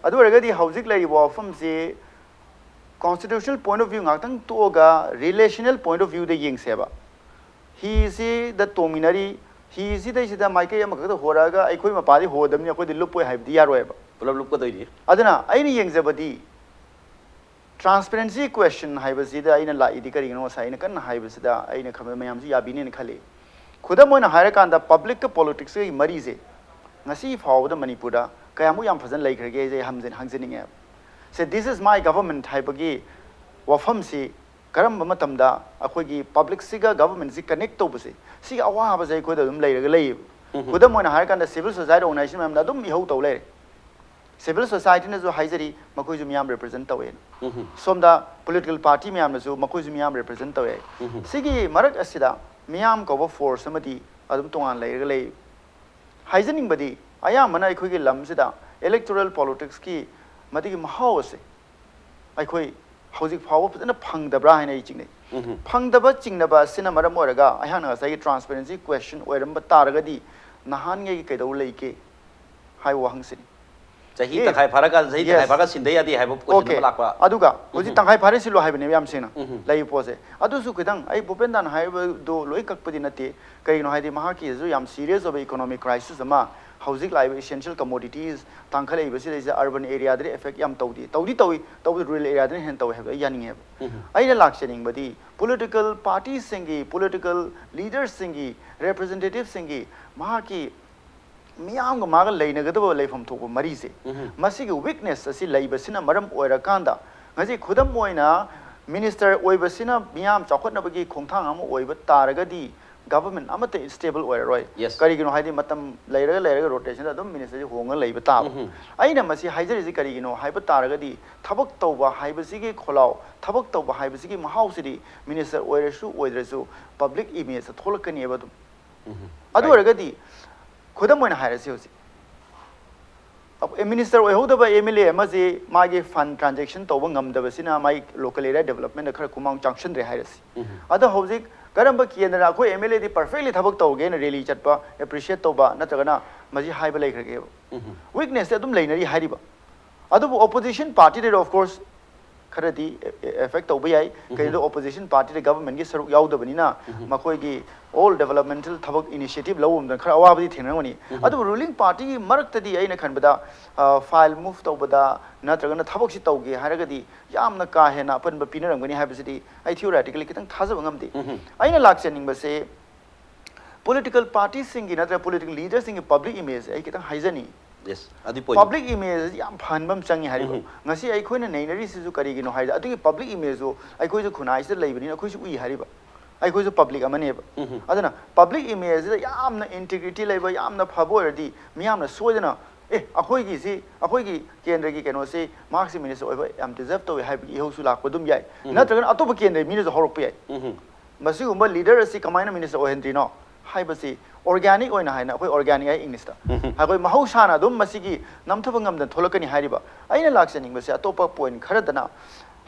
ꯑꯗꯨ ꯑꯣꯏꯔꯒꯗꯤ ꯍꯧꯖꯤꯛ ꯂꯩꯔꯤꯕ ꯋꯥꯐꯝꯁꯤ constitutional point of view ꯉꯥꯛꯇꯪ ꯇꯣꯛꯑꯒ relational point of viewꯗ ꯌꯦꯡꯁꯦꯕ꯫ ꯍꯤꯁꯤꯗ ꯇꯣꯡꯃꯤꯟꯅꯔꯤ, ꯍꯤꯁꯤꯗꯩꯁꯤꯗ ꯃꯥꯏꯀꯩ ꯑꯃꯈꯛꯇ ꯍꯣꯔꯛꯑꯒ ꯑꯩꯈꯣꯏ ꯃꯄꯥꯗꯤ ꯍꯣꯗꯕꯅꯤ, ꯑꯩꯈꯣꯏꯗꯤ ꯂꯨꯞꯄꯣꯏ ꯍꯥꯏꯕꯗꯤ ꯌꯥꯔꯣꯏꯕ꯫ ꯄꯨꯂꯞ ꯂꯨꯞꯀꯗꯣꯏꯅꯤ꯫ ꯑꯗꯨꯅ ꯑꯩꯅ ꯌꯦꯡꯖꯕꯗꯤ transparency question ꯍꯥꯏꯕꯁꯤꯗ ꯑꯩꯅ ꯂꯥꯛꯏꯗꯤ ꯀꯔꯤꯒꯤꯅꯣ, ꯉꯁꯥꯏ ꯑꯩꯅ ꯀꯟꯅ ꯍꯥꯏꯕꯁꯤꯗ ꯑꯩꯅ ꯈꯟꯕꯗ ꯃꯌꯥꯝꯁꯨ ꯌꯥꯕꯤꯅꯦꯅ ꯈꯜꯂꯤ꯫ ꯈꯨꯗꯝ ꯑꯣꯏꯅ ꯍꯥꯏꯔꯀꯥꯟꯗ publicꯀ politicsꯀꯒꯤ ꯃꯔꯤꯁꯦ ꯉꯁꯤ ꯐꯥꯎꯕꯗ ꯃꯅꯤꯄꯨꯔꯗ ꯀꯌꯥꯃꯨꯛ ꯌꯥꯝ ꯐꯖꯅ ꯂꯩꯈ꯭ꯔꯒꯦ ꯍꯥꯏꯁꯦ ꯑꯩ ꯍꯝꯖ- ꯍꯪꯖꯅꯤꯡꯉꯦꯕ꯫ ꯁꯦ, "This is my government" ꯍꯥꯏꯕꯒꯤ ꯋꯥꯐꯝꯁꯤ ꯀꯔꯝꯕ ꯃꯇꯝꯗ ꯑꯩꯈꯣꯏꯒꯤ publicꯁꯤꯒ governmentꯁꯤ connect ꯇꯧꯕꯁꯦ, ꯁꯤꯒꯤ ꯑꯋꯥꯕꯁꯦ ꯑꯩꯈꯣꯏꯗ ꯑꯗꯨꯝ ꯂꯩꯔꯒ ꯂꯩꯌꯦꯕ꯫ ꯈꯨꯗꯝ ꯑꯣꯏꯅ ꯍꯥꯏꯔꯀꯥꯟꯗ civil society organization ꯃꯌꯥꯝꯅ ꯑꯗꯨꯝ ꯏꯍꯧ ꯇꯧ ꯂꯩꯔꯦ꯫ Civil societyꯅꯁꯨ ꯍꯥꯏꯖꯔꯤ, ꯃꯈꯣꯏꯁꯨ ꯃꯤꯌꯥꯝ represent ꯇꯧꯋꯦꯅ꯫ ꯁꯣꯝꯗ political party ꯃꯌꯥꯝꯅꯁꯨ ꯃꯈꯣꯏꯁꯨ ꯃꯤꯌꯥꯝ represent ꯇꯧꯋꯦ꯫ ꯁꯤꯒꯤ ꯃꯔꯛ ꯑꯁꯤꯗ ꯃꯤꯌꯥꯝ ꯀꯧꯕ force ꯑꯃꯗꯤ ꯑꯗꯨꯝ ꯇꯣꯉꯥꯟ ꯂꯩꯔꯒ ꯂꯩ꯫ ꯍꯥꯏꯖꯅꯤꯡꯕꯗꯤ, ꯑꯌꯥꯝꯕꯅ ꯑꯩꯈꯣꯏꯒꯤ ꯂꯝꯁꯤꯗ electoral politicsꯀꯤ ꯃꯗꯨꯒꯤ ꯃꯍꯥꯎ ꯑꯁꯦ ꯑꯩꯈꯣꯏ ꯍꯧꯖꯤꯛ ꯐꯥꯎꯕ ꯐꯖꯅ ꯐꯪꯗꯕ꯭ꯔꯥ ꯍꯥꯏꯅ ꯑꯩ ꯆꯤꯡꯅꯩ꯫ ꯐꯪꯗꯕ ꯆꯤꯡꯅꯕ ꯑꯁꯤꯅ ꯃꯔꯝ ꯑꯣꯏꯔꯒ ꯑꯩꯍꯥꯛꯅ ꯉꯁꯥꯏꯒꯤ transparency question ꯑꯣꯏꯔꯝꯕ ꯇꯥꯔꯒꯗꯤ ꯅꯍꯥꯟꯉꯩꯒꯤ ꯀꯩꯗꯧ ꯂꯩꯒꯦ ꯍꯥꯏꯕ ꯋꯥꯍꯪꯁꯤꯅꯤ꯫ ꯆꯍꯤ Yes. ꯇꯪꯈꯥꯏ ꯐꯥꯔꯀꯥꯟꯗ, ꯆꯍꯤ ꯇꯪꯈꯥꯏ Yes. ꯐꯥꯔꯒ ꯁꯤꯟꯗ ꯌꯥꯗꯦ ꯍꯥꯏꯕ question Okay. ꯑꯃ ꯂꯥꯛꯄ꯫ ꯑꯗꯨꯒ ꯍꯧꯖꯤꯛ ꯇꯪꯈꯥꯏ ꯐꯥꯔꯦ ꯁꯤꯜꯂꯣ ꯍꯥꯏꯕꯅꯦꯕ ꯌꯥꯝ ꯁꯦꯡꯅ ꯂꯩꯔꯤꯕ ꯄꯣꯠꯁꯦ꯫ ꯑꯗꯨꯁꯨ ꯈꯤꯇꯪ ꯑꯩ ꯚꯨꯄꯦꯟꯗꯥꯅ ꯍꯥꯏꯔꯤꯕꯗꯣ ꯂꯣꯏ ꯀꯛꯄꯗꯤ ꯅꯠꯇꯦ꯫ ꯀꯩꯒꯤꯅꯣ ꯍꯥꯏꯗꯤ ꯃꯍꯥꯛꯀꯤꯁꯨ ꯌꯥꯝ serious ꯑꯣꯏꯕ economic crisis ꯑꯃ, ꯍꯧꯖꯤꯛ ꯂꯥꯛꯏꯕ essential commodities ꯇꯥꯡꯈꯠꯂꯛꯏꯕꯁꯤꯗꯩꯁꯤꯗ urban areaꯗꯗꯤ effect ꯌꯥꯝ ꯇꯧꯗꯦ꯫ ꯇꯧꯗꯤ ꯇꯧꯏ, ꯇꯧꯕꯗꯤ rural areaꯗꯅ ꯍꯦꯟꯅ ꯇꯧꯏ ꯍꯥꯏꯕꯗꯣ ꯑꯩ ꯌꯥꯅꯤꯡꯉꯦꯕ꯫ ꯑꯩꯅ ꯂꯥꯛꯆꯅꯤꯡꯕꯗꯤ political partyꯁꯤꯡꯒꯤ, political leadersꯁꯤꯡꯒꯤ, representativeꯁꯤꯡꯒꯤ ꯃꯍꯥꯛꯀꯤ ꯃꯤꯌꯥꯝꯒ ꯃꯥꯒ ꯂꯩꯅꯒꯗꯕ ꯂꯩꯐꯝ ꯊꯣꯛꯄ ꯃꯔꯤꯁꯦ, ꯃꯁꯤꯒꯤ weakness ꯑꯁꯤ ꯂꯩꯕꯁꯤꯅ ꯃꯔꯝ ꯑꯣꯏꯔꯀꯥꯟꯗ ꯉꯁꯤ ꯈꯨꯗꯝ ꯑꯣꯏꯅ minister ꯑꯣꯏꯕꯁꯤꯅ ꯃꯤꯌꯥꯝ ꯆꯥꯎꯈꯠꯅꯕꯒꯤ ꯈꯣꯡꯊꯥꯡ ꯑꯃ ꯑꯣꯏꯕ ꯇꯥꯔꯒꯗꯤ ꯒꯚꯔꯟꯃꯦꯟ ꯑꯃꯠꯇ ꯁ꯭ꯇꯦꯕꯜ ꯑꯣꯏꯔꯔꯣꯏ꯫ Yes. ꯀꯔꯤꯒꯤꯅꯣ ꯍꯥꯏꯗꯤ ꯃꯇꯝ ꯂꯩꯔꯒ ꯂꯩꯔꯒ ꯔꯣꯇꯦꯁꯟꯗ ꯑꯗꯨꯝ ꯃꯤꯅꯤꯁꯇꯔꯁꯤ ꯍꯣꯡꯉ ꯂꯩꯕ ꯇꯥꯕ꯫ ꯎꯝꯍꯨꯝ. ꯑꯩꯅ ꯃꯁꯤ ꯍꯥꯏꯖꯔꯤꯁꯤ ꯀꯔꯤꯒꯤꯅꯣ ꯍꯥꯏꯕ ꯇꯥꯔꯒꯗꯤ ꯊꯕꯛ ꯇꯧꯕ ꯍꯥꯏꯕꯁꯤꯒꯤ ꯈꯣꯜꯂꯥꯎ, ꯊꯕꯛ ꯇꯧꯕ ꯍꯥꯏꯕꯁꯤꯒꯤ ꯃꯍꯥꯎꯁꯤꯗꯤ ꯃꯤꯅꯤꯁꯇꯔ ꯑꯣꯏꯔꯁꯨ ꯑꯣꯏꯗ꯭ꯔꯁꯨ ꯄꯕ꯭ꯂꯤꯛ ꯏꯃꯦꯖꯇ ꯊꯣꯛꯂꯛꯀꯅꯦꯕ ꯑꯗꯨꯝ꯫ ꯎꯝꯍꯨꯝ. ꯑꯗꯨ Right. ꯑꯣꯏꯔꯒꯗꯤ ꯈꯨꯗꯝ ꯑꯣꯏꯅ ꯍꯥꯏꯔꯁꯤ ꯍꯧꯖꯤꯛ ꯃꯤꯅꯤꯁꯇꯔ ꯑꯣꯏꯍꯧꯗꯕ ꯑꯦꯝ ꯑꯦꯜ ꯑꯦ ꯑꯃꯁꯤ ꯃꯥꯒꯤ ꯐꯟ ꯇ꯭ꯔꯥꯟꯖꯦꯛꯁꯟ ꯇꯧꯕ ꯉꯝꯗꯕꯁꯤꯅ ꯃꯥꯒꯤ ꯂꯣꯀꯦꯜ ꯑꯦꯔꯤꯌꯥ ꯗꯦꯕꯂꯞꯃꯦꯟꯗ ꯈꯔ ꯈꯨꯃꯥꯡ ꯆꯥꯎꯁꯤꯟꯗ꯭ꯔꯦ ꯍꯥꯏꯔꯁꯤ꯫ ꯎꯝꯍꯨꯝ. ꯑꯗꯣ ꯍꯧꯖꯤꯛ ꯀꯔꯝꯕ ꯀꯦꯟꯗ꯭ꯔꯅ ꯑꯩꯈꯣꯏ ꯑꯦꯝ ꯑꯦꯜ ꯑꯦꯗꯤ ꯄꯔꯐꯦꯛꯂꯤ ꯊꯕꯛ ꯇꯧꯒꯦꯅ ꯔꯦꯂꯤ ꯆꯠꯄ, ꯑꯦꯄ꯭ꯔꯤꯁꯤꯌꯦꯠ ꯇꯧꯕ ꯅꯠꯇ꯭ꯔꯒꯅ ꯃꯁꯤ ꯍꯥꯏꯕ ꯂꯩꯈ꯭ꯔꯒꯦꯕ? ꯎꯝꯍꯨꯝ. ꯋꯤꯛꯅꯦꯁꯇꯤ ꯑꯗꯨꯝ ꯂꯩꯅꯔꯤ ꯍꯥꯏꯔꯤꯕ꯫ ꯑꯗꯨꯕꯨ ꯑꯣꯄꯣꯖꯤꯁꯟ ꯄꯥꯔꯇꯤꯗꯗꯤ ꯑꯣꯐ ꯀꯣꯔꯁ ꯈꯔꯗꯤ ꯑꯦꯐꯦꯛ ꯇꯧꯕ ꯌꯥꯏ꯫ ꯀꯩꯒꯤꯅꯣꯗ ꯑꯣꯄꯣꯖꯤꯁꯟ ꯄꯥꯔꯇꯤꯗ ꯒꯚꯔꯟꯃꯦꯟꯒꯤ ꯁꯔꯨꯛ ꯌꯥꯎꯗꯕꯅꯤꯅ ꯃꯈꯣꯏꯒꯤ ꯑꯣꯜ ꯗꯦꯕꯂꯞꯃꯦꯟꯇꯦꯜ ꯊꯕꯛ ꯏꯅꯤꯁꯤꯌꯦꯇꯤꯚ ꯂꯧꯕꯗ ꯈꯔ ꯑꯋꯥꯕꯗꯤ ꯊꯦꯡꯅꯔꯝꯒꯅꯤ꯫ ꯑꯗꯨꯕꯨ ꯔꯨꯂꯤꯡ ꯄꯥꯔꯇꯤꯒꯤ ꯃꯔꯛꯇꯗꯤ ꯑꯩꯅ ꯈꯟꯕꯗ ꯐꯥꯏꯜ ꯃꯨꯚ ꯇꯧꯕꯗ ꯅꯠꯇ꯭ꯔꯒꯅ ꯊꯕꯛꯁꯤ ꯇꯧꯒꯦ ꯍꯥꯏꯔꯒꯗꯤ ꯌꯥꯝꯅ ꯀꯥ ꯍꯦꯟꯅ ꯑꯄꯟꯕ ꯄꯤꯅꯔꯝꯒꯅꯤ ꯍꯥꯏꯕꯁꯤꯗꯤ ꯑꯩ ꯊꯤꯑꯣꯔꯦꯇꯤꯀꯦꯜꯂꯤ ꯈꯤꯇꯪ ꯊꯥꯖꯕ ꯉꯝꯗꯦ꯫ ꯑꯩꯅ ꯂꯥꯛꯆꯅꯤꯡꯕꯁꯦ ꯄꯣꯂꯤꯇꯤꯀꯦꯜ ꯄꯥꯔꯇꯤꯁꯤꯡꯒꯤ ꯅꯠꯇ꯭ꯔꯒ ꯄꯣꯂꯤꯇꯤꯀꯦꯜ ꯂꯤꯗꯔꯁꯤꯡꯒꯤ ꯄꯕ꯭ꯂꯤꯛ ꯏꯃꯦꯖꯁꯦ ꯑꯩ ꯈꯤꯇꯪ ꯍꯥꯏꯖꯅꯤꯡꯉꯤ꯫ Yes, ꯑꯗꯨꯒꯤ point. ꯄꯕ꯭ꯂꯤꯛ ꯏꯃꯦꯖ ꯌꯥꯝ ꯐꯍꯟꯕ ꯑꯃ ꯆꯪꯉꯤ ꯍꯥꯏꯔꯤꯕ꯫ ꯎꯝ. ꯉꯁꯤ ꯑꯩꯈꯣꯏꯅ ꯅꯩꯅꯔꯤꯁꯤꯁꯨ ꯀꯔꯤꯒꯤꯅꯣ ꯍꯥꯏꯔꯗꯤ ꯑꯗꯨꯒꯤ ꯄꯕ꯭ꯂꯤꯛ ꯏꯃꯦꯖꯇꯨ ꯑꯩꯈꯣꯏꯁꯨ ꯈꯨꯟꯅꯥꯏꯁꯤꯗ ꯂꯩꯕꯅꯤꯅ ꯑꯩꯈꯣꯏꯁꯨ ꯎꯏ ꯍꯥꯏꯔꯤꯕ꯫ ꯑꯩꯈꯣꯏꯁꯨ ꯄꯕ꯭ꯂꯤꯛ ꯑꯃꯅꯦꯕ꯫ ꯎꯝ. ꯑꯗꯨꯅ ꯄꯕ꯭ꯂꯤꯛ ꯏꯃꯦꯖꯁꯤꯗ ꯌꯥꯝꯅ ꯏꯟꯇꯤꯒ꯭ꯔꯤꯇꯤ ꯂꯩꯕ, ꯌꯥꯝꯅ ꯐꯕ ꯑꯣꯏꯔꯗꯤ ꯃꯤꯌꯥꯝꯅ ꯁꯣꯏꯗꯅ "ꯑꯦ, ꯑꯩꯈꯣꯏꯒꯤꯁꯤ, ꯑꯩꯈꯣꯏꯒꯤ ꯀꯦꯟꯗ꯭ꯔꯒꯤ ꯀꯩꯅꯣꯁꯤ ꯃꯍꯥꯛꯁꯤ ꯃꯤꯅꯤꯁꯇꯔ ꯑꯣꯏꯕ ꯌꯥꯝ ꯗꯤꯖꯔꯞ ꯇꯧꯏ" ꯍꯥꯏꯕꯒꯤ ꯏꯍꯧꯁꯨ ꯂꯥꯛꯄ ꯑꯗꯨꯝ ꯌꯥꯏ꯫ ꯅꯠꯇ꯭ꯔꯒꯅ ꯑꯇꯣꯞꯄ ꯀꯦꯟꯗ꯭ꯔꯒꯤ ꯃꯤꯅꯁꯨ ꯍꯧꯔꯛꯄ ꯌꯥꯏ꯫ ꯎꯝ. ꯃꯁꯤꯒꯨꯝꯕ ꯂꯤꯗꯔ ꯑꯁꯤ ꯀꯃꯥꯏꯅ ꯃꯤꯅꯤꯁꯇꯔ ꯑꯣꯏꯍꯟꯗ꯭ꯔꯤꯅꯣ ꯍꯥꯏꯕꯁꯤ ꯑꯣꯔꯒꯥꯅꯤꯛ ꯑꯣꯏꯅ ꯍꯥꯏꯅ, ꯑꯩꯈꯣꯏ ꯑꯣꯔꯒꯥꯅꯤꯛ ꯍꯥꯏ ꯏꯪꯂꯤꯁꯇ, ꯑꯩꯈꯣꯏ ꯃꯍꯧꯁꯥꯅ ꯑꯗꯨꯝ ꯃꯁꯤꯒꯤ ꯅꯝꯊꯕ ꯉꯝꯗꯅ ꯊꯣꯛꯂꯛꯀꯅꯤ ꯍꯥꯏꯔꯤꯕ꯫ ꯑꯩꯅ ꯂꯥꯛꯆꯅꯤꯡꯕꯁꯦ ꯑꯇꯣꯞꯄ ꯄꯣꯏꯟ ꯈꯔꯗꯅ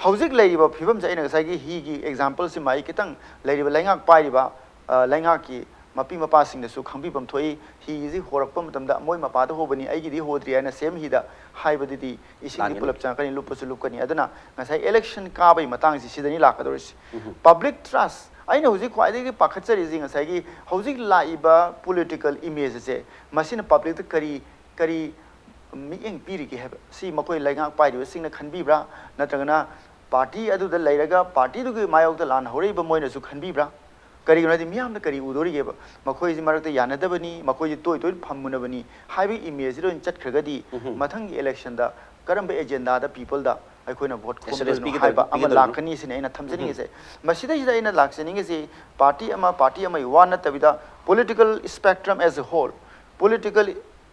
ꯍꯧꯖꯤꯛ ꯂꯩꯔꯤꯕ ꯐꯤꯕꯝꯁꯦ, ꯑꯩꯅ ꯉꯁꯥꯏꯒꯤ ꯍꯤꯒꯤ ꯑꯦꯛꯖꯥꯝꯄꯜꯁꯤꯃ ꯑꯩ ꯈꯤꯇꯪ ꯂꯩꯔꯤꯕ ꯂꯩꯉꯥꯛ ꯄꯥꯏꯔꯤꯕ, ꯑ, ꯂꯩꯉꯥꯛꯀꯤ ꯃꯄꯤ ꯃꯄꯥꯁꯤꯡꯗꯁꯨ ꯈꯪꯕꯤꯐꯝ ꯊꯣꯛꯏ꯫ ꯍꯤꯁꯤ ꯍꯣꯔꯛꯄ ꯃꯇꯝꯗ ꯃꯣꯏ ꯃꯄꯥꯗ ꯍꯣꯕꯅꯤ, ꯑꯩꯒꯤꯗꯤ ꯍꯣꯗ꯭ꯔꯤ ꯍꯥꯏꯅ ꯁꯦꯝ ꯍꯤꯗ ꯍꯥꯏꯕꯗꯨꯗꯤ ꯏꯁꯤꯡꯗꯤ ꯂꯥꯟꯒꯅꯤ. ꯄꯨꯂꯞ ꯆꯪꯉꯛꯀꯅꯤ, ꯂꯨꯞꯄꯁꯨ ꯂꯨꯞꯀꯅꯤ꯫ ꯑꯗꯨꯅ ꯉꯁꯥꯏ ꯏꯂꯦꯛꯁꯟ ꯀꯥꯕꯒꯤ ꯃꯇꯥꯡꯁꯤ ꯁꯤꯗꯅꯤ ꯂꯥꯛꯀꯗꯧꯔꯤꯁꯤ꯫ ꯄꯕ꯭ꯂꯤꯛ ꯇ꯭ꯔꯁ, ꯑꯩꯅ ꯍꯧꯖꯤꯛ ꯈ꯭ꯋꯥꯏꯗꯒꯤ ꯄꯥꯈꯠꯆꯔꯤꯁꯤ ꯉꯁꯥꯏꯒꯤ ꯍꯧꯖꯤꯛ ꯂꯥꯛꯏꯕ ꯄꯣꯂꯤꯇꯤꯀꯦꯜ ꯏꯃꯦꯖ ꯑꯁꯦ ꯃꯁꯤꯅ ꯄꯕ꯭ꯂꯤꯛꯇ ꯀꯔꯤ, ꯀꯔꯤ ꯃꯤꯠꯌꯦꯡ ꯄꯤꯔꯤꯒꯦ ꯍꯥꯏꯕ꯫ ꯁꯤ ꯃꯈꯣꯏ ꯂꯩꯉꯥꯛ ꯄꯥꯏꯔꯤꯕꯁꯤꯡꯅ ꯈꯟꯕꯤꯕ꯭ꯔꯥ, ꯅꯠꯇ꯭ꯔꯒꯅ ꯄꯥꯔꯇꯤ ꯑꯗꯨꯗ ꯂꯩꯔꯒ ꯄꯥꯔꯇꯤꯗꯨꯒꯤ ꯃꯥꯌꯣꯛꯇ ꯂꯥꯟ ꯍꯧꯔꯛꯏꯕ ꯃꯣꯏꯅꯁꯨ ꯈꯟꯕꯤꯕ꯭ꯔꯥ? ꯀꯔꯤꯒꯤꯅꯣ ꯍꯥꯏꯗꯤ ꯃꯤꯌꯥꯝꯅ ꯀꯔꯤ ꯎꯗꯣꯔꯤꯒꯦꯕ? ꯃꯈꯣꯏꯁꯤ ꯃꯔꯛꯇ ꯌꯥꯅꯗꯕꯅꯤ, ꯃꯈꯣꯏꯁꯤ ꯇꯣꯏ ꯇꯣꯏꯅ ꯐꯝꯃꯨꯅꯕꯅꯤ ꯍꯥꯏꯕꯒꯤ ꯏꯃꯦꯖꯁꯤ ꯂꯣꯏꯅ ꯆꯠꯈ꯭ꯔꯒꯗꯤ ꯃꯊꯪꯒꯤ ꯏꯂꯦꯛꯁꯟꯗ ꯀꯔꯝꯕ ꯑꯦꯖꯦꯟꯗꯥꯗ ꯄꯤꯄꯜꯗ ꯑꯩꯈꯣꯏꯅ ꯚꯣꯠ Assurance ꯈꯣꯝꯗꯣꯏꯅꯣ ꯄꯤꯒꯗꯧꯔꯤꯕ- ꯍꯥꯏꯕ ꯑꯃ ꯄꯤꯒꯗꯧꯔꯤꯕ꯭ꯔꯣ? ꯂꯥꯛꯀꯅꯤ ꯁꯤꯅꯤ ꯑꯩꯅ ꯊꯝꯖꯅꯤꯡꯉꯤꯁꯦ꯫ ꯃꯁꯤꯗꯩꯁꯤꯗ ꯑꯩꯅ ꯂꯥꯛꯆꯅꯤꯡꯉꯤꯁꯤ ꯄꯥꯔꯇꯤ ꯑꯃ ꯄꯥꯔꯇꯤ ꯑꯃꯒꯤ ꯋꯥ ꯅꯠꯇꯕꯤꯗ political spectrum as a whole, political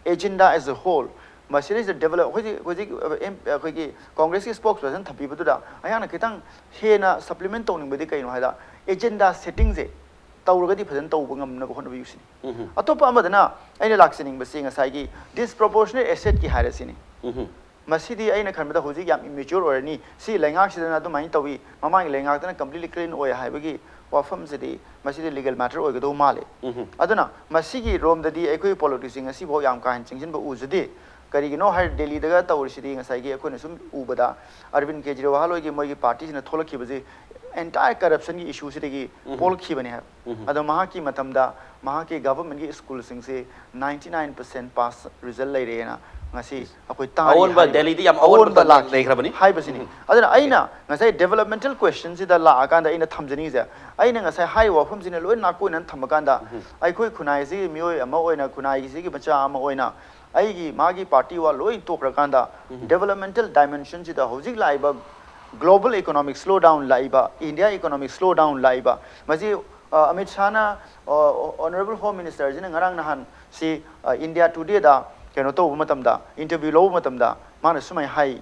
agenda as a whole, ꯃꯁꯤꯗꯩꯁꯤꯗ develop ꯍꯧꯖꯤꯛ ꯍꯧꯖꯤꯛ ꯑꯩꯈꯣꯏꯒꯤ ꯀꯣꯡꯒ꯭ꯔꯦꯁꯀꯤ spokesperson ꯊꯝꯕꯤꯕꯗꯨꯗ ꯑꯩꯍꯥꯛꯅ ꯈꯤꯇꯪ ꯍꯦꯟꯅ supplement ꯇꯧꯅꯤꯡꯕꯗꯤ ꯀꯩꯅꯣ ꯍꯥꯏꯗ agenda settingꯁꯦ ꯇꯧꯔꯒꯗꯤ ꯐꯖꯅ ꯇꯧꯕ ꯉꯝꯅꯕ ꯍꯣꯠꯅꯕꯤꯌꯨ ꯁꯤꯅꯤ꯫ ꯑꯇꯣꯞꯄ ꯑꯃꯗꯅ ꯑꯩꯅ ꯂꯥꯛꯆꯅꯤꯡꯕꯁꯤ ꯉꯁꯥꯏꯒꯤ disproportionate assetꯀꯤ ꯍꯥꯏꯔꯁꯤꯅꯤ꯫ ꯃꯁꯤꯗꯤ ꯑꯩꯅ ꯈꯟꯕꯗ ꯍꯧꯖꯤꯛ ꯌꯥꯝ immature ꯑꯣꯏꯔꯅꯤ꯫ ꯁꯤ ꯂꯩꯉꯥꯛꯁꯤꯗꯅ ꯑꯗꯨꯃꯥꯏꯅ ꯇꯧꯏ, ꯃꯃꯥꯡꯒꯤ ꯂꯩꯉꯥꯛꯇꯅ completely clean ꯑꯣꯏ ꯍꯥꯏꯕꯒꯤ ꯋꯥꯐꯝꯁꯤꯗꯤ ꯃꯁꯤꯗꯤ legal matter ꯑꯣꯏꯒꯗꯧ ꯃꯥꯜꯂꯦ꯫ ꯑꯗꯨꯅ ꯃꯁꯤꯒꯤ ꯔꯣꯝꯗꯗꯤ ꯑꯩꯈꯣꯏ politicsꯁꯤꯡ ꯉꯁꯤꯐꯥꯎ ꯌꯥꯝ ꯀꯥ ꯍꯦꯟꯅ ꯆꯪꯁꯤꯟꯕ ꯎꯖꯗꯦ꯫ ꯀꯔꯤꯒꯤꯅꯣ ꯍꯥꯏꯔ ꯗꯦꯜꯂꯤꯗꯒ ꯇꯧꯔꯤꯁꯤꯗꯤ ꯉꯁꯥꯏꯒꯤ ꯑꯩꯈꯣꯏꯅ ꯁꯨꯝ ꯎꯕꯗ ꯑꯔꯕꯤꯟ ꯀꯦꯖꯔꯤꯋꯥꯜ ꯍꯣꯏꯒꯤ ꯃꯣꯏꯒꯤ ꯄꯥꯔꯇꯤꯁꯤꯅ ꯊꯣꯛꯂꯛꯈꯤꯕꯁꯤ entire corruptionꯒꯤ issueꯁꯤꯗꯒꯤ ꯄꯣꯛꯂꯛꯈꯤꯕꯅꯦ ꯍꯥꯏꯕ꯫ ꯑꯗꯣ ꯃꯍꯥꯛꯀꯤ ꯃꯇꯝꯗ ꯃꯍꯥꯛꯀꯤ governmentꯀꯤ schoolꯁꯤꯡꯁꯤ ninety nine percent pass result ꯂꯩꯔꯦꯅ ꯉꯁꯤ ꯑꯩꯈꯣꯏ ꯇꯥꯔꯤ ꯑꯑꯣꯟꯕ ꯍꯥꯏꯔꯤꯕ꯫ ꯗꯦꯜꯂꯤꯗ ꯌꯥꯝ ꯑꯑꯣꯟꯕ ꯑꯑꯣꯟꯕ ꯂꯥꯛꯈꯤ ꯂꯩꯈ꯭ꯔꯕꯅꯤ꯫ ꯍꯥꯏꯕꯁꯤꯅꯤ꯫ ꯑꯗꯨꯅ ꯑꯩꯅ ꯉꯁꯥꯏ developmental questionꯁꯤꯗ ꯂꯥꯛꯑꯀꯥꯟꯗ ꯑꯩꯅ ꯊꯝꯖꯅꯤꯡꯉꯤꯁꯦ, ꯑꯩꯅ ꯉꯁꯥꯏ ꯍꯥꯏꯔꯤꯕ ꯋꯥꯐꯝꯁꯤꯅ ꯂꯣꯏ ꯅꯥꯀꯣꯏꯅꯅ ꯊꯝꯃꯀꯥꯟꯗ ꯑꯩꯈꯣꯏ ꯈꯨꯟꯅꯥꯏꯁꯤꯒꯤ ꯃꯤꯑꯣꯏ ꯑꯃ ꯑꯣꯏꯅ, ꯈꯨꯟꯅꯥꯏꯁꯤꯒꯤ ꯃꯆꯥ ꯑꯃ ꯑꯣꯏꯅ ꯑꯩꯒꯤ ꯃꯥꯒꯤ ꯄꯥꯔꯇꯤ ꯋꯥ ꯂꯣꯏ ꯇꯣꯛꯈ꯭ꯔꯀꯥꯟꯗ developmental dimensionꯁꯤꯗ ꯍꯧꯖꯤꯛ ꯂꯥꯛꯏꯕ global economic slowdown ꯂꯥꯛꯏꯕ, India economic slowdown ꯂꯥꯛꯏꯕ, ꯃꯁꯤ ꯑ, ꯑꯃꯤꯠ ꯁꯥꯍꯅ, ꯑ, Honourable Home Ministerꯁꯤꯅ ꯉꯔꯥꯡ ꯅꯍꯥꯟ ꯁꯤ, ꯑ, India Todayꯗ ꯀꯩꯅꯣ ꯇꯧꯕ ꯃꯇꯝꯗ, interview ꯂꯧꯕ ꯃꯇꯝꯗ ꯃꯥꯅ ꯁꯨꯃꯥꯏꯅ ꯍꯥꯏ,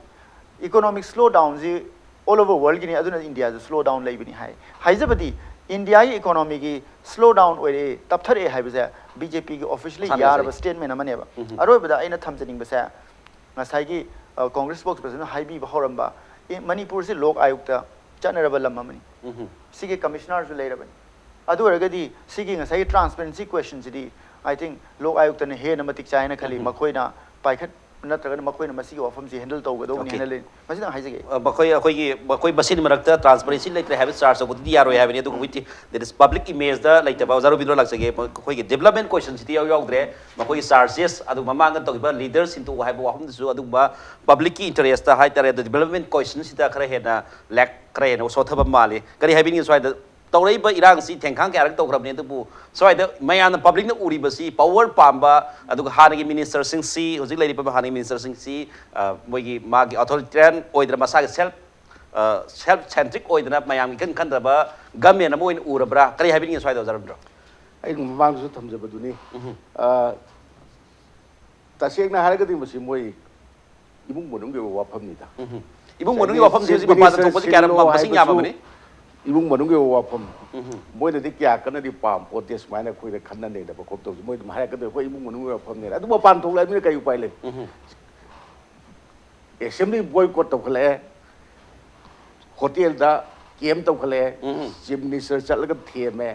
economic slowdownꯁꯤ all over worldꯒꯤꯅꯤ, ꯑꯗꯨꯅ Indiaꯁꯨ slowdown ꯂꯩꯕꯅꯤ ꯍꯥꯏ꯫ ꯍꯥꯏꯖꯕꯗꯤ Indiaꯒꯤ economyꯒꯤ slowdown ꯑꯣꯏꯔꯛꯑꯦ, ꯇꯞꯊꯔꯛꯑꯦ ꯍꯥꯏꯕꯁꯦ BJPꯒꯤ officially ꯃꯁꯥꯅ ꯌꯥꯔꯕ ꯍꯥꯏꯖꯔꯤ꯫ Statement ꯑꯃꯅꯦꯕ꯫ ꯑꯔꯣꯏꯕꯗ ꯑꯩꯅ ꯊꯝꯖꯅꯤꯡꯕꯁꯦ, ꯉꯁꯥꯏꯒꯤ, ꯑ, ꯀꯣꯡꯒ꯭ꯔꯦꯁ spokespersonꯅ ꯍꯥꯏꯕꯤꯕ ꯍꯧꯔꯝꯕ, ꯑꯦ, ꯃꯅꯤꯄꯨꯔꯁꯤ ꯂꯣꯛ ꯑꯥꯌꯨꯛꯇ ꯆꯠꯅꯔꯕ ꯂꯝ ꯑꯃꯅꯤ꯫ ꯁꯤꯒꯤ commissionerꯁꯨ ꯂꯩꯔꯕꯅꯤ꯫ ꯑꯗꯨ ꯑꯣꯏꯔꯒꯗꯤ ꯁꯤꯒꯤ ꯉꯁꯥꯏꯒꯤ transparency questionꯁꯤꯗꯤ I think ꯂꯣꯛ ꯑꯥꯌꯨꯛꯇꯅ ꯍꯦꯟꯅ ꯃꯇꯤꯛ ꯆꯥꯏꯅ ꯈꯜꯂꯤ꯫ ꯃꯈꯣꯏꯅ ꯄꯥꯏꯈꯠ ꯅꯠꯇ꯭ꯔꯒꯅ ꯃꯈꯣꯏꯅ ꯃꯁꯤꯒꯤ ꯋꯥꯐꯝꯁꯤ handle ꯇꯧꯒꯗꯧꯕꯅꯤ Okay. ꯍꯥꯏꯅ ꯂꯩ꯫ ꯃꯁꯤꯗꯪ ꯍꯥꯏꯖꯒꯦ꯫ ꯑ, ꯃꯈꯣꯏ ꯑꯩꯈꯣꯏꯒꯤ ꯃꯈꯣꯏ ꯃꯁꯦꯟ ꯃꯔꯛꯇ transparency ꯂꯩꯇ꯭ꯔꯦ ꯍꯥꯏꯕ charge ꯇꯧꯕꯗꯨꯗꯤ ꯌꯥꯔꯣꯏ ꯍꯥꯏꯕꯅꯤ꯫ ꯑꯗꯨꯒ ꯍꯧꯖꯤꯛꯇꯤ that is public imageꯗ ꯂꯩꯇꯕ, ꯑꯣꯖꯥ ꯔꯕꯤꯟꯗ꯭ꯔꯣ ꯂꯥꯛꯆꯒꯦ꯫ ꯃꯈꯣꯏꯒꯤ development questionꯁꯤꯗꯤ ꯌꯥꯎ ꯌꯥꯎꯗ꯭ꯔꯦ꯫ ꯃꯈꯣꯏꯒꯤ charges ꯑꯗꯨ ꯃꯃꯥꯡꯗ ꯇꯧꯈꯤꯕ leaderꯁꯤꯡꯗꯨ ꯍꯥꯏꯕ ꯋꯥꯐꯝꯗꯨꯁꯨ ꯑꯗꯨꯒꯨꯝꯕ publicꯀꯤ interestꯇ ꯍꯥꯏꯇꯥꯔꯦ, ꯑꯗꯨ development questionꯁꯤꯗ ꯈꯔ ꯍꯦꯟꯅ lack, ꯈꯔ ꯍꯦꯟꯅ ꯁꯣꯠꯊꯕ ꯃꯥꯜꯂꯤ꯫ ꯀꯔꯤ ꯍꯥꯏꯕꯤꯅꯤꯡꯉꯤ ꯁ꯭ꯋꯥꯏꯗ? ꯇꯧꯔꯛꯏꯕ ꯏꯔꯥꯡꯁꯤ ꯊꯦꯡꯈꯥꯡ ꯀꯌꯥꯔꯛ ꯇꯧꯈ꯭ꯔꯕꯅꯤ, ꯑꯗꯨꯕꯨ ꯁ꯭ꯋꯥꯏꯗ ꯃꯌꯥꯝꯅ, ꯄꯕ꯭ꯂꯤꯛꯅ ꯎꯔꯤꯕꯁꯤ, ꯄꯋꯔ ꯄꯥꯝꯕ, ꯑꯗꯨꯒ ꯍꯥꯟꯅꯒꯤ ꯃꯤꯅꯤꯁꯇꯔꯁꯤꯡꯁꯤ, ꯍꯧꯖꯤꯛ ꯂꯩꯔꯤꯕ ꯍꯥꯟꯅꯒꯤ ꯃꯤꯅꯤꯁꯇꯔꯁꯤꯡꯁꯤ, ꯑ, ꯃꯣꯏꯒꯤ, ꯃꯥꯒꯤ ꯑꯣꯊꯣꯔꯤꯇꯦꯔꯤꯌꯟ ꯑꯣꯏꯗꯅ, ꯃꯁꯥꯒꯤ ꯁꯦꯜꯐ, ꯁꯦꯜꯐ ꯁꯦꯟꯇ꯭ꯔꯤꯛ ꯑꯣꯏꯗꯅ, ꯃꯌꯥꯝꯒꯤ ꯏꯈꯟ ꯈꯟꯗꯕ ꯒꯃꯦꯟ ꯑꯃ ꯑꯣꯏꯅ ꯎꯔꯕ꯭ꯔꯥ? ꯀꯔꯤ ꯍꯥꯏꯕꯤꯅꯤꯡꯉꯤ ꯁ꯭ꯋꯥꯏꯗ, ꯑꯣꯖꯥ ꯔꯕꯤꯟꯗ꯭ꯔꯣ? ꯑꯩꯅ ꯃꯃꯥꯡꯗꯁꯨ ꯊꯝꯖꯕꯗꯨꯅꯤ꯫ ꯑ, ꯇꯁꯦꯡꯅ ꯍꯥꯏꯔꯒꯗꯤ ꯃꯁꯤ ꯃꯣꯏ ꯏꯃꯨꯡ ꯃꯅꯨꯡꯒꯤ ꯑꯣꯏꯕ ꯋꯥꯐꯝꯅꯤꯗ꯫ ꯏꯃꯨꯡ ꯃꯅꯨꯡꯒꯤ ꯋꯥꯐꯝꯁꯤ ꯍꯧꯖꯤꯛ ꯃꯄꯥꯟꯗ ꯊꯣꯛꯄꯗꯤ ꯀꯌꯥ ꯃꯁꯤꯡ ꯌꯥꯝꯃꯕꯅꯤ꯫ ꯏꯃꯨꯡ ꯃꯅꯨꯡꯒꯤ ꯑꯣꯏꯕ ꯋꯥꯐꯝ꯫ ꯃꯣꯏꯅꯗꯤ ꯀꯌꯥ ꯀꯟꯅꯗꯤ ꯄꯥꯝ ꯄꯣꯠꯇꯦ ꯁꯨꯃꯥꯏꯅ ꯑꯩꯈꯣꯏꯗ ꯈꯟꯅ ꯅꯩꯅꯕ ꯈꯣꯠꯇꯕꯁꯦ꯫ ꯃꯣꯏ ꯑꯗꯨꯝ ꯍꯥꯏꯔꯛꯀꯗꯣꯏ, "ꯑꯩꯈꯣꯏ ꯏꯃꯨꯡ ꯃꯅꯨꯡꯒꯤ ꯋꯥꯐꯝꯅꯦꯅ"꯫ ꯑꯗꯨ ꯃꯄꯥꯟ ꯊꯣꯛꯂꯛꯑꯕꯅꯤꯅ ꯀꯔꯤ ꯎꯄꯥꯏ ꯂꯩ? ꯑꯦꯁꯦꯝꯕ꯭ꯂꯤ ꯕꯣꯏꯀꯣꯠ ꯇꯧꯈꯠꯂꯛꯑꯦ, ꯍꯣꯇꯦꯜꯗ ꯀꯦꯝ ꯇꯧꯈꯠꯂꯛꯑꯦ, ꯆꯤꯐ ꯃꯤꯅꯤꯁꯇꯔ ꯆꯠꯂꯒ ꯊꯦꯝꯃꯦ,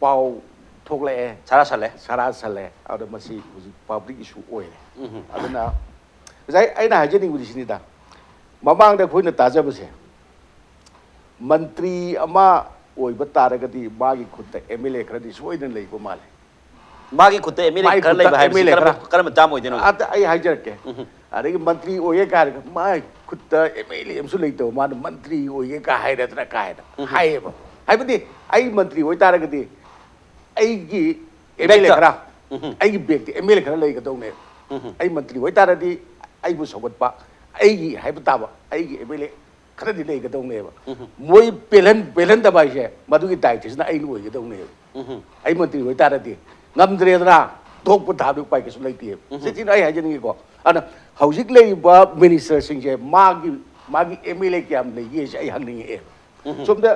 ꯄꯥꯎ ꯊꯣꯛꯂꯛꯑꯦ, ꯁꯥꯔꯥ ꯁꯜꯂꯦ꯫ ꯁꯥꯔꯥ ꯁꯜꯂꯦ꯫ ꯑꯗꯨꯗ ꯃꯁꯤ ꯍꯧꯖꯤꯛ ꯄꯕ꯭ꯂꯤꯛ ꯏꯁꯨ ꯑꯣꯏꯔꯦ꯫ ꯑꯗꯨꯅ ꯉꯁꯥꯏ ꯑꯩꯅ ꯍꯥꯏꯖꯅꯤꯡꯕꯗꯤ ꯁꯤꯅꯤꯗ, ꯃꯃꯥꯡꯗ ꯑꯩꯈꯣꯏꯅ ꯇꯥꯖꯕꯁꯦ, ꯃꯟꯇ꯭ꯔꯤ ꯑꯃ ꯑꯣꯏꯕ ꯇꯥꯔꯒꯗꯤ ꯃꯥꯒꯤ ꯈꯨꯠꯇ ꯑꯦꯝ ꯑꯦꯜ ꯑꯦ ꯈꯔꯗꯤ ꯁꯣꯏꯗꯅ ꯂꯩꯕ ꯃꯥꯜꯂꯦ꯫ ꯃꯥꯒꯤ ꯈꯨꯠꯇ ꯑꯦꯝ ꯑꯦꯜ ꯑꯦ ꯃꯥꯒꯤ ꯈꯔ ꯈꯨꯠꯇ ꯂꯩꯕ ꯍꯥꯏꯕꯁꯤ ꯑꯦꯝ ꯑꯦꯜ ꯑꯦ ꯀꯔꯝꯕ, ꯈꯔ ꯀꯔꯝꯕ ꯇꯥꯝ ꯑꯣꯏꯗꯣꯏꯅꯣ? ꯑꯗ ꯑꯩ ꯍꯥꯏꯖꯔꯛꯀꯦ꯫ ꯑꯗꯒꯤ ꯃꯟꯇ꯭ꯔꯤ ꯑꯣꯏꯒꯦ ꯀꯥꯏꯔꯒ ꯃꯥꯒꯤ ꯈꯨꯠꯇ ꯑꯦꯝ ꯑꯦꯜ ꯑꯦ ꯑꯃꯁꯨ ꯂꯩꯇꯕ, ꯃꯥꯅ ꯃꯟꯇ꯭ꯔꯤ ꯑꯣꯏꯒꯦ ꯀꯥ ꯍꯥꯏꯔꯗꯅ ꯀꯥꯏꯅ ꯍꯥꯏꯌꯦꯕ꯫ ꯍꯥꯏꯕꯗꯤ ꯑꯩ ꯃꯟꯇ꯭ꯔꯤ ꯑꯣꯏꯇꯥꯔꯒꯗꯤ ꯑꯩꯒꯤ ꯑꯦꯝ ꯑꯦꯜ ꯑꯦ ꯕꯦꯛꯇ꯫ ꯈꯔ, ꯑꯩꯒꯤ ꯕꯦꯛꯇ ꯑꯦꯝ ꯑꯦꯜ ꯑꯦ ꯈꯔ ꯂꯩꯒꯗꯧꯅꯦꯕ꯫ ꯑꯩ ꯃꯟꯇ꯭ꯔꯤ ꯑꯣꯏꯇꯥꯔꯗꯤ ꯑꯩꯕꯨ ꯁꯧꯒꯠꯄ, ꯑꯩꯒꯤ ꯍꯥꯏꯕ ꯇꯥꯕ, ꯑꯩꯒꯤ ꯑꯦꯝ ꯑꯦꯜ ꯑꯦ ꯈꯔꯗꯤ ꯂꯩꯒꯗꯧꯅꯦꯕ꯫ ꯃꯣꯏ ꯄꯦꯜꯍꯟ ꯄꯦꯜꯍꯟꯗꯕ ꯍꯥꯏꯁꯦ ꯃꯗꯨꯒꯤ ꯗꯥꯏꯇꯁꯤꯅ ꯑꯩꯅ ꯑꯣꯏꯒꯗꯧꯅꯦꯕ꯫ ꯑꯩ ꯃꯟꯇ꯭ꯔꯤ ꯑꯣꯏꯇꯥꯔꯗꯤ ꯉꯝꯗ꯭ꯔꯦꯗꯅ, ꯇꯣꯛꯄ ꯊꯥꯕꯗꯤ ꯎꯄꯥꯏ ꯀꯩꯁꯨ ꯂꯩꯇꯦꯕ꯫ ꯁꯤꯁꯤꯅ ꯑꯩ ꯍꯥꯏꯖꯅꯤꯡꯉꯤꯀꯣ꯫ ꯑꯗꯨꯅ ꯍꯧꯖꯤꯛ ꯂꯩꯔꯤꯕ ꯃꯤꯅꯤꯁꯇꯔꯁꯤꯡꯁꯦ ꯃꯥꯒꯤ, ꯃꯥꯒꯤ ꯑꯦꯝ ꯑꯦꯜ ꯑꯦ ꯀꯌꯥꯝ ꯂꯩꯒꯦꯁꯦ ꯑꯩ ꯍꯪꯅꯤꯡꯉꯛꯑꯦꯕ꯫ ꯁꯣꯝꯗ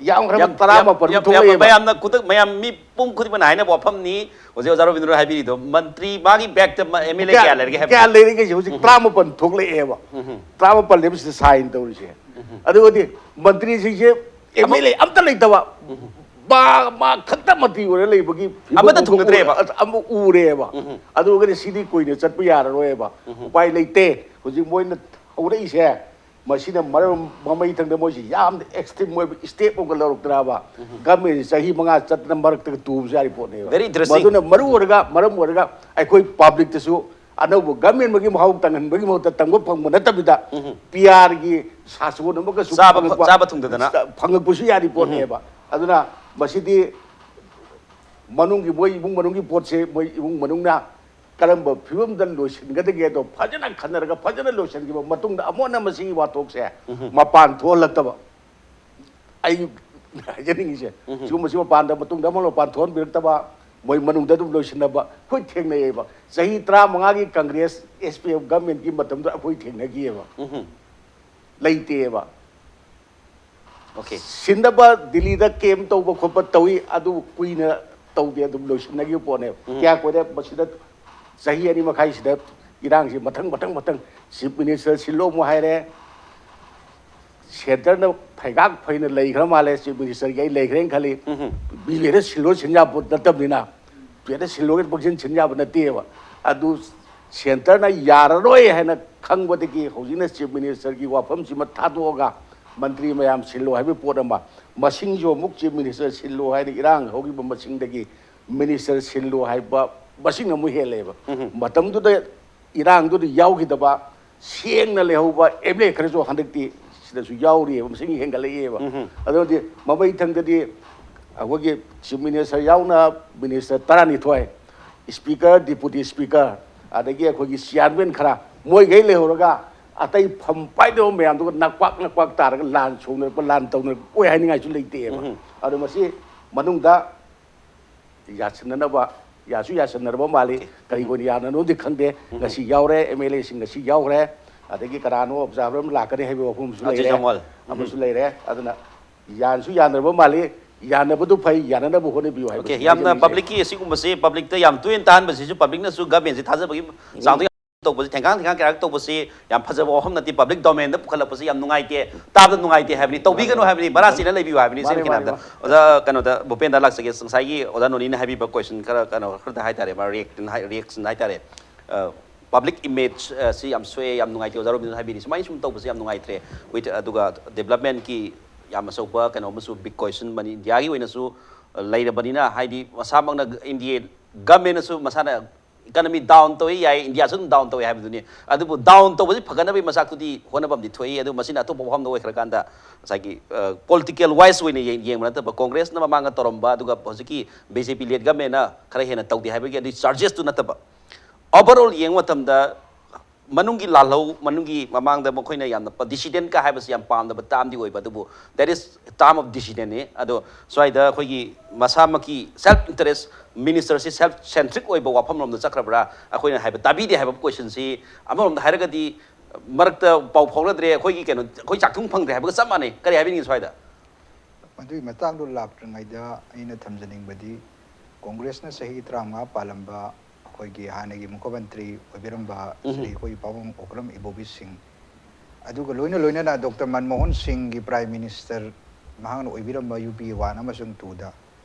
ꯌꯥꯝꯈ꯭ꯔꯕ ꯌꯥꯝ, ꯇꯔꯥꯃꯥꯄꯜ ꯌꯥꯝ, ꯌꯥꯝ, ꯊꯣꯛꯂꯛꯑꯦꯕ꯫ ꯃꯌꯥꯝꯅ ꯈꯨꯗꯛ-, ꯃꯌꯥꯝ ꯃꯤ ꯄꯨꯝ ꯈꯨꯗꯤꯡꯃꯛꯅ ꯍꯥꯏꯅꯕ ꯋꯥꯐꯝꯅꯤ꯫ ꯍꯧꯖꯤꯛ ꯑꯣꯖꯥ ꯔꯣꯕꯤꯟꯗ꯭ꯔꯣ ꯍꯥꯏꯕꯤꯔꯤꯗꯣ, ꯃꯟꯇ꯭ꯔꯤ, ꯃꯥꯒꯤ ꯕꯦꯛꯇ ꯑꯦꯝ ꯑꯦꯜ ꯑꯦ ꯀꯌꯥ ꯂꯩꯔꯒꯦ ꯍꯥꯏꯕ? ꯀꯌꯥ ꯂꯩꯔꯒꯦ ꯍꯧꯖꯤꯛ ꯇꯔꯥꯃꯥꯄꯜ ꯊꯣꯛꯂꯛꯑꯦꯕ꯫ ꯇꯔꯥꯃꯥꯄꯜꯅꯦꯕ ꯁꯤꯗ ꯁꯥꯏꯟ ꯇꯧꯔꯤꯁꯦ꯫ ꯑꯗꯨꯒꯗꯤ ꯃꯟꯇ꯭ꯔꯤꯁꯤꯡꯁꯦ ꯑꯦꯝ ꯑꯦꯜ ꯑꯦ ꯑꯝꯇ ꯂꯩꯇꯕ, ꯃꯥ, ꯃꯥ ꯈꯛꯇ ꯃꯟꯇ꯭ꯔꯤ ꯑꯣꯏꯔ ꯂꯩꯕꯒꯤ ꯐꯤꯕꯝ ꯑꯃꯠꯇ ꯑꯃ ꯊꯨꯡꯅꯗ꯭ꯔꯦꯕ꯫ ꯎ-, ꯑꯃ ꯎꯔꯦꯕ꯫ ꯑꯗꯨꯒꯗꯤ ꯁꯤꯗꯤ ꯀꯨꯏꯅ ꯆꯠꯄ ꯌꯥꯔꯔꯣꯏꯕ꯫ ꯎꯄꯥꯏ ꯂꯩꯇꯦ꯫ ꯍꯧꯖꯤꯛ ꯃꯣꯏꯅ ꯍꯧꯔꯛꯏꯁꯦ, ꯃꯁꯤꯅ ꯃꯔꯝ, ꯃꯃꯩ ꯊꯪꯗ ꯃꯣꯏꯁꯤ ꯌꯥꯝꯅ ꯑꯦꯛꯁꯇ꯭ꯔꯤꯝ ꯑꯣꯏꯕ ꯁ꯭ꯇꯦꯞ ꯑꯃꯒ ꯂꯧꯔꯛꯇ꯭ꯔꯕ? ꯒꯃꯦꯟꯁꯤ ꯆꯍꯤ ꯃꯉꯥ ꯆꯠꯇꯅ ꯃꯔꯛꯇꯒ ꯇꯨꯕꯁꯨ ꯌꯥꯔꯤ ꯄꯣꯠꯅꯦꯕ꯫ Very interesting. ꯃꯗꯨꯅ ꯃꯔꯨ ꯑꯣꯏꯔꯒ, ꯃꯔꯝ ꯑꯣꯏꯔꯒ ꯑꯩꯈꯣꯏ ꯄꯕ꯭ꯂꯤꯛꯇꯁꯨ ꯑꯅꯧꯕ ꯒꯚꯔꯟꯃꯦꯟ ꯑꯃꯒꯤ ꯃꯍꯥꯎ ꯇꯪꯍꯟꯕꯒꯤ ꯃꯍꯨꯠꯇ ꯇꯪꯕ ꯐꯪꯕ ꯅꯠꯇꯕꯤꯗ, ꯎꯝ꯫ ꯄꯤ ꯑꯥꯔꯒꯤ ꯁꯥꯁꯣꯟ ꯑꯃꯒꯁꯨ ꯆꯥꯕ ꯐꯪꯉꯛꯄ- ꯆꯥꯕ ꯊꯨꯡꯗꯗꯅ꯫ ꯐꯪꯉꯛꯄꯁꯨ ꯌꯥꯔꯤ ꯄꯣꯠꯅꯦꯕ꯫ ꯑꯗꯨꯅ ꯃꯁꯤꯗꯤ ꯃꯅꯨꯡꯒꯤ, ꯃꯣꯏ ꯏꯃꯨꯡ ꯃꯅꯨꯡꯒꯤ ꯄꯣꯠꯁꯦ ꯃꯣꯏ ꯏꯃꯨꯡ ꯃꯅꯨꯡꯅ ꯀꯔꯝꯕ ꯐꯤꯕꯝꯗ ꯂꯣꯏꯁꯤꯟꯒꯗꯒꯦꯗꯣ ꯐꯖꯅ ꯈꯟꯅꯔꯒ ꯐꯖꯅ ꯂꯣꯏꯁꯤꯟꯈꯤꯕ ꯃꯇꯨꯡꯗ ꯑꯃꯨꯛ ꯍꯟꯅ ꯃꯁꯤꯒꯤ ꯋꯥꯊꯣꯛꯁꯦ ꯃꯄꯥꯟ ꯊꯣꯛꯍꯜꯂꯛꯇꯕ꯫ ꯑꯩ ꯍꯥꯏꯖꯅꯤꯡꯉꯤꯁꯦ, ꯁꯤꯒꯨꯝꯕꯁꯤ ꯃꯄꯥꯟꯗ ꯃꯇꯨꯡꯗ ꯑꯃꯨꯛ ꯃꯄꯥꯟ ꯊꯣꯛꯍꯟꯕꯤꯔꯛꯇꯕ, ꯃꯣꯏ ꯃꯅꯨꯡꯗ ꯑꯗꯨꯝ ꯂꯣꯏꯁꯤꯟꯅꯕ ꯑꯩꯈꯣꯏ ꯊꯦꯡꯅꯩꯌꯦꯕ꯫ ꯆꯍꯤ ꯇꯔꯥꯃꯉꯥꯒꯤ ꯀꯪꯒ꯭ꯔꯦꯁ S P F ꯒꯚꯔꯟꯃꯦꯟꯠꯀꯤ ꯃꯇꯝꯗ ꯑꯩꯈꯣꯏ ꯊꯦꯡꯅꯈꯤꯑꯕ꯫ ꯂꯩꯇꯦꯕ꯫ Okay꯫ ꯁꯤꯟꯅꯕ ꯗꯤꯜꯂꯤꯗ ꯀꯦꯝ ꯇꯧꯕ ꯈꯣꯠꯄ ꯇꯧꯏ, ꯑꯗꯨ ꯀꯨꯏꯅ ꯇꯧꯗꯦ, ꯑꯗꯨꯝ ꯂꯣꯏꯁꯤꯟꯅꯈꯤꯕ ꯄꯣꯠꯅꯦꯕ꯫ ꯀꯌꯥ ꯀꯨꯏꯔꯦ ꯃꯁꯤꯗ? ꯆꯍꯤ ꯑꯅꯤ ꯃꯈꯥꯏꯁꯤꯗ ꯏꯔꯥꯡꯁꯤ ꯃꯊꯪ ꯃꯊꯪ ꯃꯊꯪ꯫ Chief Minister ꯁꯤꯜꯂꯣ ꯑꯃꯨꯛ ꯍꯥꯏꯔꯦ, centre ꯅ ꯐꯩꯒꯥꯛ ꯐꯩꯅ ꯂꯩꯈ꯭ꯔ ꯃꯥꯜꯂꯦ꯫ Chief Minister ꯒꯤ ꯑꯩ ꯂꯩꯈ꯭ꯔꯦꯅ ꯈꯜꯂꯤ꯫ ꯃꯤ ꯂꯩꯔ ꯁꯤꯜꯂꯣ ꯁꯤꯟ ꯌꯥꯕ ꯄꯣꯠ ꯅꯠꯇꯕꯅꯤꯅ, ꯂꯩꯔ ꯁꯤꯜꯂꯣꯒ ꯄꯪꯁꯤꯟ ꯁꯤꯟ ꯌꯥꯕ ꯅꯠꯇꯦꯕ꯫ ꯑꯗꯨ centre ꯅ ꯌꯥꯔꯔꯣꯏ ꯍꯥꯏꯅ ꯈꯪꯕꯗꯒꯤ ꯍꯧꯖꯤꯛꯅ Chief Minister ꯒꯤ ꯋꯥꯐꯝꯁꯤꯃ ꯊꯥꯗꯣꯛꯑꯒ ꯃꯟꯇ꯭ꯔꯤ ꯃꯌꯥꯝ ꯁꯤꯜꯂꯣ ꯍꯥꯏꯕꯒꯤ ꯄꯣꯠ ꯑꯃ, ꯃꯁꯤꯡꯁꯨ ꯑꯃꯨꯛ Chief Minister ꯁꯤꯜꯂꯣ ꯍꯥꯏꯅ ꯏꯔꯥꯡ ꯍꯧꯈꯤꯕ ꯃꯁꯤꯡꯗꯒꯤ minister ꯁꯤꯜꯂꯣ ꯍꯥꯏꯕ ꯃꯁꯤꯡ ꯑꯃꯨꯛ ꯍꯦꯜꯂꯦꯕ꯫ ꯃꯇꯝꯗꯨꯗ ꯏꯔꯥꯡꯗꯨꯗ ꯌꯥꯎꯈꯤꯗꯕ ꯁꯦꯡꯅ ꯂꯩꯍꯧꯕ M L A ꯈꯔꯁꯨ ꯍꯟꯗꯛꯇꯤ ꯁꯤꯗꯁꯨ ꯌꯥꯎꯔꯤꯑꯕ, ꯃꯁꯤꯡ ꯍꯦꯟꯒꯠꯂꯛꯏꯑꯕ꯫ ꯑꯗꯨꯗꯤ ꯃꯃꯩꯊꯪꯗꯗꯤ ꯑꯩꯈꯣꯏꯒꯤ Chief Minister ꯌꯥꯎꯅ minister ꯇꯔꯥꯅꯤꯊꯣꯏ, Speaker, Deputy Speaker, ꯑꯗꯒꯤ ꯑꯩꯈꯣꯏꯒꯤ chairman ꯈꯔ, ꯃꯣꯏꯈꯩ ꯂꯩꯍꯧꯔꯒ ꯑꯇꯩ ꯐꯝ ꯄꯥꯏꯗꯕ ꯃꯌꯥꯝꯗꯨꯒ ꯅꯛꯄꯥꯛ ꯅꯛꯄꯥꯛ ꯇꯥꯔꯒ ꯂꯥꯟ ꯁꯣꯛꯅꯔꯛꯄ, ꯂꯥꯟ ꯇꯧꯅꯔꯛꯄ ꯑꯣꯏ ꯍꯥꯏꯅꯤꯡꯉꯥꯏꯁꯨ ꯂꯩꯇꯦꯕ꯫ ꯑꯗꯣ ꯃꯁꯤ ꯃꯅꯨꯡꯗ ꯌꯥꯁꯤꯟꯅꯅꯕ, ꯌꯥꯁꯨ ꯌꯥꯁꯤꯟꯅꯔꯕ ꯃꯥꯜꯂꯤ꯫ ꯀꯔꯤꯒꯤ ꯑꯣꯏꯅ ꯌꯥꯅꯅꯣꯗꯤ ꯈꯪꯗꯦ꯫ ꯉꯁꯤ ꯌꯥꯎꯔꯦ, M L A ꯁꯤꯡ ꯉꯁꯤ ꯌꯥꯎꯈ꯭ꯔꯦ, ꯑꯗꯒꯤ ꯀꯅꯥꯅꯣ observer ꯑꯃ ꯂꯥꯛꯀꯅꯤ ꯍꯥꯏꯕ ꯋꯥꯐꯝꯁꯨ ꯑꯖꯤꯠ ꯂꯩꯔꯦ꯫ ꯖꯝꯋꯥꯜ꯫ ꯑꯃꯁꯨ ꯂꯩꯔꯦ꯫ ꯑꯗꯨꯅ ꯌꯥꯟꯁꯨ ꯌꯥꯟꯅꯔꯕ ꯃꯥꯜꯂꯤ꯫ ꯌꯥꯟꯅꯕꯗꯨ ꯐꯩ, ꯌꯥꯟꯅꯅꯕ ꯍꯣꯠꯅꯕꯤꯌꯨ ꯍꯥꯏꯕꯁꯤ Okay, ꯌꯥꯝꯅ ꯍꯥꯏꯖꯅꯤꯡꯉꯤ꯫ Public ꯀꯤ ꯑꯁꯤꯒꯨꯝꯕꯁꯤ, public ꯇ ꯌꯥꯝ ꯇꯣꯏꯅ ꯇꯥꯍꯟꯕꯁꯤꯁꯨ public ꯅꯁꯨ government ꯁꯦ ꯊꯥꯖꯕꯒꯤ ꯆꯥꯡꯗ ꯌꯥꯝ ꯇꯧꯕꯁꯤ, ꯊꯦꯡꯀꯥꯡ ꯊꯦꯡꯀꯥꯡ ꯀꯌꯥꯔꯛ ꯇꯧꯕꯁꯤ ꯌꯥꯝ ꯐꯖꯕ ꯋꯥꯐꯝ ꯅꯠꯇꯦ꯫ Public domain ꯗ ꯄꯨꯈꯠꯂꯛꯄꯁꯤ ꯌꯥꯝ ꯅꯨꯡꯉꯥꯏꯇꯦ, ꯇꯥꯕꯗ ꯅꯨꯡꯉꯥꯏꯇꯦ ꯍꯥꯏꯕꯅꯤ, ꯇꯧꯕꯤꯒꯅꯨ ꯍꯥꯏꯕꯅꯤ, ꯕꯔꯥ ꯆꯦꯅ ꯂꯩꯕꯤꯌꯨ ꯍꯥꯏꯕꯅꯤ꯫ ꯁꯤ ꯃꯥꯅꯤ, ꯃꯥꯅꯤ, ꯈꯦꯠꯅꯕꯗ꯫ ꯃꯥꯅꯤ꯫ ꯑꯣꯖꯥ ꯀꯩꯅꯣꯗ, ꯚꯨꯄꯦꯟꯗ ꯂꯥꯛꯆꯒꯦ꯫ ꯉꯁꯥꯏꯒꯤ ꯑꯣꯖꯥ ꯅꯣꯅꯤꯅ ꯍꯥꯏꯕꯤꯕ question ꯈꯔ, ꯀꯩꯅꯣ, ꯈꯔꯗ ꯍꯥꯏꯇꯥꯔꯦ, ꯃꯥ reaction ꯍꯥꯏ-, reaction ꯍꯥꯏꯇꯥꯔꯦ꯫ ꯑ, public image, ꯑ, ꯁꯤ ꯌꯥꯝ ꯁꯣꯛꯑꯦ, ꯌꯥꯝ ꯅꯨꯡꯉꯥꯏꯇꯦ꯫ ꯑꯣꯖꯥ ꯔꯣꯕꯤꯟꯗ꯭ꯔꯅ ꯍꯥꯏꯕꯤꯔꯤ ꯁꯨꯃꯥꯏꯅ ꯁꯨꯝ ꯇꯧꯕꯁꯦ ꯌꯥꯝ ꯅꯨꯡꯉꯥꯏꯇ꯭ꯔꯦ꯫ With, ꯑꯗꯨꯒ development ꯀꯤ ꯌꯥꯝ ꯑꯆꯧꯕ ꯀꯩꯅꯣ ꯑꯃꯁꯨ, big question ꯑꯃꯅꯤ꯫ ꯏꯟꯗꯤꯌꯥꯒꯤ ꯑꯣꯏꯅꯁꯨ, ꯑ, ꯂꯩꯔꯕꯅꯤꯅ, ꯍꯥꯏꯗꯤ ꯃꯁꯥꯃꯛꯅ India government ꯅꯁꯨ ꯃꯁꯥꯅ Economy down ꯇꯧꯏ ꯌꯥꯏ, ꯏꯟꯗꯤꯌꯥꯁꯨ ꯑꯗꯨꯝ down ꯇꯧꯏ ꯍꯥꯏꯕꯗꯨꯅꯤ꯫ ꯑꯗꯨꯕꯨ down ꯇꯧꯕꯁꯤ ꯐꯒꯠꯅꯕꯒꯤ ꯃꯆꯥꯛꯇꯨꯗꯤ ꯍꯣꯠꯅꯕ ꯑꯃꯗꯤ ꯊꯣꯛꯏ꯫ ꯑꯗꯨ ꯃꯁꯤꯅ ꯑꯇꯣꯞꯄ ꯋꯥꯐꯝꯗ ꯑꯣꯏꯈ꯭ꯔꯀꯥꯟꯗ ꯉꯁꯥꯏꯒꯤ ꯄꯣꯂꯤꯇꯤꯀꯦꯜ ꯋꯥꯏꯁ ꯑꯣꯏꯅ ꯌꯦꯡ- ꯌꯦꯡꯕ ꯅꯠꯇꯕ, ꯀꯣꯡꯒ꯭ꯔꯦꯁꯅ ꯃꯃꯥꯡꯗ ꯇꯧꯔꯝꯕ ꯑꯗꯨꯒ ꯍꯧꯖꯤꯛꯀꯤ ꯕꯤ ꯖꯦ ꯄꯤ ꯂꯦꯠ ꯒꯃꯦꯟꯅ ꯈꯔ ꯍꯦꯟꯅ ꯇꯧꯗꯦ ꯍꯥꯏꯕꯒꯤ ꯑꯗꯨꯒꯤ ꯆꯥꯔꯖꯦꯁꯇꯨ ꯅꯠꯇꯕ, ꯑꯣꯚꯔ ꯑꯣꯜ ꯌꯦꯡꯕ ꯃꯇꯝꯗ ꯃꯅꯨꯡꯒꯤ ꯂꯥꯜꯍꯧ, ꯃꯅꯨꯡꯒꯤ ꯃꯃꯥꯡꯗ ꯃꯈꯣꯏꯅ ꯌꯥꯝꯅ ꯗꯤꯁꯤꯗꯦꯟꯀ ꯍꯥꯏꯕꯁꯤ ꯌꯥꯝ ꯄꯥꯝꯗꯕ ꯇꯥꯝꯗꯤ ꯑꯣꯏꯕ, ꯑꯗꯨꯕꯨ that is term of dissidentꯅꯤ꯫ ꯑꯗꯣ ꯁ꯭ꯋꯥꯏꯗ ꯑꯩꯈꯣꯏꯒꯤ ꯃꯁꯥꯃꯛꯀꯤ ꯁꯦꯜꯐ ꯏꯟꯇꯔꯦꯁ, ꯃꯤꯅꯤꯁꯇꯔꯁꯤ ꯁꯦꯜꯐ ꯁꯦꯟꯇ꯭ꯔꯤꯛ ꯑꯣꯏꯕ ꯋꯥꯐꯝꯂꯣꯝꯗ ꯆꯠꯈ꯭ꯔꯕ꯭ꯔꯥ, ꯑꯩꯈꯣꯏꯅ ꯍꯥꯏꯕ ꯇꯥꯕꯤꯗꯦ ꯍꯥꯏꯕ ꯀꯣꯏꯁꯟꯁꯤ ꯑꯃꯔꯣꯝꯗ ꯍꯥꯏꯔꯒꯗꯤ ꯃꯔꯛꯇ ꯄꯥꯎ ꯐꯥꯎꯅꯗ꯭ꯔꯦ, ꯑꯩꯈꯣꯏꯒꯤ ꯀꯩꯅꯣ, ꯑꯩꯈꯣꯏ ꯆꯥꯛꯊꯨꯡ ꯐꯪꯗ꯭ꯔꯦ ꯍꯥꯏꯕꯒ ꯆꯞ ꯃꯥꯟꯅꯩ꯫ ꯀꯔꯤ ꯍꯥꯏꯕꯤꯅꯤꯡꯉꯤ ꯁ꯭ꯋꯥꯏꯗ? ꯃꯗꯨꯒꯤ ꯃꯇꯥꯡꯗꯣ ꯂꯥꯛꯇ꯭ꯔꯤꯉꯩꯗ ꯑꯩꯅ ꯊꯝꯖꯅꯤꯡꯕꯗꯤ, ꯀꯣꯡꯒ꯭ꯔꯦꯁꯅ ꯆꯍꯤ ꯇꯔꯥꯃꯉꯥ ꯄꯥꯜꯂꯝꯕ ꯑꯩꯈꯣꯏꯒꯤ ꯍꯥꯟꯅꯒꯤ ꯃꯨꯈ꯭ꯌꯃꯟꯇ꯭ꯔꯤ ꯑꯣꯏꯕꯤꯔꯝꯕ ꯁ꯭ꯔꯤ ꯑꯩꯈꯣꯏ ꯄꯥꯕꯨꯡ ꯑꯣꯀ꯭ꯔꯝ ꯏꯕꯣꯕꯤ ꯁꯤꯡ, ꯑꯗꯨꯒ ꯂꯣꯏꯅ ꯂꯣꯏꯅꯅ ꯗꯣꯛꯇꯔ ꯃꯟꯃꯣꯍꯟ ꯁꯤꯡꯒꯤ ꯄ꯭ꯔꯥꯏꯝ ꯃꯤꯅꯤꯁꯇꯔ ꯃꯍꯥꯛꯅ ꯑꯣꯏꯕꯤꯔꯝꯕ ꯌꯨ ꯄꯤ ꯑꯦ ꯋꯥꯟ ꯑꯃꯁꯨꯡ ꯇꯨꯗ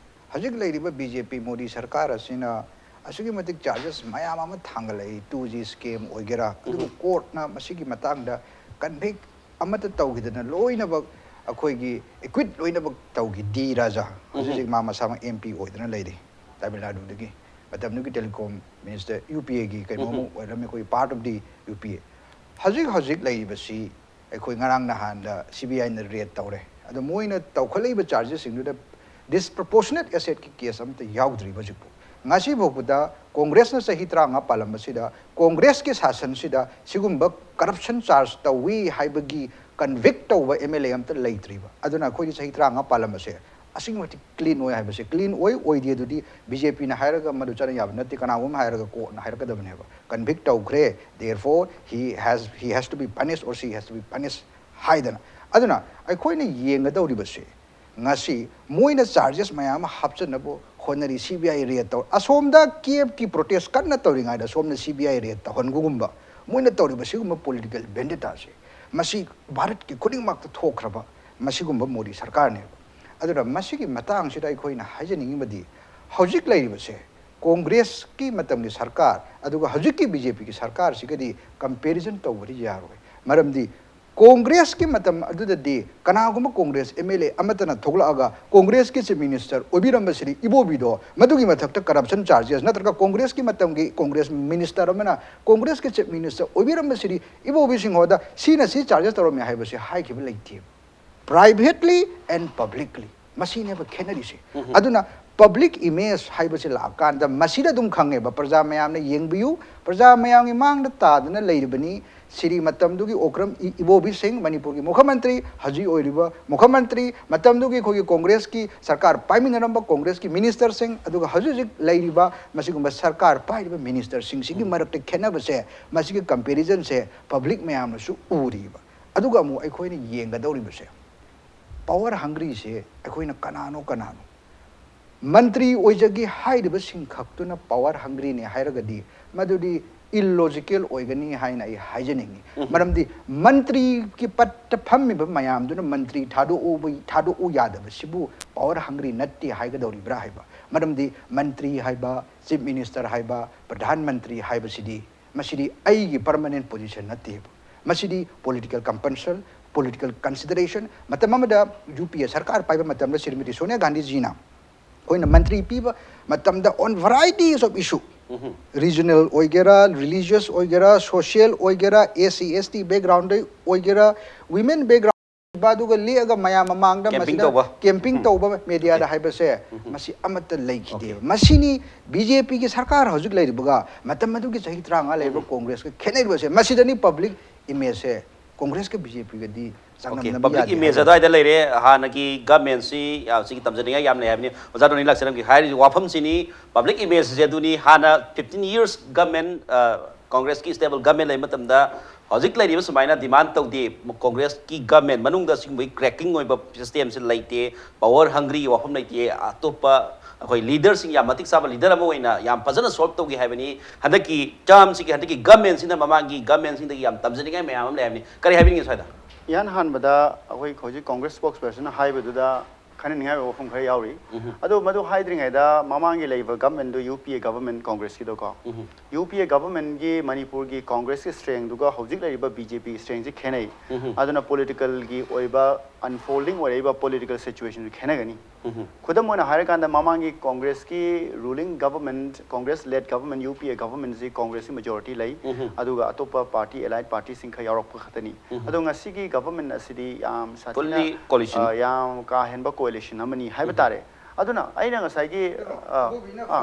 ꯍꯧꯖꯤꯛ ꯂꯩꯔꯤꯕ ꯕꯤ ꯖꯦ ꯄꯤ ꯃꯣꯗꯤ ꯁꯔꯀꯥꯔ ꯑꯁꯤꯅ ꯑꯁꯨꯛꯀꯤ ꯃꯇꯤꯛ ꯆꯥꯔꯖꯦꯁ ꯃꯌꯥꯝ ꯑꯃ ꯊꯥꯡꯒꯠꯂꯛꯏ, ꯇꯨ ꯖꯤ ꯁ꯭ꯀꯦꯝ ꯑꯣꯏꯒꯦꯔꯥ, ꯑꯗꯨꯕꯨ ꯀꯣꯔꯠꯅ ꯃꯁꯤꯒꯤ ꯃꯇꯥꯡꯗ ꯀꯟꯚꯤꯛ ꯑꯃꯠꯇ ꯇꯧꯈꯤꯗꯅ ꯂꯣꯏꯅꯃꯛ ꯑꯩꯈꯣꯏꯒꯤ ꯑꯦꯀ꯭ꯋꯤꯠ ꯂꯣꯏꯅꯃꯛ ꯇꯧꯈꯤ꯫ ꯗꯤ ꯔꯥꯖꯥ ꯍꯧꯖꯤꯛ ꯍꯧꯖꯤꯛ ꯃꯥ ꯃꯁꯥꯃꯛ ꯑꯦꯝ ꯄꯤ ꯑꯣꯏꯗꯨꯅ ꯂꯩꯔꯤ ꯇꯥꯃꯤꯜ ꯅꯥꯗꯨꯗꯒꯤ, ꯃꯇꯝꯗꯨꯒꯤ ꯇꯦꯂꯤꯀꯣꯝ ꯃꯤꯅꯤꯁꯇꯔ ꯌꯨ ꯄꯤ ꯑꯦꯒꯤ ꯀꯩꯅꯣ ꯑꯃ ꯑꯣꯏꯔꯝꯃꯤ, ꯑꯩꯈꯣꯏ part of the U P ꯑꯦ꯫ ꯍꯧꯖꯤꯛ ꯍꯧꯖꯤꯛ ꯂꯩꯔꯤꯕꯁꯤ ꯑꯩꯈꯣꯏ ꯉꯔꯥꯡ ꯅꯍꯥꯟꯗ ꯁꯤ ꯕꯤ ꯑꯥꯏꯅ ꯔꯦꯗ ꯇꯧꯔꯦ꯫ ꯑꯗꯣ ꯃꯣꯏꯅ ꯇꯧꯈꯠꯂꯛꯏꯕ ꯆꯥꯔꯖꯦꯁꯁꯤꯡꯗꯨꯗ ꯗꯤꯁꯄ꯭ꯔꯣꯄꯣꯔꯁꯅꯦꯠ ꯑꯦꯁꯦꯠꯀꯤ ꯀꯦꯁ ꯑꯃꯠꯇ ꯌꯥꯎꯗ꯭ꯔꯤꯕ ꯍꯧꯖꯤꯛꯐꯥꯎ꯫ ꯉꯁꯤꯐꯥꯎꯕꯗ ꯀꯣꯡꯒ꯭ꯔꯦꯁꯅ ꯆꯍꯤ ꯇꯔꯥꯃꯉꯥ ꯄꯥꯜꯂꯝꯕꯁꯤꯗ ꯀꯣꯡꯒ꯭ꯔꯦꯁꯀꯤ ꯁꯥꯁꯟꯁꯤꯗ ꯁꯤꯒꯨꯝꯕ ꯀꯔꯞꯁꯟ ꯆꯥꯔꯖ ꯇꯧꯏ ꯍꯥꯏꯕꯒꯤ ꯀꯟꯚꯤꯛ ꯇꯧꯕ ꯑꯦꯝ ꯑꯦꯜ ꯑꯦ ꯑꯃꯠꯇ ꯂꯩꯇ꯭ꯔꯤꯕ꯫ ꯑꯗꯨꯅ ꯑꯩꯈꯣꯏꯒꯤ ꯆꯍꯤ ꯇꯔꯥꯃꯉꯥ ꯄꯥꯜꯂꯝꯕꯁꯦ ꯑꯁꯨꯛꯀꯤ ꯃꯇꯤꯛ ꯀ꯭ꯂꯤꯟ ꯑꯣꯏ ꯍꯥꯏꯕꯁꯦ꯫ ꯀ꯭ꯂꯤꯟ ꯑꯣꯏ ꯑꯣꯏꯗꯦ ꯑꯗꯨꯗꯤ ꯕꯤ ꯖꯦ ꯄꯤꯅ ꯍꯥꯏꯔꯒ ꯃꯗꯨ ꯆꯠꯅ ꯌꯥꯕ ꯅꯠꯇꯦ, ꯀꯅꯥꯒꯨꯝꯕ ꯍꯥꯏꯔꯒ ꯀꯣꯔꯠꯅ ꯍꯥꯏꯔꯛꯀꯗꯕꯅꯦꯕ꯫ ꯀꯟꯚꯤꯛ ꯇꯧꯈ꯭ꯔꯦ, therefore he has, he has to be punished or she has to be punished ꯍꯥꯏꯗꯅ꯫ ꯑꯗꯨꯅ ꯑꯩꯈꯣꯏꯅ ꯌꯦꯡꯒꯗꯧꯔꯤꯕꯁꯦ, ꯉꯁꯤ ꯃꯣꯏꯅ ꯆꯥꯔꯖꯦꯁ ꯃꯌꯥꯝ ꯑꯃ ꯍꯥꯞꯆꯟꯅꯕ ꯍꯣꯠꯅꯔꯤ, ꯁꯤ ꯕꯤ ꯑꯥꯏ ꯔꯦꯗ ꯇꯧ, ꯑꯁꯣꯝꯗ ꯀꯦꯞꯀꯤ ꯄ꯭ꯔꯣꯇꯦꯁ ꯀꯟꯅ ꯇꯧꯔꯤꯉꯩꯗ ꯁꯣꯝꯗ ꯁꯤ ꯕꯤ ꯑꯥꯏ ꯔꯦꯗ ꯇꯧꯍꯟꯕꯒꯨꯝꯕ꯫ ꯃꯣꯏꯅ ꯇꯧꯔꯤꯕ ꯁꯤꯒꯨꯝꯕ ꯄꯣꯂꯤꯇꯤꯀꯦꯜ ꯚꯦꯟꯗꯦꯇꯥꯁꯦ ꯃꯁꯤ ꯚꯥꯔꯠꯀꯤ ꯈꯨꯗꯤꯡꯃꯛꯇ ꯊꯣꯛꯈ꯭ꯔꯕ ꯃꯁꯤꯒꯨꯝꯕ ꯃꯣꯗꯤ ꯁꯔꯀꯥꯔꯅꯦꯕ꯫ ꯑꯗꯨꯅ ꯃꯁꯤꯒꯤ ꯃꯇꯥꯡꯁꯤꯗ ꯑꯩꯈꯣꯏꯅ ꯍꯥꯏꯖꯅꯤꯡꯉꯤꯕꯗꯤ, ꯍꯧꯖꯤꯛ ꯂꯩꯔꯤꯕꯁꯦ ꯀꯣꯡꯒ꯭ꯔꯦꯁꯀꯤ ꯃꯇꯝꯒꯤ ꯁꯔꯀꯥꯔ ꯑꯗꯨꯒ ꯍꯧꯖꯤꯛꯀꯤ ꯕꯤ ꯖꯦ ꯄꯤꯒꯤ ꯁꯔꯀꯥꯔꯁꯤꯒꯗꯤ ꯀꯝꯄꯦꯔꯤꯖꯟ ꯇꯧꯕꯗꯤ ꯌꯥꯔꯣꯏ꯫ ꯃꯔꯝꯗꯤ ꯀꯣꯡꯒ꯭ꯔꯦꯁꯀꯤ ꯃꯇꯝ ꯑꯗꯨꯗꯗꯤ ꯀꯅꯥꯒꯨꯝꯕ ꯀꯣꯡꯒ꯭ꯔꯦꯁ M L A ꯑꯃꯠꯇꯅ ꯊꯣꯛꯂꯛꯑꯒ ꯀꯣꯡꯒ꯭ꯔꯦꯁꯀꯤ chief minister ꯑꯣꯏꯕꯤꯔꯝꯕ ꯁ꯭ꯔꯤ ꯏꯕꯣꯕꯤꯗꯣ ꯃꯗꯨꯒꯤ ꯃꯊꯛꯇ corruption charges ꯅꯠꯇ꯭ꯔꯒ ꯀꯣꯡꯒ꯭ꯔꯦꯁꯀꯤ ꯃꯇꯝꯒꯤ ꯀꯣꯡꯒ꯭ꯔꯦꯁ minister ꯑꯃꯅ ꯀꯣꯡꯒ꯭ꯔꯦꯁꯀꯤ chief minister ꯑꯣꯏꯕꯤꯔꯝꯕ ꯁ꯭ꯔꯤ ꯏꯕꯣꯕꯤ ꯁꯤꯡꯍꯗ ꯁꯤꯅ ꯁꯤ charges ꯇꯧꯔꯝꯃꯦ ꯍꯥꯏꯕꯁꯤ ꯍꯥꯏꯈꯤꯕ ꯂꯩꯇꯦ꯫ Privately and publicly, ꯃꯁꯤꯅꯦꯕ ꯈꯦꯠꯅꯔꯤꯁꯦ꯫ ꯑꯗꯨꯅ public image ꯍꯥꯏꯕꯁꯤ ꯂꯥꯛꯑꯀꯥꯟꯗ ꯃꯁꯤꯗ ꯑꯗꯨꯝ ꯈꯪꯉꯦꯕ, ꯄ꯭ꯔꯖꯥ ꯃꯌꯥꯝꯅ ꯌꯦꯡꯕꯤꯌꯨ, ꯄ꯭ꯔꯖꯥ ꯃꯌꯥꯝꯒꯤ ꯃꯥꯡꯗ ꯇꯥꯗꯨꯅ ꯂꯩꯔꯤꯕꯅꯤ꯫ ꯁꯤꯔꯤ ꯃꯇꯝꯗꯨꯒꯤ ꯑꯣꯀ꯭ꯔꯝ ꯏ-, ꯏꯕꯣꯕꯤꯁꯤꯡ, ꯃꯅꯤꯄꯨꯔꯒꯤ ꯃꯨꯈ꯭ꯌꯃꯟꯇ꯭ꯔꯤ, ꯍꯧꯖꯤꯛ ꯑꯣꯏꯔꯤꯕ ꯃꯨꯈ꯭ꯌꯃꯟꯇ꯭ꯔꯤ, ꯃꯇꯝꯗꯨꯒꯤ ꯑꯩꯈꯣꯏꯒꯤ ꯀꯣꯡꯒ꯭ꯔꯦꯁꯀꯤ ꯁꯔꯀꯥꯔ ꯄꯥꯏꯃꯤꯟꯅꯔꯝꯕ ꯀꯣꯡꯒ꯭ꯔꯦꯁꯀꯤ ministerꯁꯤꯡ, ꯑꯗꯨꯒ ꯍꯧꯖꯤꯛ ꯍꯧꯖꯤꯛ ꯂꯩꯔꯤꯕ ꯃꯁꯤꯒꯨꯝꯕ ꯁꯔꯀꯥꯔ ꯄꯥꯏꯔꯤꯕ ministerꯁꯤꯡꯁꯤꯒꯤ ꯃꯔꯛꯇ ꯈꯦꯠꯅꯕꯁꯦ, ꯃꯁꯤꯒꯤ comparisonꯁꯦ public ꯃꯌꯥꯝꯅꯁꯨ ꯎꯔꯤꯕ꯫ ꯑꯗꯨꯒ ꯑꯃꯨꯛ ꯑꯩꯈꯣꯏꯅ ꯌꯦꯡꯒꯗꯧꯔꯤꯕꯁꯦ, power hungryꯁꯦ ꯑꯩꯈꯣꯏꯅ ꯀꯅꯥꯅꯣ ꯀꯅꯥꯅꯣ ꯃꯟꯇ꯭ꯔꯤ ꯑꯣꯏꯖꯒꯦ ꯍꯥꯏꯔꯤꯕꯁꯤꯡ ꯈꯛꯇꯨꯅ power hungryꯅꯦ ꯍꯥꯏꯔꯒꯗꯤ ꯃꯗꯨꯗꯤ illogical ꯑꯣꯏꯒꯅꯤ ꯍꯥꯏꯅ ꯑꯩ ꯍꯥꯏꯖꯅꯤꯡꯉꯤ꯫ ꯃꯔꯝꯗꯤ ꯃꯟꯇ꯭ꯔꯤꯒꯤ ꯄꯠꯇ ꯐꯝꯃꯤꯕ ꯃꯌꯥꯝꯗꯨꯅ ꯃꯟꯇ꯭ꯔꯤ ꯊꯥꯗꯣꯛꯎꯕ, ꯊꯥꯗꯣꯛꯎ ꯌꯥꯗꯕꯁꯤꯕꯨ power hungry ꯅꯠꯇꯦ ꯍꯥꯏꯒꯗꯧꯔꯤꯕ꯭ꯔꯥ ꯍꯥꯏꯕ꯫ ꯃꯔꯝꯗꯤ ꯃꯟꯇ꯭ꯔꯤ ꯍꯥꯏꯕ, chief minister ꯍꯥꯏꯕ, ꯄ꯭ꯔꯙꯥꯟ ꯃꯟꯇ꯭ꯔꯤ ꯍꯥꯏꯕꯁꯤꯗꯤ ꯃꯁꯤꯗꯤ ꯑꯩꯒꯤ permanent position ꯅꯠꯇꯦꯕ꯫ ꯃꯁꯤꯗꯤ political compulsion, political consideration꯫ ꯃꯇꯝ ꯑꯃꯗ UPA ꯁꯔꯀꯥꯔ ꯄꯥꯏꯕ ꯃꯇꯝꯗ ꯁ꯭ꯔꯤꯃꯇꯤ ꯁꯣꯅꯤꯌꯥ ꯒꯥꯟꯙꯤꯖꯤꯅ ꯑꯩꯈꯣꯏꯅ ꯃꯟꯇ꯭ꯔꯤ ꯄꯤꯕ ꯃꯇꯝꯗ on varieties of issue, regional ꯑꯣꯏꯒꯦꯔꯥ, religious ꯑꯣꯏꯒꯦꯔꯥ, social ꯑꯣꯏꯒꯦꯔꯥ, SC ST background ꯑꯣꯏꯒꯦꯔꯥ, women background, ꯑꯗꯨꯒ ꯂꯦꯛꯑꯒ ꯃꯌꯥꯝ ꯃꯃꯥꯡꯗ camping ꯃꯁꯤꯗ ꯇꯧꯕ꯫ Camping ꯇꯧꯕ mediaꯗ ꯍꯥꯏꯕꯁꯦ ꯃꯁꯤ ꯑꯃꯠꯇ ꯂꯩꯈꯤꯗꯦꯕ꯫ ꯃꯁꯤꯅꯤ BJPꯒꯤ ꯁꯔꯀꯥꯔ ꯍꯧꯖꯤꯛ ꯂꯩꯔꯤꯕꯒ ꯃꯇꯝ ꯑꯗꯨꯒꯤ ꯆꯍꯤ ꯇꯔꯥꯃꯉꯥ ꯂꯩꯔꯤꯕ ꯀꯣꯡꯒ꯭ꯔꯦꯁꯀ ꯈꯦꯠꯅꯔꯤꯕꯁꯦ꯫ ꯃꯁꯤꯗꯅꯤ public imageꯁꯦ ꯀꯣꯡꯒ꯭ꯔꯦꯁꯀ BJPꯒꯗꯤ ꯆꯥꯡꯗꯝꯅꯕ public ꯌꯥꯗꯦ image ꯍꯥꯏꯕ꯫ ꯑꯗꯨꯋꯥꯏꯗ ꯂꯩꯔꯦ꯫ ꯍꯥꯟꯅꯒꯤ governmentꯁꯤ, ꯑ, ꯁꯤꯒꯤ ꯇꯝꯖꯅꯤꯡꯉꯥꯏ ꯌꯥꯝ ꯂꯩ ꯍꯥꯏꯕꯅꯤ꯫ ꯑꯣꯖꯥ ꯗꯣꯅꯤ ꯂꯥꯛꯆꯔꯝꯒꯤ ꯍꯥꯏꯔꯤꯕ ꯋꯥꯐꯝꯁꯤꯅꯤ꯫ Public imageꯁꯦ ꯑꯗꯨꯅꯤ꯫ ꯍꯥꯟꯅ fifteen years government, ꯑ, ꯀꯣꯡꯒ꯭ꯔꯦꯁꯀꯤ stable government ꯂꯩꯕ ꯃꯇꯝꯗ ꯍꯧꯖꯤꯛ ꯂꯩꯔꯤꯕ ꯁꯨꯃꯥꯏꯅ demand ꯇꯧꯗꯦ꯫ ꯀꯣꯡꯒ꯭ꯔꯦꯁꯀꯤ government ꯃꯅꯨꯡꯗ ꯁꯤꯒꯨꯝꯕꯒꯤ cracking ꯑꯣꯏꯕ systemꯁꯦ ꯂꯩꯇꯦ꯫ Power hungryꯒꯤ ꯋꯥꯐꯝ ꯂꯩꯇꯦ꯫ ꯑꯇꯣꯞꯄ ꯑꯩꯈꯣꯏ leaderꯁꯤꯡ ꯌꯥꯝ ꯃꯇꯤꯛ ꯆꯥꯕ leader ꯑꯃ ꯑꯣꯏꯅ ꯌꯥꯝ ꯐꯖꯅ solve ꯇꯧꯒꯦ ꯍꯥꯏꯕꯅꯤ꯫ ꯍꯟꯗꯛꯀꯤ termꯁꯤꯒꯤ, ꯍꯟꯗꯛꯀꯤ governmentꯁꯤꯅ ꯃꯃꯥꯡꯒꯤ governmentꯁꯤꯡꯗꯒꯤ ꯌꯥꯝ ꯇꯝꯖꯅꯤꯡꯉꯥꯏ ꯃꯌꯥꯝ ꯑꯃ ꯂꯩ ꯍꯥꯏꯕꯅꯤ꯫ ꯀꯔꯤ ꯍꯥꯏꯕꯤꯅꯤꯡꯉꯤ ꯁ꯭ꯋꯥꯏꯗ? ꯏꯍꯥꯟ ꯍꯥꯟꯕꯗ ꯑꯩꯈꯣꯏ ꯍꯧꯖꯤꯛ ꯀꯣꯡꯒ꯭ꯔꯦꯁ spokespersonꯅ ꯍꯥꯏꯕꯗꯨꯗ ꯈꯟꯅꯅꯤꯡꯉꯥꯏ ꯑꯣꯏꯕ ꯋꯥꯐꯝ ꯈꯔ ꯌꯥꯎꯔꯤ꯫ ꯑꯗꯣ ꯃꯗꯨ ꯍꯥꯏꯗ꯭ꯔꯤꯉꯩꯗ, ꯃꯃꯥꯡꯒꯤ ꯂꯩꯔꯤꯕ ꯒꯚꯔꯟꯃꯦꯟꯗꯨ, ꯌꯨ ꯄꯤ ꯑꯦ ꯒꯚꯔꯟꯃꯦꯟ, ꯀꯣꯡꯒ꯭ꯔꯦꯁꯀꯤꯗꯣꯀꯣ, ꯌꯨ ꯄꯤ ꯑꯦ ꯒꯚꯔꯟꯃꯦꯟꯒꯤ ꯃꯅꯤꯄꯨꯔꯒꯤ ꯀꯣꯡꯒ꯭ꯔꯦꯁꯀꯤ ꯁ꯭ꯇ꯭ꯔꯦꯡꯗꯨꯒ ꯍꯧꯖꯤꯛ ꯂꯩꯔꯤꯕ ꯕꯤ ꯖꯦ ꯄꯤꯒꯤ ꯁ꯭ꯇ꯭ꯔꯦꯡꯁꯤ ꯈꯦꯠꯅꯩ꯫ ꯑꯗꯨꯅ ꯄꯣꯂꯤꯇꯤꯀꯦꯜꯒꯤ ꯑꯣꯏꯕ ꯑꯟꯐꯣꯜꯗꯤꯡ ꯑꯣꯏꯔꯛꯏꯕ ꯄꯣꯂꯤꯇꯤꯀꯦꯜ ꯁꯤꯆꯨꯋꯦꯁꯟꯁꯨ ꯈꯦꯠꯅꯒꯅꯤ꯫ ꯈꯨꯗꯝ ꯑꯣꯏꯅ ꯍꯥꯏꯔꯀꯥꯟꯗ, ꯃꯃꯥꯡꯒꯤ ꯀꯣꯡꯒ꯭ꯔꯦꯁꯀꯤ ruling government, congress led government, U P A ꯒꯚꯔꯟꯃꯦꯟꯁꯤ ꯀꯣꯡꯒ꯭ꯔꯦꯁꯀꯤ ꯃꯦꯖꯣꯔꯤꯇꯤ ꯂꯩ, ꯑꯗꯨꯒ ꯑꯇꯣꯞꯄ ꯄꯥꯔꯇꯤ, ꯑꯦꯂꯥꯏꯠ ꯄꯥꯔꯇꯤꯁꯤꯡ ꯈꯔ ꯌꯥꯎꯔꯛꯄ ꯈꯛꯇꯅꯤ꯫ ꯑꯗꯣ ꯉꯁꯤꯒꯤ ꯒꯚꯔꯟꯃꯦꯟ ꯑꯁꯤꯗꯤ ꯌꯥꯝ ꯁꯥꯊꯤꯅ, fully coalition꯫ ꯑ, ꯌꯥꯝ ꯀꯥ ꯍꯦꯟꯕ ꯀꯣꯑꯦꯂꯤꯁꯟ ꯑꯃꯅꯤ ꯍꯥꯏꯕ ꯇꯥꯔꯦ꯫ ꯑꯗꯨꯅ ꯑꯩꯅ ꯉꯁꯥꯏꯒꯤ, ꯑ, ꯑ,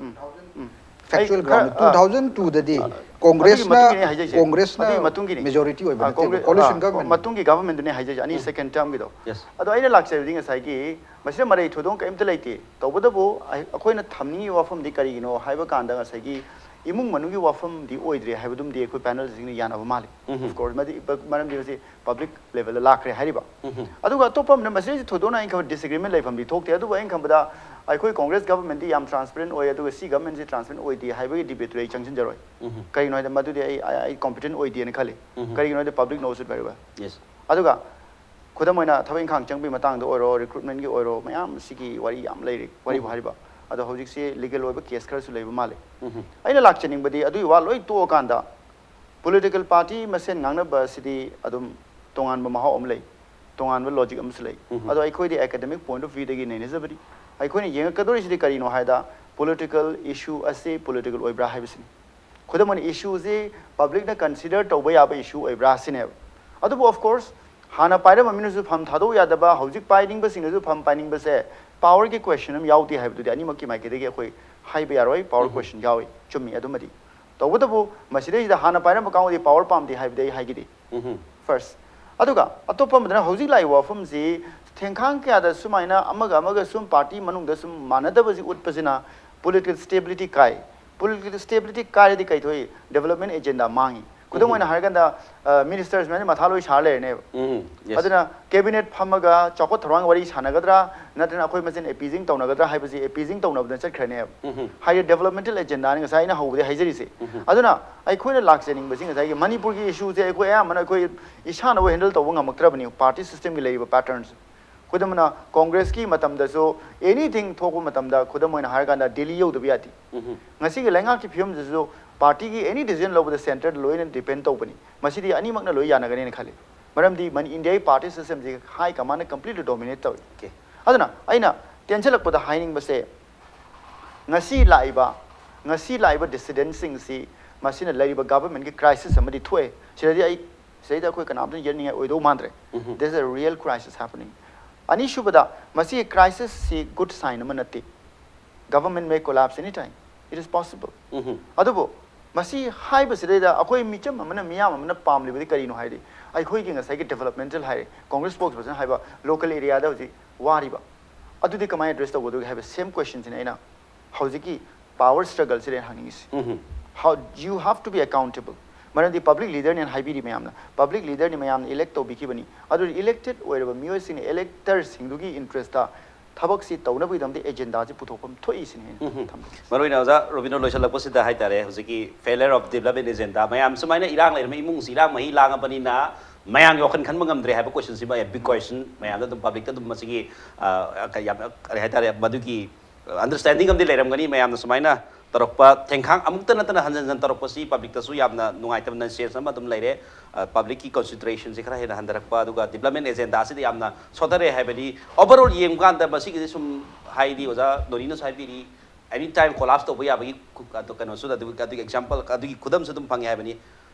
ꯎꯝ, ꯎꯝ꯫ ꯐꯦꯛꯆꯨꯋꯦꯜ ꯑꯩ ꯈꯔ, ꯒ꯭ꯔꯥꯎꯟ, ꯑ, ꯇꯨ ꯊꯥꯎꯖꯟ ꯇꯨꯗꯗꯤ ꯑ, ꯀꯣꯡꯒ꯭ꯔꯦꯁꯅ, ꯑꯗꯨꯒꯤ ꯃꯇꯨꯡꯒꯤꯅꯦ ꯑꯩ ꯍꯥꯏꯖꯩꯁꯦ꯫ ꯀꯣꯡꯒ꯭ꯔꯦꯁꯅ ꯑꯗꯨꯒꯤ ꯃꯇꯨꯡꯒꯤꯅꯦ꯫ ꯃꯦꯖꯣꯔꯤꯇꯤ ꯑꯣꯏꯕ ꯑ, ꯅꯠꯇꯦꯕ, ꯀꯣꯡꯒ꯭ꯔꯦꯁ, ꯀꯣꯑꯦꯂꯤꯁꯟ ꯑ, ꯒꯚꯔꯟꯃꯦꯟ꯫ ꯃꯇꯨꯡꯒꯤ ꯒꯚꯔꯟꯃꯦꯟꯗꯨꯅꯦ ꯍꯥꯏꯖꯩꯁꯦ, ꯑꯅꯤ ꯎꯝ꯫ ꯁꯦꯀꯦꯟ ꯇꯔꯝꯒꯤꯗꯣ꯫ Yes꯫ ꯑꯗꯣ ꯑꯩꯅ ꯂꯥꯛꯆꯔꯤꯕꯗꯤ ꯉꯁꯥꯏꯒꯤ ꯃꯁꯤꯗ ꯃꯔꯩ ꯊꯣꯏꯗꯣꯛꯅ ꯀꯔꯤꯝꯇ ꯂꯩꯇꯦ꯫ ꯇꯧꯕꯇꯕꯨ ꯑꯩ-, ꯑꯩꯈꯣꯏꯅ ꯊꯝꯅꯤꯡꯉꯤꯕ ꯋꯥꯐꯝꯗꯤ ꯀꯔꯤꯒꯤꯅꯣ ꯍꯥꯏꯕ ꯀꯥꯟꯗ, ꯉꯁꯥꯏꯒꯤ ꯏꯃꯨꯡ ꯃꯅꯨꯡꯒꯤ ꯋꯥꯐꯝꯗꯤ ꯑꯣꯏꯗ꯭ꯔꯦ ꯍꯥꯏꯕꯗꯨꯝꯗꯤ ꯑꯩꯈꯣꯏ ꯄꯦꯅꯦꯜꯁꯤꯡꯅ ꯌꯥꯅꯕ ꯃꯥꯜꯂꯤ꯫ ꯎꯝ꯫ Of course, ꯃꯗꯤ-, ꯃꯔꯝꯗꯤ ꯃꯁꯤ ꯄꯕ꯭ꯂꯤꯛ ꯂꯦꯚꯦꯜꯗ ꯂꯥꯛꯈ꯭ꯔꯦ ꯍꯥꯏꯔꯤꯕ꯫ ꯎꯝ꯫ ꯑꯗꯨꯒ ꯑꯇꯣꯞꯄ ꯑꯃꯅ, ꯃꯁꯤꯗꯩꯁꯤ ꯊꯣꯏꯗꯣꯛꯅ ꯑꯩꯅ ꯈꯟꯕꯗ ꯗꯤꯁꯑꯦꯒ꯭ꯔꯤꯃꯦꯟ ꯂꯩꯐꯝꯗꯤ ꯊꯣꯛꯇꯦ, ꯑꯗꯨꯕꯨ ꯑꯩꯅ ꯈꯟꯕꯗ ꯑꯩꯈꯣꯏ ꯀꯣꯡꯒ꯭ꯔꯦꯁ ꯒꯚꯔꯟꯃꯦꯟꯗꯤ ꯌꯥꯝ ꯇ꯭ꯔꯥꯟꯁꯄꯦꯔꯦꯟ ꯑꯣꯏ, ꯑꯗꯨꯒ ꯁꯤ ꯒꯚꯔꯟꯃꯦꯟꯁꯤ ꯇ꯭ꯔꯥꯟꯁꯄꯦꯔꯦꯟ ꯑꯣꯏꯗꯦ ꯍꯥꯏꯕꯒꯤ ꯗꯤꯕꯦꯠꯇꯨꯗꯤ ꯑꯩ ꯆꯪꯁꯤꯟꯖꯔꯣꯏ꯫ ꯎꯝ꯫ ꯀꯔꯤꯒꯤꯅꯣ ꯍꯥꯏꯗ ꯃꯗꯨꯗꯤ ꯑꯩ, ꯑꯩ, ꯑꯩ ꯀꯣꯝꯄꯤꯇꯦꯟ ꯑꯣꯏꯗꯦꯅ ꯈꯜꯂꯤ꯫ ꯎꯝ꯫ ꯀꯔꯤꯒꯤꯅꯣ ꯍꯥꯏꯗꯤ public knows it very well꯫ Yes꯫ ꯑꯗꯨꯒ ꯈꯨꯗꯝ ꯑꯣꯏꯅ ꯊꯕꯛ ꯏꯪꯈꯥꯡ ꯆꯪꯕꯒꯤ ꯃꯇꯥꯡꯗ ꯑꯣꯏꯔꯣ, ꯔꯤꯀ꯭ꯔꯨꯠꯃꯦꯟꯒꯤ ꯑꯣꯏꯔꯣ, ꯃꯌꯥꯝ ꯁꯤꯒꯤ ꯋꯥꯔꯤ ꯌꯥꯝ ꯂꯩꯔꯤ, ꯋꯥꯔꯤꯕꯨ ꯎꯝ꯫ ꯍꯥꯏꯔꯤꯕ꯫ ꯑꯗꯣ ꯍꯧꯖꯤꯛꯁꯤ ꯂꯤꯒꯦꯜ ꯑꯣꯏꯕ ꯀꯦꯁ ꯈꯔꯁꯨ ꯂꯩꯕ ꯃꯥꯜꯂꯤ꯫ ꯎꯝ꯫ ꯑꯩꯅ ꯂꯥꯛꯆꯅꯤꯡꯕꯗꯤ ꯑꯗꯨꯒꯤ ꯋꯥ ꯂꯣꯏ ꯇꯣꯛꯑꯀꯥꯟꯗ ꯄꯣꯂꯤꯇꯤꯀꯦꯜ ꯄꯥꯔꯇꯤ ꯃꯁꯦꯟ ꯉꯥꯡꯅꯕ ꯑꯁꯤꯗꯤ ꯑꯗꯨꯝ ꯇꯣꯉꯥꯟꯕ ꯃꯍꯥꯎ ꯑꯃ ꯂꯩ, ꯇꯣꯉꯥꯟꯕ ꯂꯣꯖꯤꯛ ꯑꯃꯁꯨ ꯂꯩ꯫ ꯎꯝ꯫ ꯑꯗꯣ ꯑꯩꯈꯣꯏꯗꯤ academic point of viewꯗꯒꯤ ꯅꯩꯅꯖꯕꯅꯤ꯫ ꯑꯩꯈꯣꯏꯅ ꯌꯦꯡꯉꯛꯀꯗꯧꯔꯤꯁꯤꯗꯤ ꯀꯔꯤꯅꯣ ꯍꯥꯏꯗ, ꯄꯣꯂꯤꯇꯤꯀꯦꯜ ꯏꯁꯨ ꯑꯁꯤ ꯄꯣꯂꯤꯇꯤꯀꯦꯜ ꯑꯣꯏꯕ꯭ꯔꯥ ꯍꯥꯏꯕꯁꯤꯅꯤ꯫ ꯈꯨꯗꯝ ꯑꯣꯏꯅ, ꯏꯁꯨꯁꯤ ꯄꯕ꯭ꯂꯤꯛꯅ ꯀꯟꯁꯤꯗꯔ ꯇꯧꯕ ꯌꯥꯕ ꯏꯁꯨ ꯑꯣꯏꯕ꯭ꯔꯥ ꯁꯤꯅꯦꯕ꯫ ꯑꯗꯨꯕꯨ, of course, ꯍꯥꯟꯅ ꯄꯥꯏꯔꯝꯕ ꯃꯤꯅꯁꯨ ꯐꯝ ꯊꯥꯗꯣꯛꯎ ꯌꯥꯗꯕ, ꯍꯧꯖꯤꯛ ꯄꯥꯏꯅꯤꯡꯕꯁꯤꯡꯅꯁꯨ ꯐꯝ ꯄꯥꯏꯅꯤꯡꯕꯁꯦ, ꯄꯥꯋꯔꯒꯤ ꯀ꯭ꯋꯦꯁꯟ ꯑꯃ ꯌꯥꯎꯗꯦ ꯍꯥꯏꯕꯗꯨꯗꯤ ꯑꯅꯤꯃꯛꯀꯤ ꯃꯥꯏꯀꯩꯗꯒꯤ ꯑꯩꯈꯣꯏ ꯍꯥꯏꯕ ꯌꯥꯔꯣꯏ, ꯄꯥꯋꯔ ꯎꯝ꯫ ꯀ꯭ꯋꯦꯁꯟ ꯌꯥꯎꯏ, ꯆꯨꯝꯃꯤ ꯑꯗꯨꯃꯗꯤ꯫ ꯇꯧꯕꯇꯕꯨ, ꯃꯁꯤꯗꯩꯁꯤꯗ ꯍꯥꯟꯅ ꯄꯥꯏꯔꯝꯕ ꯀꯥꯡꯕꯨꯗꯤ ꯄꯥꯋꯔ ꯄꯥꯝꯗꯦ ꯍꯥꯏꯕꯗꯤ ꯑꯩ ꯍꯥꯏꯈꯤꯗꯦ꯫ ꯎꯝ꯫ First꯫ ꯑꯗꯨꯒ ꯑꯇꯣꯞꯄ ꯑꯃꯗꯅ ꯍꯧꯖꯤꯛ ꯂꯥꯛꯏꯕ ꯋꯥꯐꯝꯁꯤ ꯊꯦꯡꯈꯥꯡ ꯀꯌꯥꯗ ꯁꯨꯃꯥꯏꯅ ꯑꯃꯒ ꯑꯃꯒ ꯁꯨꯝ ꯄꯥꯔꯇꯤ ꯃꯅꯨꯡꯗ ꯁꯨꯝ ꯃꯥꯟꯅꯗꯕꯁꯤ ꯎꯠꯄꯁꯤꯅ political stability ꯀꯥꯏ꯫ Political stability ꯀꯥꯏꯔꯗꯤ ꯀꯩ ꯊꯣꯛꯏ? Development agenda ꯃꯥꯡꯉꯤ꯫ ꯈꯨꯗꯝ ꯎꯝ꯫ ꯑꯣꯏꯅ ꯍꯥꯏꯔꯀꯥꯟꯗ, ꯑ, ꯃꯤꯅꯤꯁꯇꯔꯁ ꯃꯌꯥꯝꯁꯦ ꯃꯊꯥ ꯂꯣꯏ ꯁꯥꯔ ꯂꯩꯔꯅꯦꯕ꯫ ꯎꯝ, yes꯫ ꯑꯗꯨꯅ ꯀꯦꯕꯤꯅꯦꯠ ꯐꯝꯃꯒ ꯆꯥꯎꯈꯠ ꯊꯧꯔꯥꯡꯒꯤ ꯋꯥꯔꯤ ꯁꯥꯟꯅꯒꯗ꯭ꯔꯥ, ꯅꯠꯇ꯭ꯔꯒꯅ ꯑꯩꯈꯣꯏ ꯃꯁꯦꯟ ꯑꯦꯄꯤꯖꯤꯡ ꯇꯧꯅꯒꯗ꯭ꯔꯥ ꯍꯥꯏꯕꯁꯤ ꯑꯦꯄꯤꯖꯤꯡ ꯇꯧꯅꯕꯗ ꯆꯠꯈ꯭ꯔꯅꯦꯕ꯫ ꯎꯝ꯫ ꯍꯥꯏꯗꯤ developmental agendaꯅꯤ ꯉꯁꯥꯏ ꯑꯩꯅ ꯍꯧꯕꯗꯒꯤ ꯍꯥꯏꯖꯔꯤꯁꯦ꯫ ꯎꯝ꯫ ꯑꯗꯨꯅ ꯑꯩꯈꯣꯏꯅ ꯂꯥꯛꯆꯅꯤꯡꯕꯁꯤ ꯉꯁꯥꯏꯒꯤ ꯃꯅꯤꯄꯨꯔꯒꯤ ꯏꯁꯨꯁꯦ ꯑꯩꯈꯣꯏ ꯑꯌꯥꯝꯕꯅ ꯑꯩꯈꯣꯏ ꯏꯁꯥꯅꯕꯨ ꯍꯦꯟꯗꯜ ꯇꯧꯕ ꯉꯝꯃꯛꯇ꯭ꯔꯕꯅꯤ, ꯄꯥꯔꯇꯤ ꯁꯤꯁꯇꯦꯝꯒꯤ ꯂꯩꯔꯤꯕ ꯄꯦꯇꯔꯟꯁꯦ꯫ ꯈꯨꯗꯝ ꯑꯣꯏꯅ ꯀꯣꯡꯒ꯭ꯔꯦꯁꯀꯤ ꯃꯇꯝꯗꯁꯨ ꯑꯦꯅꯤꯊꯤꯡ ꯊꯣꯛꯄ ꯃꯇꯝꯗ, ꯈꯨꯗꯝ ꯑꯣꯏꯅ ꯍꯥꯏꯔꯀꯥꯟꯗ, ꯗꯤꯜꯂꯤ ꯌꯧꯗꯕ ꯌꯥꯗꯦ꯫ ꯉꯁꯤꯒꯤ ꯂꯩꯉꯥꯛꯀꯤ ꯐꯤꯕꯝꯁꯤꯁꯨ ꯄꯥꯔꯇꯤꯒꯤ ꯑꯦꯅꯤ ꯗꯤꯁꯤꯖꯟ ꯂꯧꯕꯗ ꯁꯦꯟꯇꯔꯗ ꯂꯣꯏꯅ ꯗꯤꯄꯦꯟ ꯇꯧꯕꯅꯤ꯫ ꯃꯁꯤꯗꯤ ꯑꯅꯤꯃꯛꯅ ꯂꯣꯏ ꯌꯥꯅꯒꯅꯤꯅ ꯈꯜꯂꯤ꯫ ꯃꯔꯝꯗꯤ ꯃꯅꯤ ꯏꯟꯗꯤꯌꯥꯒꯤ ꯄꯥꯔꯇꯤ ꯁꯤꯁꯇꯦꯝꯁꯤ ꯍꯥꯏ ꯀꯃꯥꯟꯅ ꯀꯝꯄ꯭ꯂꯤꯠꯂꯤ ꯗꯣꯃꯤꯅꯦꯠ ꯇꯧꯏ꯫ Okay. ꯑꯗꯨꯅ ꯑꯩꯅ ꯇꯦꯟꯁꯤꯜꯂꯛꯄꯗ ꯍꯥꯏꯅꯤꯡꯕꯁꯦ, ꯉꯁꯤ ꯂꯥꯛꯏꯕ ꯉꯁꯤ ꯂꯥꯛꯏꯕ ꯗꯤꯁꯤꯗꯦꯟꯁꯤꯡꯁꯤ, ꯃꯁꯤꯅ ꯂꯩꯔꯤꯕ ꯒꯚꯔꯟꯃꯦꯟꯒꯤ ꯀ꯭ꯔꯥꯏꯁꯤꯁ ꯑꯃꯗꯤ ꯊꯣꯛꯑꯦ꯫ ꯁꯤꯗꯗꯤ ꯑꯩ ꯁꯤꯗꯩꯗ ꯑꯩꯈꯣꯏ ꯀꯅꯥꯝꯇꯅ ꯌꯦꯠꯅꯤꯡꯉꯥꯏ ꯑꯣꯏꯗꯧ ꯃꯥꯟꯗ꯭ꯔꯦ꯫ This is a real crisis happening. ꯑꯅꯤꯁꯨꯕꯗ, ꯃꯁꯤꯒꯤ ꯀ꯭ꯔꯥꯏꯁꯤꯁꯁꯤ ꯒꯨꯗ ꯁꯥꯏꯟ ꯑꯃ ꯅꯠꯇꯦ꯫ Government may collapse anytime. It is possible. ꯑꯗꯨꯕꯨ ꯃꯁꯤ ꯍꯥꯏꯕꯁꯤꯗꯩꯗ ꯑꯩꯈꯣꯏ ꯃꯤꯆꯝ ꯑꯃꯅ, ꯃꯤꯌꯥꯝ ꯑꯃꯅ ꯄꯥꯝꯂꯤꯕꯗꯤ ꯀꯔꯤꯅꯣ ꯍꯥꯏꯗꯤ, ꯑꯩꯈꯣꯏꯒꯤ ꯉꯁꯥꯏꯒꯤ ꯗꯤꯕꯂꯞꯃꯦꯟꯇꯦꯜ ꯍꯥꯏꯔꯦ, ꯀꯣꯡꯒ꯭ꯔꯦꯁ ꯁ꯭ꯄꯣꯛꯁ ꯄꯔꯁꯟ ꯍꯥꯏꯕ ꯂꯣꯀꯦꯜ ꯑꯦꯔꯤꯌꯥꯗ ꯍꯧꯖꯤꯛ ꯋꯥꯔꯤꯕ, ꯑꯗꯨꯗꯤ ꯀꯃꯥꯏꯅ ꯑꯦꯗ꯭ꯔꯦꯁ ꯇꯧꯒꯗꯒꯦ ꯍꯥꯏꯕ ꯁꯦꯝ ꯀ꯭ꯋꯦꯁꯟꯁꯤꯅ ꯑꯩꯅ ꯍꯧꯖꯤꯛꯀꯤ ꯄꯥꯋꯔ ꯁ꯭ꯇ꯭ꯔꯒꯜꯁꯤꯗ ꯑꯩꯅ ꯍꯪꯅꯤꯡꯉꯤꯁꯤ꯫ How you have to be accountable. ꯃꯔꯝꯗꯤ ꯄꯕ꯭ꯂꯤꯛ ꯂꯤꯗꯔꯅꯦꯅ ꯍꯥꯏꯕꯤꯔꯤ ꯃꯌꯥꯝꯅ, ꯄꯕ꯭ꯂꯤꯛ ꯂꯤꯗꯔꯅꯤ, ꯃꯌꯥꯝꯅ ꯏꯂꯦꯛ ꯇꯧꯕꯤꯈꯤꯕꯅꯤ꯫ ꯑꯗꯨ ꯏꯂꯦꯛꯇꯦꯗ ꯑꯣꯏꯔꯕ ꯃꯤꯑꯣꯏꯁꯤꯡꯅ, ꯏꯂꯦꯛꯇꯔꯁꯤꯡꯗꯨꯒꯤ ꯏꯟꯇꯔꯦꯁꯇ ꯊꯕꯛꯁꯤ ꯇꯧꯅꯕꯒꯤꯗꯃꯛꯇ ꯑꯦꯖꯦꯟꯗꯥꯁꯤ ꯄꯨꯊꯣꯛꯐꯝ ꯊꯣꯛꯏꯁꯤꯅꯤ ꯑꯩꯅ ꯊꯝꯖꯒꯦ꯫ ꯃꯔꯨꯑꯣꯏꯅ ꯑꯣꯖꯥ ꯔꯣꯕꯤꯟꯅ ꯂꯣꯏꯁꯤꯜꯂꯛꯄꯁꯤꯗ ꯍꯥꯏꯇꯥꯔꯦ, ꯍꯧꯖꯤꯛꯀꯤ failure of development agenda, ꯃꯌꯥꯝ ꯁꯨꯃꯥꯏꯅ ꯏꯔꯥꯡ ꯂꯩꯔꯝꯃꯤ, ꯏꯃꯨꯡꯁꯤ ꯏꯔꯥꯡ ꯃꯍꯤ ꯂꯥꯡꯉꯕꯅꯤꯅ ꯃꯌꯥꯝꯒꯤ ꯋꯥꯈꯜ ꯈꯟꯕ ꯉꯝꯗ꯭ꯔꯦ ꯍꯥꯏꯕ ꯀꯣꯏꯁꯟꯁꯤꯃ ꯕꯤꯛ ꯀꯣꯏꯁꯟ ꯃꯌꯥꯝꯗ ꯑꯗꯨꯝ ꯄꯕ꯭ꯂꯤꯛꯇ ꯑꯗꯨꯝ ꯃꯁꯤꯒꯤ ꯑ, ꯀ-, ꯌꯥꯝꯅ ꯀꯔꯤ ꯍꯥꯏꯇꯥꯔꯦ, ꯃꯗꯨꯒꯤ ꯑꯟꯗꯔꯁ꯭ꯇꯦꯟꯗꯤꯡ ꯑꯃꯗꯤ ꯂꯩꯔꯝꯒꯅꯤ꯫ ꯃꯌꯥꯝꯅ ꯁꯨꯃꯥꯏꯅ ꯇꯧꯔꯛꯄ, ꯊꯦꯡꯈꯥꯡ ꯑꯃꯨꯛꯇ ꯅꯠꯇꯅ ꯍꯟꯖꯟ ꯍꯟꯖꯟ ꯇꯧꯔꯛꯄꯁꯤ ꯄꯕ꯭ꯂꯤꯛꯇꯁꯨ ꯌꯥꯝꯅ ꯅꯨꯡꯉꯥꯏꯇꯕ ꯅꯟꯁꯦꯟꯁ ꯑꯃ ꯑꯗꯨꯝ ꯂꯩꯔꯦ꯫ ꯄꯕ꯭ꯂꯤꯛꯀꯤ ꯀꯟꯁꯤꯗꯔꯦꯁꯟꯁꯤ ꯈꯔ ꯍꯦꯟꯅ ꯍꯟꯊꯔꯛꯄ, ꯑꯗꯨꯒ ꯗꯤꯕꯂꯞꯃꯦꯟ ꯑꯦꯖꯦꯟꯗꯥꯁꯤꯗ ꯌꯥꯝꯅ ꯁꯣꯊꯔꯦ ꯍꯥꯏꯕꯗꯤ, ꯑꯣꯚꯔꯑꯣꯜ ꯌꯦꯡꯕ ꯀꯥꯟꯗ ꯃꯁꯤꯒꯤꯗꯤ ꯁꯨꯝ ꯍꯥꯏꯗꯤ ꯑꯣꯖꯥ ꯗꯣꯅꯤꯅꯁꯨ ꯍꯥꯏꯕꯤꯔꯤ, ꯑꯦꯅꯤ ꯇꯥꯏꯝ ꯀꯣꯂꯥꯞꯁ ꯇꯧꯕ ꯌꯥꯕꯒꯤ ꯈꯨ-, ꯑꯗꯨ ꯀꯩꯅꯣꯁꯨ ꯑꯗꯨ, ꯑꯗꯨꯒꯤ ꯑꯦꯛꯖꯥꯝꯄꯜ, ꯑꯗꯨꯒꯤ ꯈꯨꯗꯝꯁꯨ ꯑꯗꯨꯝ ꯐꯪꯉꯦ ꯍꯥꯏꯕꯅꯤ꯫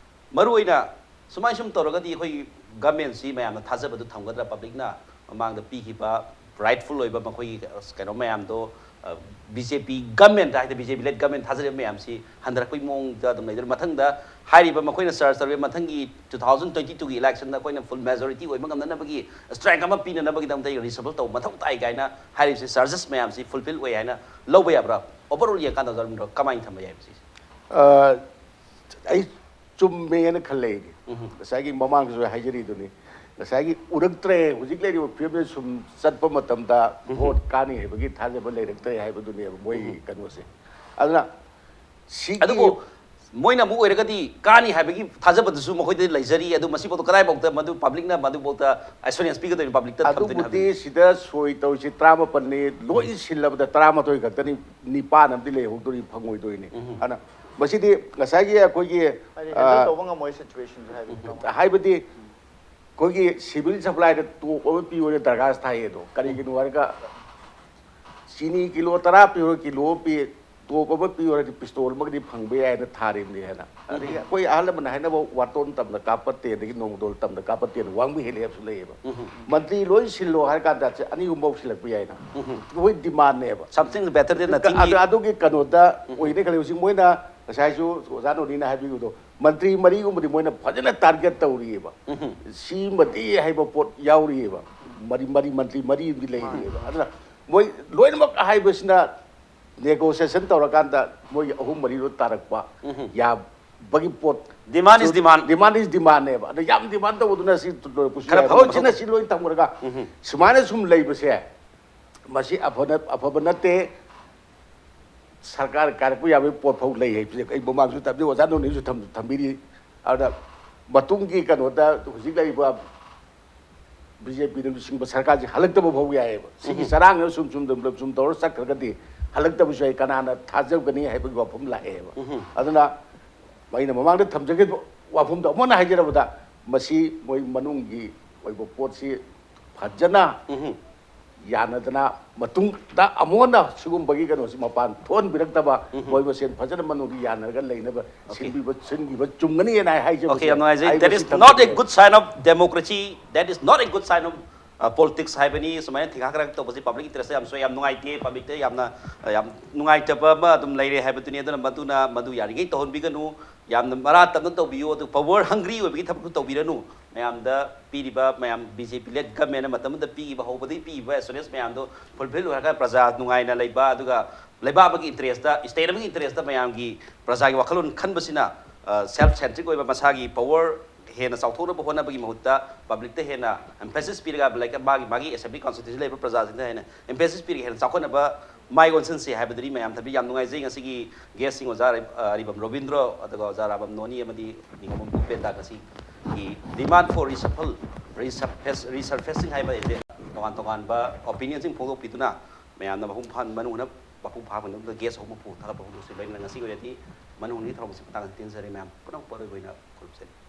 ꯃꯔꯨꯑꯣꯏꯅ ꯁꯨꯃꯥꯏꯅ ꯁꯨꯝ ꯇꯧꯔꯒꯗꯤ ꯑꯩꯈꯣꯏ ꯒꯃꯦꯟꯁꯤ ꯃꯌꯥꯝꯅ ꯊꯥꯖꯕꯗꯨ ꯊꯝꯒꯗ꯭ꯔꯥ? ꯄꯕ꯭ꯂꯤꯛꯅ ꯃꯃꯥꯡꯗ ꯄꯤꯈꯤꯕ ꯔꯥꯏꯠꯐꯨꯜ ꯑꯣꯏꯕ ꯃꯈꯣꯏꯒꯤ ꯀꯩꯅꯣ ꯃꯌꯥꯝꯗꯣ, ꯕꯤ ꯖꯦ ꯄꯤ ꯒꯃꯦꯟꯗ ꯍꯥꯏꯗꯤ ꯕꯤ ꯖꯦ ꯄꯤ ꯂꯦꯠ ꯒꯃꯦꯟ ꯊꯥꯖꯔꯤꯕ ꯃꯌꯥꯝꯁꯤ ꯍꯟꯊꯔꯛꯄꯒꯤ ꯃꯑꯣꯡꯗ ꯑꯗꯨꯝ ꯂꯩꯗꯣꯏꯔꯥ? ꯃꯊꯪꯗ ꯍꯥꯏꯔꯤꯕ ꯃꯈꯣꯏꯅ ꯆꯥꯔꯖ ꯇꯧꯔꯤꯕ ꯃꯊꯪꯒꯤ ꯇꯨ ꯊꯥꯎꯖꯟ ꯇ꯭ꯋꯦꯟꯇꯤ ꯇꯨꯒꯤ ꯏꯂꯦꯛꯁꯟꯗ ꯑꯩꯈꯣꯏꯅ ꯐꯨꯜ ꯃꯦꯖꯣꯔꯤꯇꯤ ꯑꯣꯏꯕ ꯉꯝꯅꯅꯕꯒꯤ ꯁ꯭ꯇ꯭ꯔꯦꯡ ꯑꯃ ꯄꯤꯅꯅꯕꯒꯤꯗꯃꯛꯇ ꯔꯤꯁꯐꯜ ꯇꯧꯕ ꯃꯊꯧ ꯇꯥꯏ ꯀꯥꯏꯅ ꯍꯥꯏꯔꯤꯕꯁꯤ ꯆꯥꯔꯖꯦꯁ ꯃꯌꯥꯝꯁꯤ ꯐꯨꯜꯐꯤꯜ ꯑꯣꯏ ꯍꯥꯏꯅ ꯂꯧꯕ ꯌꯥꯕ꯭ꯔꯥ? ꯑꯣꯚꯔꯑꯣꯜ ꯌꯦꯡꯀꯥꯟꯗ ꯑꯣꯖꯥ ꯔꯣꯕꯤꯟꯗ꯭ꯔꯣ ꯀꯃꯥꯏꯅ ꯊꯝꯕ ꯌꯥꯏ ꯃꯁꯤꯁꯦ? ꯑꯩ ꯆꯨꯝꯃꯦꯅ ꯈꯜꯂꯦ ꯑꯩꯗꯤ꯫ ꯉꯁꯥꯏꯒꯤ ꯃꯃꯥꯡꯗꯁꯨ ꯍꯥꯏꯖꯔꯤꯗꯨꯅꯤ, ꯉꯁꯥꯏꯒꯤ ꯎꯔꯛꯇ꯭ꯔꯦ, ꯍꯧꯖꯤꯛ ꯂꯩꯔꯤꯕ ꯐꯤꯕꯝꯁꯦ ꯁꯨꯝ ꯆꯠꯄ ꯃꯇꯝꯗ ꯚꯣꯠ ꯀꯥꯅꯤ ꯍꯥꯏꯕꯒꯤ ꯊꯥꯖꯕ ꯂꯩꯔꯛꯇ꯭ꯔꯦ ꯍꯥꯏꯕꯗꯨꯅꯦꯕ ꯃꯣꯏꯒꯤ ꯀꯩꯅꯣꯁꯦ꯫ ꯑꯗꯨꯅ ꯁꯤꯒꯤ ꯑꯗꯨꯕꯨ ꯃꯣꯏꯅ ꯑꯃꯨꯛ ꯑꯣꯏꯔꯒꯗꯤ ꯀꯥꯅꯤ ꯍꯥꯏꯕꯒꯤ ꯊꯥꯖꯕꯗꯨꯁꯨ ꯃꯈꯣꯏꯗ ꯂꯩꯖꯔꯤ꯫ ꯑꯗꯨ ꯃꯁꯤꯐꯥꯎꯗ ꯀꯗꯥꯏꯐꯥꯎꯗ ꯃꯗꯨ ꯄꯕ꯭ꯂꯤꯛꯅ ꯃꯗꯨꯐꯥꯎꯗ ꯑꯦꯁꯨꯔꯦꯟꯁ ꯄꯤꯒꯗꯣꯏꯅꯣ, ꯄꯕ꯭ꯂꯤꯛꯇ ꯊꯝꯗꯣꯏꯅꯣ ꯑꯗꯨꯕꯨꯗꯤ ꯍꯥꯏꯕꯗꯤ? ꯁꯤꯗ ꯁꯣꯏ ꯇꯧꯔꯤꯁꯤ ꯇꯔꯥꯃꯥꯄꯜꯅꯤ, ꯂꯣꯏ ꯁꯤꯜꯂꯕꯗ ꯇꯔꯥꯃꯥꯊꯣꯏ ꯈꯛꯇꯅꯤ, ꯅꯤꯄꯥꯟ ꯑꯃꯗꯤ ꯂꯩꯍꯧꯗꯣꯏꯅꯤ, ꯐꯪꯉꯣꯏꯗꯣꯏꯅꯤ꯫ ꯑꯗꯨꯅ ꯃꯁꯤꯗꯤ ꯉꯁꯥꯏꯒꯤ ꯑꯩꯈꯣꯏꯒꯤ, ꯍꯥꯏꯗꯤ ꯑ, ꯍꯦꯟꯗꯜ ꯇꯧꯕ ꯉꯝꯃꯣꯏ ꯁꯤꯆꯨꯋꯦꯁꯟꯁꯦ ꯍꯥꯏꯕꯗꯤ ꯀꯃꯥꯏꯅ? ꯍꯥꯏꯕꯗꯤ ꯑꯩꯈꯣꯏꯒꯤ ꯁꯤꯚꯤꯜ ꯁꯄ꯭ꯂꯥꯏꯗ ꯇꯣꯞ ꯑꯃ ꯄꯤꯌꯣꯅ ꯗꯔꯈꯥꯁ ꯊꯥꯏꯌꯦ꯫ ꯑꯗꯣ ꯀꯔꯤꯒꯤꯅꯣ ꯍꯥꯏꯔꯒ ꯆꯤꯅꯤ ꯀꯤꯂꯣ ꯇꯔꯥ ꯄꯤꯌꯣ, ꯀꯤꯂꯣ ꯑꯃ ꯄꯤ, ꯇꯣꯞ ꯑꯃ ꯄꯤꯌꯣ ꯍꯥꯏꯔꯗꯤ ꯄꯤꯁꯇꯣꯜ ꯑꯃꯒꯗꯤ ꯐꯪꯕ ꯌꯥꯏꯅ ꯊꯥꯔꯤꯕꯅꯤ ꯍꯥꯏꯅ꯫ ꯑꯗꯒꯤ ꯑꯩꯈꯣꯏ ꯑꯍꯜ ꯂꯃꯟ ꯍꯥꯏꯅꯕ "ꯋꯥꯇꯣꯟ ꯇꯝꯅ ꯀꯥꯞꯄꯠꯇꯦ, ꯑꯗꯒꯤ ꯅꯣꯡꯗꯣꯜ ꯇꯝꯅ ꯀꯥꯞꯄꯠꯇꯦꯅ" ꯋꯥꯡꯕ ꯍꯦꯜꯂꯦ ꯍꯥꯏꯕꯁꯨ ꯂꯩꯌꯦꯕ꯫ ꯃꯟꯇ꯭ꯔꯤ ꯂꯣꯏ ꯁꯤꯜꯂꯣ ꯍꯥꯏꯔ ꯀꯥꯟꯗ ꯁꯦ ꯑꯅꯤ ꯑꯍꯨꯝꯐꯥꯎ ꯁꯤꯜꯂꯛꯄ ꯌꯥꯏꯅ꯫ ꯑꯩꯈꯣꯏ ꯗꯤꯃꯥꯟꯅꯦꯕ꯫ Something better than nothing. ꯑꯗꯨ, ꯑꯗꯨꯒꯤ ꯀꯩꯅꯣꯗ ꯑꯣꯏꯅꯤ ꯈꯜꯂꯤ꯫ ꯍꯧꯖꯤꯛ ꯃꯣꯏꯅ ꯉꯁꯥꯏꯁꯨ ꯑꯣꯖꯥ ꯅꯣꯅꯤꯅ ꯍꯥꯏꯕꯤꯕꯗꯣ, ꯃꯟꯇ꯭ꯔꯤ ꯃꯔꯤꯒꯨꯝꯕꯗꯤ ꯃꯣꯏꯅ ꯐꯖꯅ ꯇꯥꯔꯒꯦꯠ ꯇꯧꯔꯤꯑꯕ꯫ ꯁꯤꯃꯗꯤ ꯍꯥꯏꯕ ꯄꯣꯠ ꯌꯥꯎꯔꯤꯑꯕ꯫ ꯃꯔꯤ, ꯃꯔꯤ, ꯃꯟꯇ꯭ꯔꯤ ꯃꯔꯤ ꯑꯃꯗꯤ ꯂꯩꯔꯤꯑꯕ꯫ ꯑꯗꯨꯅ ꯃꯣꯏ ꯂꯣꯏꯅꯃꯛ ꯍꯥꯏꯕꯁꯤꯅ ꯅꯦꯒꯣꯁꯤꯌꯦꯁꯟ ꯇꯧꯔꯀꯥꯟꯗ ꯃꯣꯏꯒꯤ ꯑꯍꯨꯝ ꯃꯔꯤꯗꯣ ꯇꯥꯔꯛꯄ ꯌꯥꯕꯒꯤ ꯄꯣꯠ꯫ Demand is demand. Demand is demandꯅꯦꯕ꯫ ꯑꯗ ꯌꯥꯝ ꯗꯤꯃꯥꯟ ꯇꯧꯕꯗꯨꯅ ꯁꯤ ꯂꯣꯏꯔꯛꯄꯁꯨ ꯈꯔ ꯌꯥꯏ꯫ ꯐꯕ ꯃꯁꯤꯅ ꯁꯤ ꯂꯣꯏ ꯊꯝꯈ꯭ꯔꯒ ꯁꯨꯃꯥꯏꯅ ꯁꯨꯝ ꯂꯩꯕꯁꯦ, ꯃꯁꯤ ꯑꯐꯅ, ꯑꯐꯕ ꯅꯠꯇꯦ꯫ ꯁꯔꯀꯥꯔ ꯀꯥꯏꯔꯛꯄ ꯌꯥꯕꯒꯤ ꯄꯣꯠ ꯐꯥꯎ ꯂꯩ ꯍꯥꯏꯕꯁꯦ ꯑꯩ ꯃꯃꯥꯡꯁꯨ ꯊꯝꯖꯩ, ꯑꯣꯖꯥ ꯅꯣꯅꯤꯁꯨ ꯊꯝ-, ꯊꯝꯕꯤꯔꯤ꯫ ꯑꯗꯨꯗ ꯃꯇꯨꯡꯒꯤ ꯀꯩꯅꯣꯗ ꯍꯧꯖꯤꯛ ꯂꯩꯔꯤꯕ ꯕꯤ ꯖꯦ ꯄꯤꯅ ꯂꯨꯆꯤꯡꯕ ꯁꯔꯀꯥꯔꯁꯤ ꯍꯜꯂꯛꯇꯕ ꯐꯥꯎ ꯌꯥꯏꯑꯕ꯫ ꯁꯤꯒꯤ ꯆꯔꯥꯡꯅ ꯁꯨꯝ, ꯁꯨꯝ, ꯁꯨꯝ, ꯁꯨꯝ ꯇꯧꯔ ꯆꯠꯈ꯭ꯔꯒꯗꯤ ꯍꯜꯂꯛꯇꯕꯁꯨ ꯌꯥꯏ, ꯀꯅꯥꯅ ꯊꯥꯖꯒꯅꯤ ꯍꯥꯏꯕꯒꯤ ꯋꯥꯐꯝ ꯂꯥꯛꯑꯦꯕ꯫ ꯑꯗꯨꯅ ꯑꯩꯅ ꯃꯃꯥꯡꯗ ꯊꯝꯖꯈꯤꯕ ꯋꯥꯐꯝꯗꯣ ꯑꯃꯨꯛ ꯍꯟꯅ ꯍꯥꯏꯖꯔꯕꯗ, ꯃꯁꯤ ꯃꯣꯏ ꯃꯅꯨꯡꯒꯤ ꯑꯣꯏꯕ ꯄꯣꯠꯁꯤ ꯐꯖꯅ ꯌꯥꯅꯗꯅ ꯃꯇꯨꯡꯗ ꯑꯃꯨꯛ ꯍꯟꯅ ꯁꯤꯒꯨꯝꯕꯒꯤ ꯀꯩꯅꯣꯁꯤ ꯃꯄꯥꯟ ꯊꯣꯛꯍꯟꯕꯤꯔꯛꯇꯕ, ꯃꯣꯏ ꯃꯁꯦꯟ ꯐꯖꯅ ꯃꯅꯨꯡꯗ ꯌꯥꯅꯔꯒ ꯂꯩꯅꯕ ꯁꯤꯟꯕꯤꯕ, ꯁꯤꯟꯈꯤꯕ ꯆꯨꯝꯒꯅꯤ ꯍꯥꯏꯅ ꯍꯥꯏꯖꯕꯁꯦ Okay, ꯌꯥꯝ ꯅꯨꯡꯉꯥꯏꯖꯩ꯫ ꯑꯩ That ꯃꯁꯤ is ꯊꯝꯖꯒꯦ꯫ not a good sign of democracy. That is not a good sign of, uh, politics ꯍꯥꯏꯕꯅꯤ꯫ ꯁꯨꯃꯥꯏꯅ ꯊꯤꯡꯒꯥ ꯈꯔ ꯇꯧꯕꯁꯤ ꯄꯕ꯭ꯂꯤꯛ ꯏꯟꯇꯔꯦꯁꯇ ꯌꯥꯝ ꯁꯣꯛꯑꯦ, ꯌꯥꯝ ꯅꯨꯡꯉꯥꯏꯇꯦ꯫ ꯄꯕ꯭ꯂꯤꯛꯇ ꯌꯥꯝꯅ, uh, ꯌꯥꯝ ꯅꯨꯡꯉꯥꯏꯇꯕ ꯑꯃ ꯑꯗꯨꯝ ꯂꯩꯔꯦ ꯍꯥꯏꯕꯗꯨꯅꯤ꯫ ꯑꯗꯨꯅ ꯃꯗꯨꯅ, ꯃꯗꯨ ꯌꯥꯔꯤꯉꯩ ꯇꯧꯍꯟꯕꯤꯒꯅꯨ꯫ ꯌꯥꯝꯅ ꯃꯔꯥ ꯇꯞꯅ ꯇꯧꯕꯤꯌꯨ꯫ ꯑꯗꯨ power hungry ꯑꯣꯏꯕꯒꯤ ꯊꯕꯛꯁꯨ ꯇꯧꯕꯤꯔꯅꯨ꯫ ꯃꯌꯥꯝꯗ ꯄꯤꯔꯤꯕ, ꯃꯌꯥꯝ B J P led government ꯃꯇꯝ ꯑꯃꯗ ꯄꯤꯈꯤꯕ, ꯍꯧꯕꯗꯒꯤ ꯄꯤꯈꯤꯕ assurance ꯃꯌꯥꯝꯗꯣ fulfill ꯑꯣꯏꯔꯒ ꯄ꯭ꯔꯖꯥ ꯅꯨꯡꯉꯥꯏꯅ ꯂꯩꯕ, ꯑꯗꯨꯒ ꯂꯩꯕꯥꯛ ꯑꯃꯒꯤ ꯏꯟꯇꯔꯦꯁꯇ, ꯁ꯭ꯇꯦꯠ ꯑꯃꯒꯤ ꯏꯟꯇꯔꯦꯁꯇ ꯃꯌꯥꯝꯒꯤ ꯄ꯭ꯔꯖꯥꯒꯤ ꯋꯥꯈꯜꯂꯣꯟ ꯈꯟꯕꯁꯤꯅ, ꯑ, self centric ꯑꯣꯏꯕ, ꯃꯁꯥꯒꯤ power ꯍꯦꯟꯅ ꯆꯥꯎꯊꯣꯛꯅꯕ ꯍꯣꯠꯅꯕꯒꯤ ꯃꯍꯨꯠꯇ ꯄꯕ꯭ꯂꯤꯛꯇ ꯍꯦꯟꯅ emphasis ꯄꯤꯔꯒ, ꯂꯥꯏꯛ, ꯃꯥꯒꯤ ꯃꯥꯒꯤ assembly constituency ꯂꯩꯔꯤꯕ ꯄ꯭ꯔꯖꯥꯁꯤꯡꯗ ꯍꯦꯟꯅ emphasis ꯄꯤꯔꯒ ꯍꯦꯟꯅ ꯆꯥꯎꯈꯠꯅꯕ ꯃꯥꯏ ꯑꯣꯟꯁꯤꯟꯁꯦ ꯍꯥꯏꯕꯗꯨꯅꯤ ꯃꯌꯥꯝ꯫ ꯊꯝꯕꯤ ꯌꯥꯝ ꯅꯨꯡꯉꯥꯏꯖꯩ ꯉꯁꯤꯒꯤ guest ꯁꯤꯡ ꯑꯣꯖꯥ ꯑꯔꯤ-, ꯑ, ꯑꯔꯤꯕꯝ ꯔꯣꯕꯤꯟꯗ꯭ꯔꯣ, ꯑꯗꯨꯒ ꯑꯣꯖꯥ ꯔꯥꯕꯝ ꯅꯣꯅꯤ ꯑꯃꯗꯤ ꯅꯤꯉꯣꯝꯕꯝ ꯚꯨꯄꯦꯟꯗ ꯉꯁꯤꯒꯤ demand for reshuffle, resurface, resurfacing ꯍꯥꯏꯕ event ꯇꯣꯉꯥꯟ ꯇꯣꯉꯥꯟꯕ opinion ꯁꯤꯡ ꯐꯣꯡꯗꯣꯛꯄꯤꯗꯨꯅ ꯃꯌꯥꯝꯅ ꯃꯄꯨꯡ ꯐꯥꯍꯟ-, ꯃꯅꯨꯡ ꯍꯨꯠꯅ ꯃꯄꯨꯡ ꯐꯥꯍꯟꯕ ꯉꯝꯅꯕ guest ꯑꯍꯨꯝ ꯃꯄꯨ ꯊꯥꯒꯠꯄ ꯐꯣꯡꯗꯣꯛꯆꯩ꯫ ꯂꯣꯏꯅꯅ ꯉꯁꯤꯒꯤ ꯑꯣꯏꯅꯗꯤ ꯃꯅꯨꯡ ꯍꯨꯠꯅꯒꯤ ꯊꯧꯔꯝ ꯑꯁꯤ ꯃꯇꯥꯡ ꯑꯁꯤꯗ ꯇꯦꯟꯖꯔꯦ ꯃꯌꯥꯝ ꯄꯨꯝꯅꯃꯛꯄꯨ ꯑꯔꯣꯏꯕ ꯑꯣꯏꯅ ꯈꯨꯔꯨꯝꯖꯔꯤ꯫